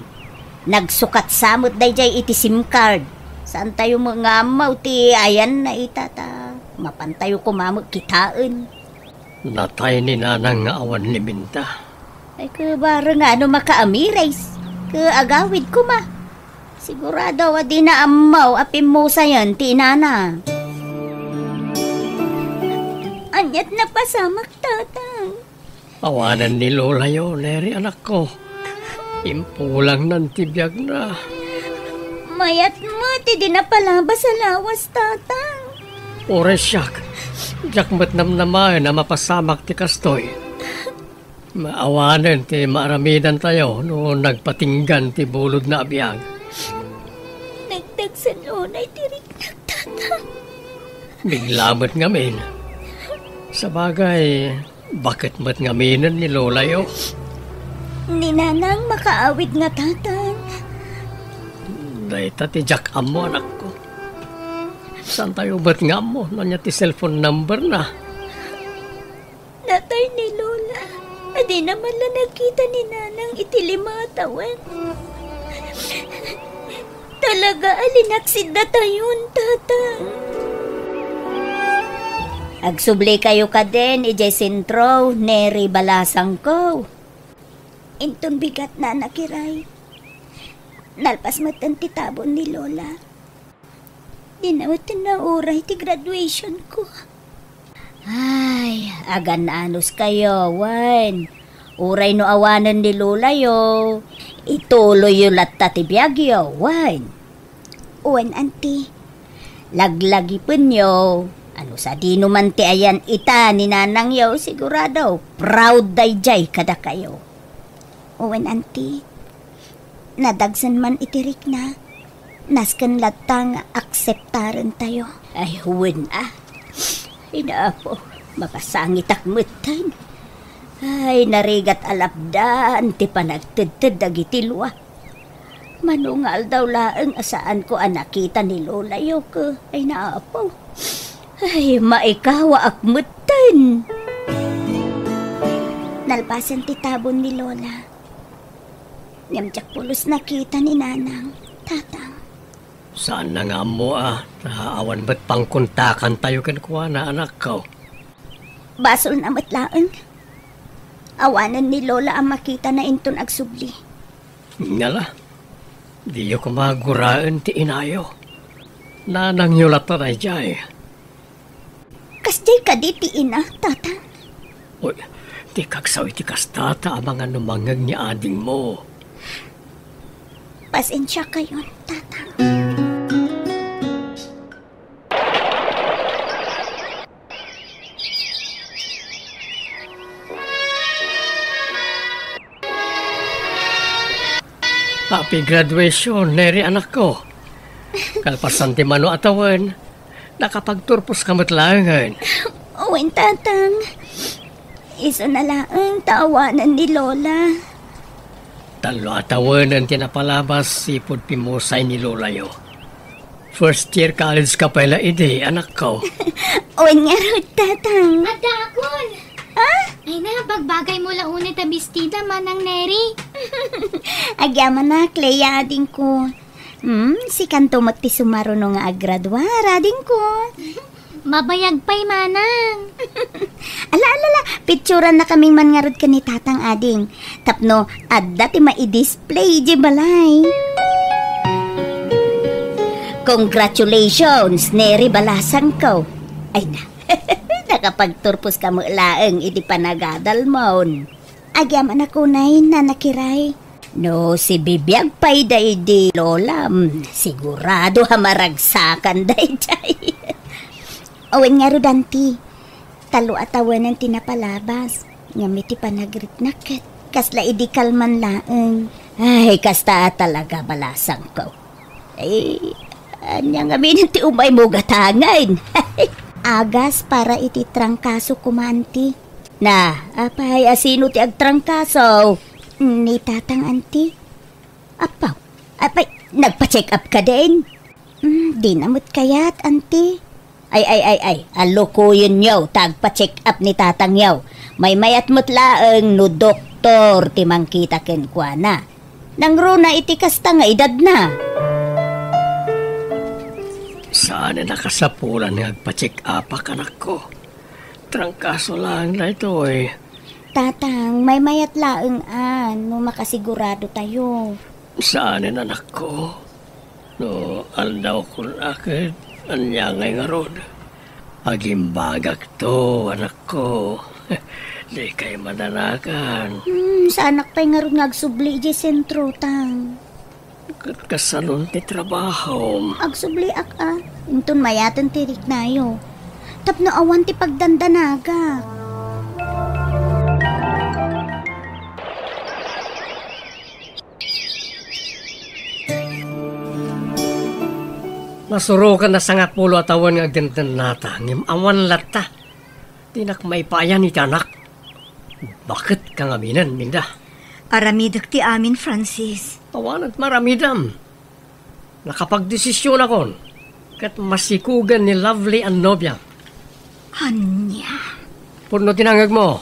Nagsukat sa met daydiay iti SIM card. Saantayo met nga ammo ti ayanna ita ta mapantayo koma met kitaen. Natay ni Nanang nga awan ni Minda. Ay, ket bareng nga no makaamires, ket agawid koma. Sigurado a dina ammo a pimmusayen ti inana. Ania't napasamak, Tatang? Awanen ni Lolayo, Neri, anakko. Impulangnan ti biagna. Mayat met idi napalabas a lawas, Tatang. Uray siak, diak met namnamaen a mapasamak ti kastoy. Awanen ti maaramidantayo no nagpatinggan ti bulodna a biag. Nagdagsen unay ti rikna. Bigla met ngamin. Sabagay, baket met ngaminen ni Lolayo. Ni Nanang makaawid nga tatang. Dayta ti diak ammo, anakko. Saantayo met nga ammo no ania ti cellphone number na? Natay ni Lola. Adina man la nakita ni Nanang iti lima a tawen. Talaga a linaksid datayon, Tatang. Agsublikayo kadin idiay sentro, Neri balasangko. Inton bigat, Nana Kiray. Nalpas metten ti tabon ni Lola. Dina metten nauray ti graduation ko. Ay, agan-anos kayo, wen. Uray no awanen ni Lolayo, ituloyyo latta ti biagyo, wen. Wen, Auntie. Laglagipenyo, ano sadino man ti ayan ita ni nanangyo, sigurado, proud daydiay kadakayo. Wen, Auntie. Nadagsen man iti rikna, nasken latta nga akseptarentayo. Ay, wen a. Ay, Apo, makasangitak metten. Ay, narigat a lapdan ti panagtedted dagiti lua. Mano nga aldaw laeng a saanko a nakita ni Lolayo, ke. Ay, Apo. Ay, maikawaak metten. Nalpasen ti tabon ni Lola. Ngem diak pulos nakita ni Nanang, Tatang. Saanna nga ammo a, ta awan met pangkontakantayo kenkuana, anakko. Basolna met laeng. Awanen ni Lola a makitana inton agsubli. Ngala, diyo koma guraen ti inayo. Nanangyo latta daydiay. Kasdiay kadi ti ina, Tatang? Uy, dikak sao iti kasta ta amangan no mangngeg ni adingmo. Pasensiakayon, Tatang. Happy graduation, Neri, anakko. Kalpasan ti mano a tawen, nakapagturposka met laengen. Wen, Tatang. Isuna laeng ta awanen ni Lola. Tallo a tawenen ti napalabas sipud pimmusay ni Lolayo. First year college ka pay la idi, anakko. Wen ngarud, Tatang. Adakon! Ah? Ay na, bagbagaymo la unay ta bestida, Manang Neri. Agyamanak, Clea, adingko. Hmm, sikanto met ti sumaruno nga aggraduar, adingko. Mabayag pay, Manang. Ala, ala, ala, picturannakaming man ngarud ken ni Tatang, ading. Tapno adda ti maidisplay idiay balay. Congratulations, Neri balasangko. Ay na, nakapagturposka met laeng idi panagadalmon. Agyamanak unay, Nana Kiray. No sibibiag pay daydi Lolam, sigurado a maragsakan daydiay. Wen ngarud, Auntie. Tallo a tawenen ti napalabas. Ngem iti panagriknak ket kasla idi kalman laeng. Ay, kasta a talaga, balasangko. Ay, ania ngamin ti umaymo gatangen? Agas para iti trangkaso koma, Auntie. Na, apay, asino ti agtrangkaso? Ni Tatang, Auntie. Apaw, apay, nagpa-check up kadin? Hmm, dina met kayat, Auntie. Ay, ay, ay, ay, alukoyenyo ta agpa-check up ni tatangyo. Maymayat met laeng no doktor ti mangkita kenkuana. Nangruna iti kasta nga edadna. Saan a nakasapulan nga agpa-check up, anakko. Trangkaso laeng daytoy. Tatang, maymayat laeng a no makasigurado tayo. Saan, anakko? No aldawko la ket ania ngay ngarud? Agimbagakto, anakko. Dikay madanagan. Hmm, saanak pay ngarud nga agsubli idiay sentro, Tang. Ket kasanon ti trabahom? Agsubliak a, inton mayaten ti riknayo. Tapno awan ti pagdandanagak. Nasuroken a sangapulo a tawen nga agdendennata, ngem awan latta. Dinak maipaayan iti anak. Baket ka ngaminen, Minda. Aramidek ti amin, Francis. Awanen maramidam. Nakapagdesisionakon, ket masikugen ni Lovely a nobiam. Ania? Pudno ti nangngegmo.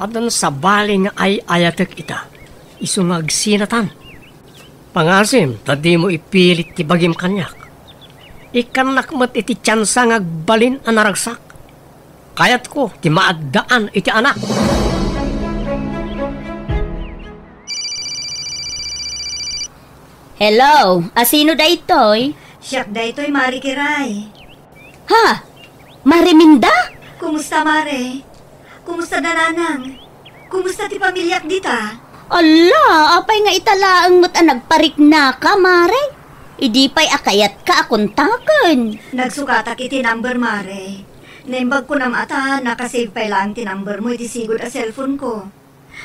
Addan sabali nga ay-ayatek ita. Isu nga agsinatan. Pangasim ta dimo ipilit ti bagim kaniak. Ikkannak met iti tiansa nga agbalin a naragsak. Kayatko ti maaddaan iti anak. Hello, asino daytoy? Siak daytoy, Mare Kiray. Ha? Mare Minda? Kumusta, Mare? Kumusta da Nanang? Kumusta ti pamiliak dita? Ala, apay nga ita laeng met a nagpariknaka, Mare? Idi pay a kayatka a kontaken. Nagsukatak iti number, Mare. Naimbag ko nam ata, nakasave pay laeng ti number mo iti sigud a cellphone ko.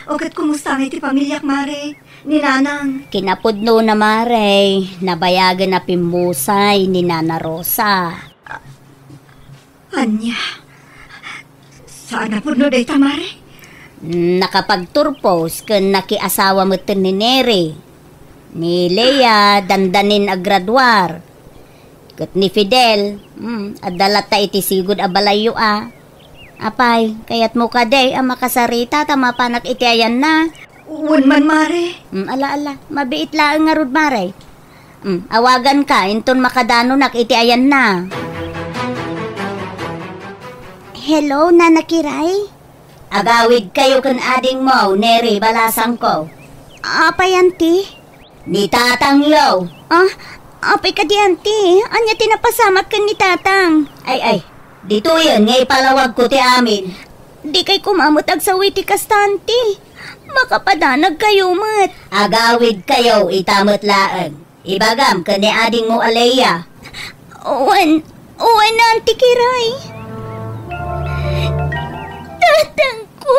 O ket kumusta nga iti pamiliak, Mare? Ni Nanang? Kinapudnona, Mare, nabayagen a pimmusay ni Nana Rosa. Ania? Saan a pudno dayta, Mare? Nakapagturpos ken nakiasawa metten ni Neri. Ni Lea, dandanin agraduar. Ket ni Fidel, hmm, adda latta iti sigud a balayyo a. Apay, kayatmo kadi a makasarita ta mapanak iti ayanna? Wen man, Mare. Hmm, ala, ala. Mabiit laeng ngarud, Mare. Hmm, awaganka, inton makadanonak iti ayanna. Hello, Nana Kiray? Agawidkayo ken adingmo, Neri balasangko. Apay, Auntie? Ni tatangyo. Ah, apay kadi, Auntie? Ania ti napasamak ken ni Tatang? Ay, ay, ditoyen nga ipalawagko ti amin. Dikay koma met agsawi ti kasta, Auntie. Makapadanagkayo met. Agawidkayo ita met laeng. Ibagam ken ni adingmo a Lea. Wen, wen, Auntie Kiray. Tatangko.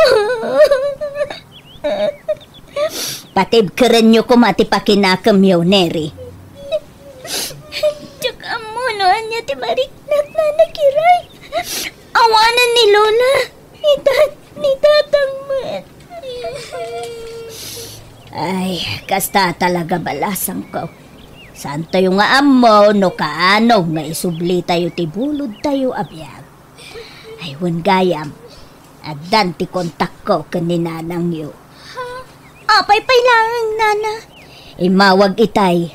Patibkerenyo koma ti pakinakemyo, Neri. Diak ammo no ania ti mariknak, Nana Kiray. Awanen ni Lola. Ni tat-, ni Tatang met. Ay, kasta talaga balasangko. Saantayo nga ammo no kaano nga isublitayo ti bulodtayo a biag. Ay, wen gayam, addan ti kontakko ken ni nanangyo. Ha? Apay pay laeng, Nana? Immawag itay.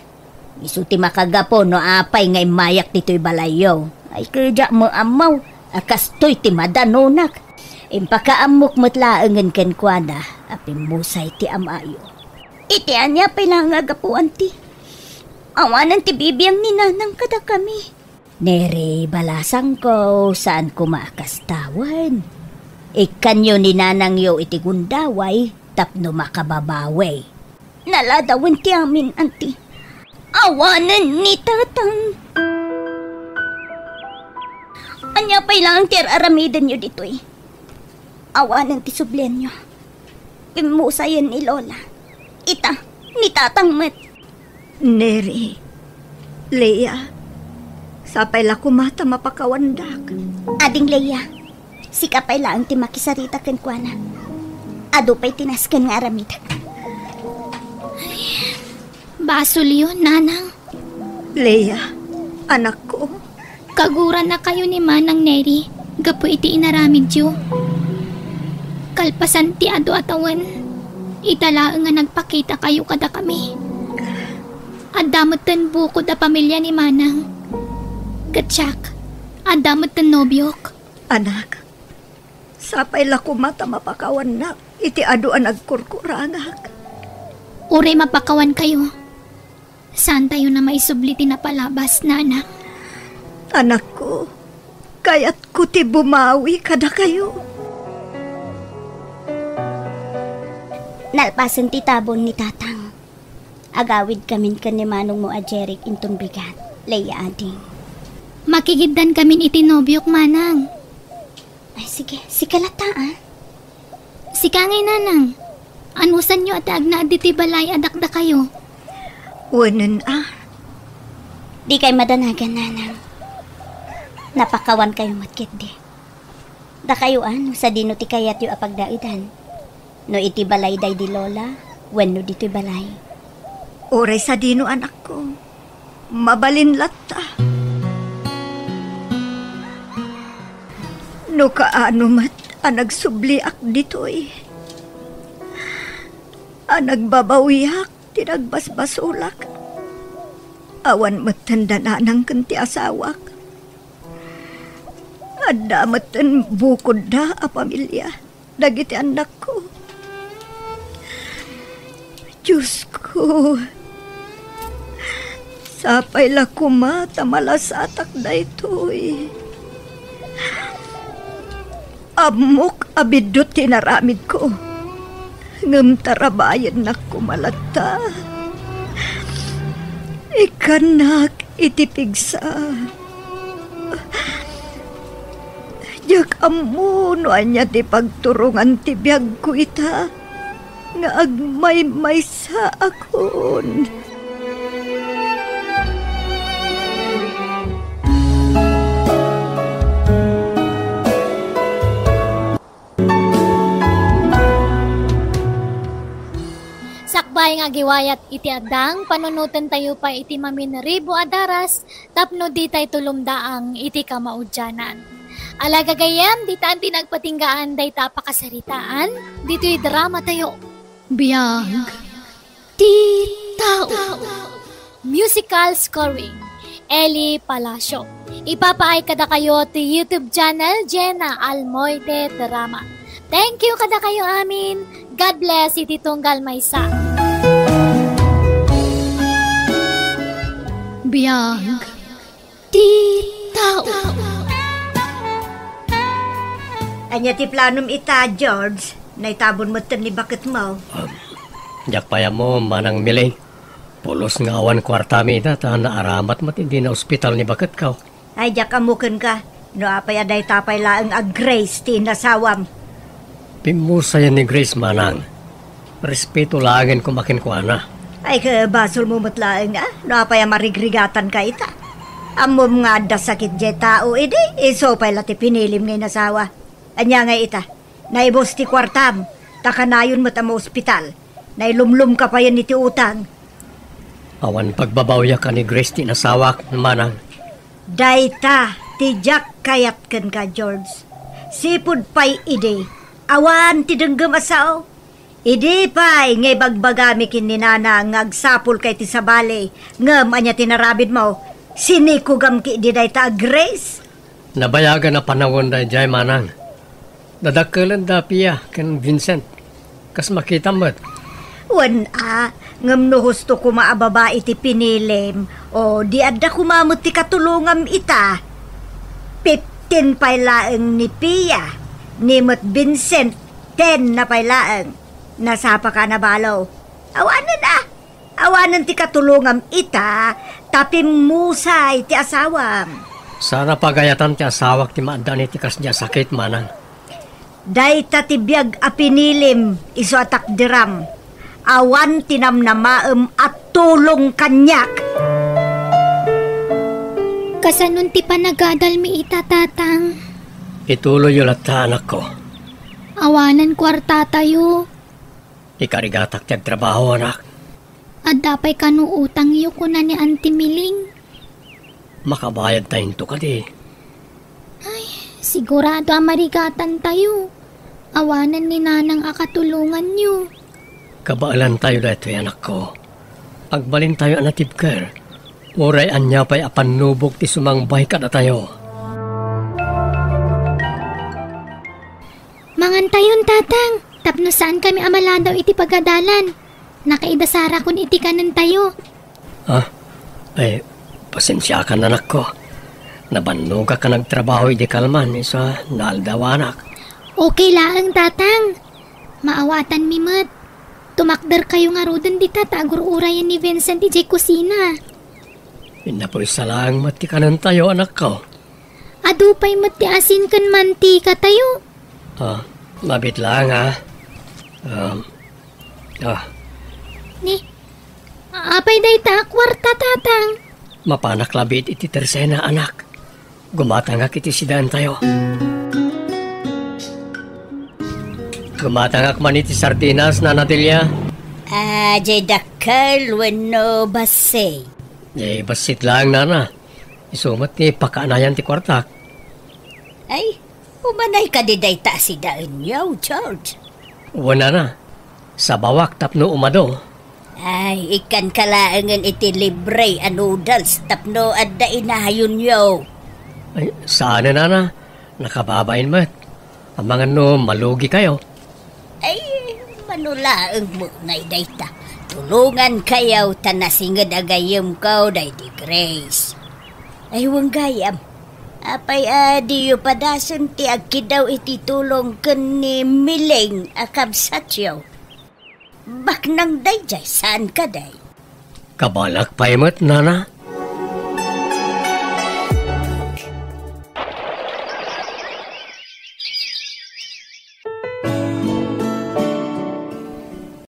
Isu ti makagapu no apay nga immayak ditoy balayyo. Ay, ket diak met ammo a kastoy ti madanonak. Impakaammok met laengen kenkuana a pimmusay ti amayo. Iti ania pay laeng a gapu, Auntie? Awanen ti bibiang ni Nanang kadakami. Neri, balasangko, saan koma a kasta wen. Ikkanyo ni nanangyo iti gundaway tapno makababawi. Naladawen ti amin, Auntie. Awanen ni Tatang. Ania pay laeng ti ar-aramidenyo ditoy? Awanen ti sublianyo. Pimmusayen ni Lola. Ita, ni Tatang met. Neri, Lea, sapay la koma ta mapakawandak. Ading Lea, sika pay laeng ti makisarita kenkuana. Adu pay ti nasken nga aramidek. Basolyo, Nanang. Lea, anakko. Kagurannakayo ni Manang Neri gapu iti inaramidyo. Kalpasan ti adu a tawen, ita laeng nga nagpakitakayo kadakami. Adda metten bukod a pamilia ni Manang. Ket siak, adda metten nobiok. Anak, sapay la koma ta mapakawannak iti adu a nagkurkurangak. Uray mapakawankayo, saantayon a maisubli ti napalabas, Nana. Anakko, kayatko ti bumawi kadakayo. Nalpasen ti tabon ni Tatang, agawidkamin ken ni manongmo a Jeric inton bigat, Lea ading. Makigiddankamin iti nobiok, Manang. Ay, sige, sika latta, a. Sika ngay, Nanang. Anusanyo a ti agnaed ditoy balay a dakdakayo? Wenen, a. Dikay madanagan, nanang. Napakawankayo met ketdi. Dakayo a, no sadino ti kayatyo a pagdaedan? No iti balay daydi lola, wenno ditoy balay? Uray sadino, anakko, mabalin latta. No kaano met a nagsubliak ditoy, a nagbabawiak ti nagbasbasolak, awan metten da nanang ken ti asawak. Adda metten bukodda a pamilia dagiti annakko. Diosko, sapay la koma ta malasatak daytoy. Ammok a biddut ti inaramidko, ngem tarabayennak koma latta. Ikkannak iti pigsa. Diak ammo no ania ti pagturongan ti biagko ita nga agmaymaysaakon. Sakbay nga agiwayat iti addang, panunotentayo pay iti maminribo a daras tapno ditay tulomdaang iti kamaudianan. Ala gagayyem, ditan ti nagpatinggaan dayta a pakasaritaan ditoy dramatayo. Biag ti tao. Musical scoring, Eli Palacio. Ipapaay kadakayo ti YouTube channel Jenna Almoite Drama. Thank you kadakayo amin. God bless iti tunggal maysa. Biag ti tao. Ania ti planom ita, George? Naitabon metten ni baketmo. Um, diak pay ammo, Manang Miling. Pulos nga awan kuartami ita ta naaramat met idi naospital ni baketko. Ay, diak ammo kenka, no apay a dayta pay laeng a Grace ti inasawam. Pimmusayan ni Grace, Manang. Respeto laengen koma kenkuana. Ay, ket basolmo met laeng, a, no apay a marigrigatanka ita. Ammom nga adda sakit diay tao idi, isu pay la ti pinilim nga inasawa. Ania ngay ita? Naibus ti kuartam, ta kanayon met a maospital. Nailumlomka payen iti utang. Awan pagbabawiak a ni Grace ti inasawak, Manang. Dayta ti diak kayat kenka, George. Sipud pay idi, awan ti denggem a sao. Idi pay nga ibagbagami ken ni Nana nga agsapulka iti sabali, ngem ania ti narabidmo? Sinikugam ketdi dayta a Grace? Nabayagan a panawen daydiay, Manang. Nadakkelenda a Pia ken Vincent. Kas makitam met. Wen a, ngem no husto koma a babai ti pinilim, o di adda koma met ti katulongam ita. Fifteen pay laeng ni Pia, ni met Vincent, ten na pay laeng. Nasapaka a nabalo. Awanen a. Awanen ti katulongam ita, ta pimmusay ti asawam. Saan a pagayatan ti asawak ti maaddaan iti kasdi a sakit, Manang. Dayta ti biag a pinilim isu a takderam. Awan ti namnamaem a tulong kaniak. Kasanon ti panagadalmi ita, Tatang? Ituloyyo latta, anakko. Awanen kuartatayo. Ikarigatak ti agtrabaho, anak. Adda pay kano utangyo, kuna ni Auntie Miling. Makabayadta into kadi? Ay, sigurado a marigatantayo. Awanen ni Nanang a katulonganyo. Kabaelantayo daytoy, anakko. Agbalintayo a natibker. Uray ania pay a pannubok ti sumangbay kadatayo. Mangantayon, Tatang, tapno saankami a maladaw iti pagadalan. Nakaidasarakon iti kanentayo. Ah, ay, pasensiakan, anakko. Nabannogak a nagtrabaho idi kalman, isu a naaldawanak. Okay laeng, Tatang. Maawatanmi met. Tumakderkayo ngaruden dita ta agur-urayen ni Vincent idiay kusina. Innapoy sa laeng met ti kanentayo, anakko. Adu pay met ti asin ken mantikatayo. Ah, mabit laeng, ah. Um, ah. Ni, apay dayta a kuarta, Tatang? Mapanak labi iti tersena, anak. Gumatangak iti sidaentayo. Gumatangak man iti sardinas, Nana Delia. Ah, jay dakkel wenno bassit? Jay bassit laeng, Nana. Isu met ti pakaanayan ti kuartak. Ay, umanay kadi dayta a sidaenyo, George? Wen, Nana. Sabawak tapno umado. Ay, ikkanka laengen iti libre a noodles tapno adda inayonyo. Ay, saanen, Nana. Nakababain met. Amangan no malugikayo. Ay, mano laeng met ngay dayta. Tulongankayo ta nasinged a gayyemko daydi Grace. Ay, wen gayam. Apay a diyo padasen ti agkidaw iti tulong ken ni Miling a kabsatyo? Baknang dayjay, saan kadi? Kabalak pay met, Nana.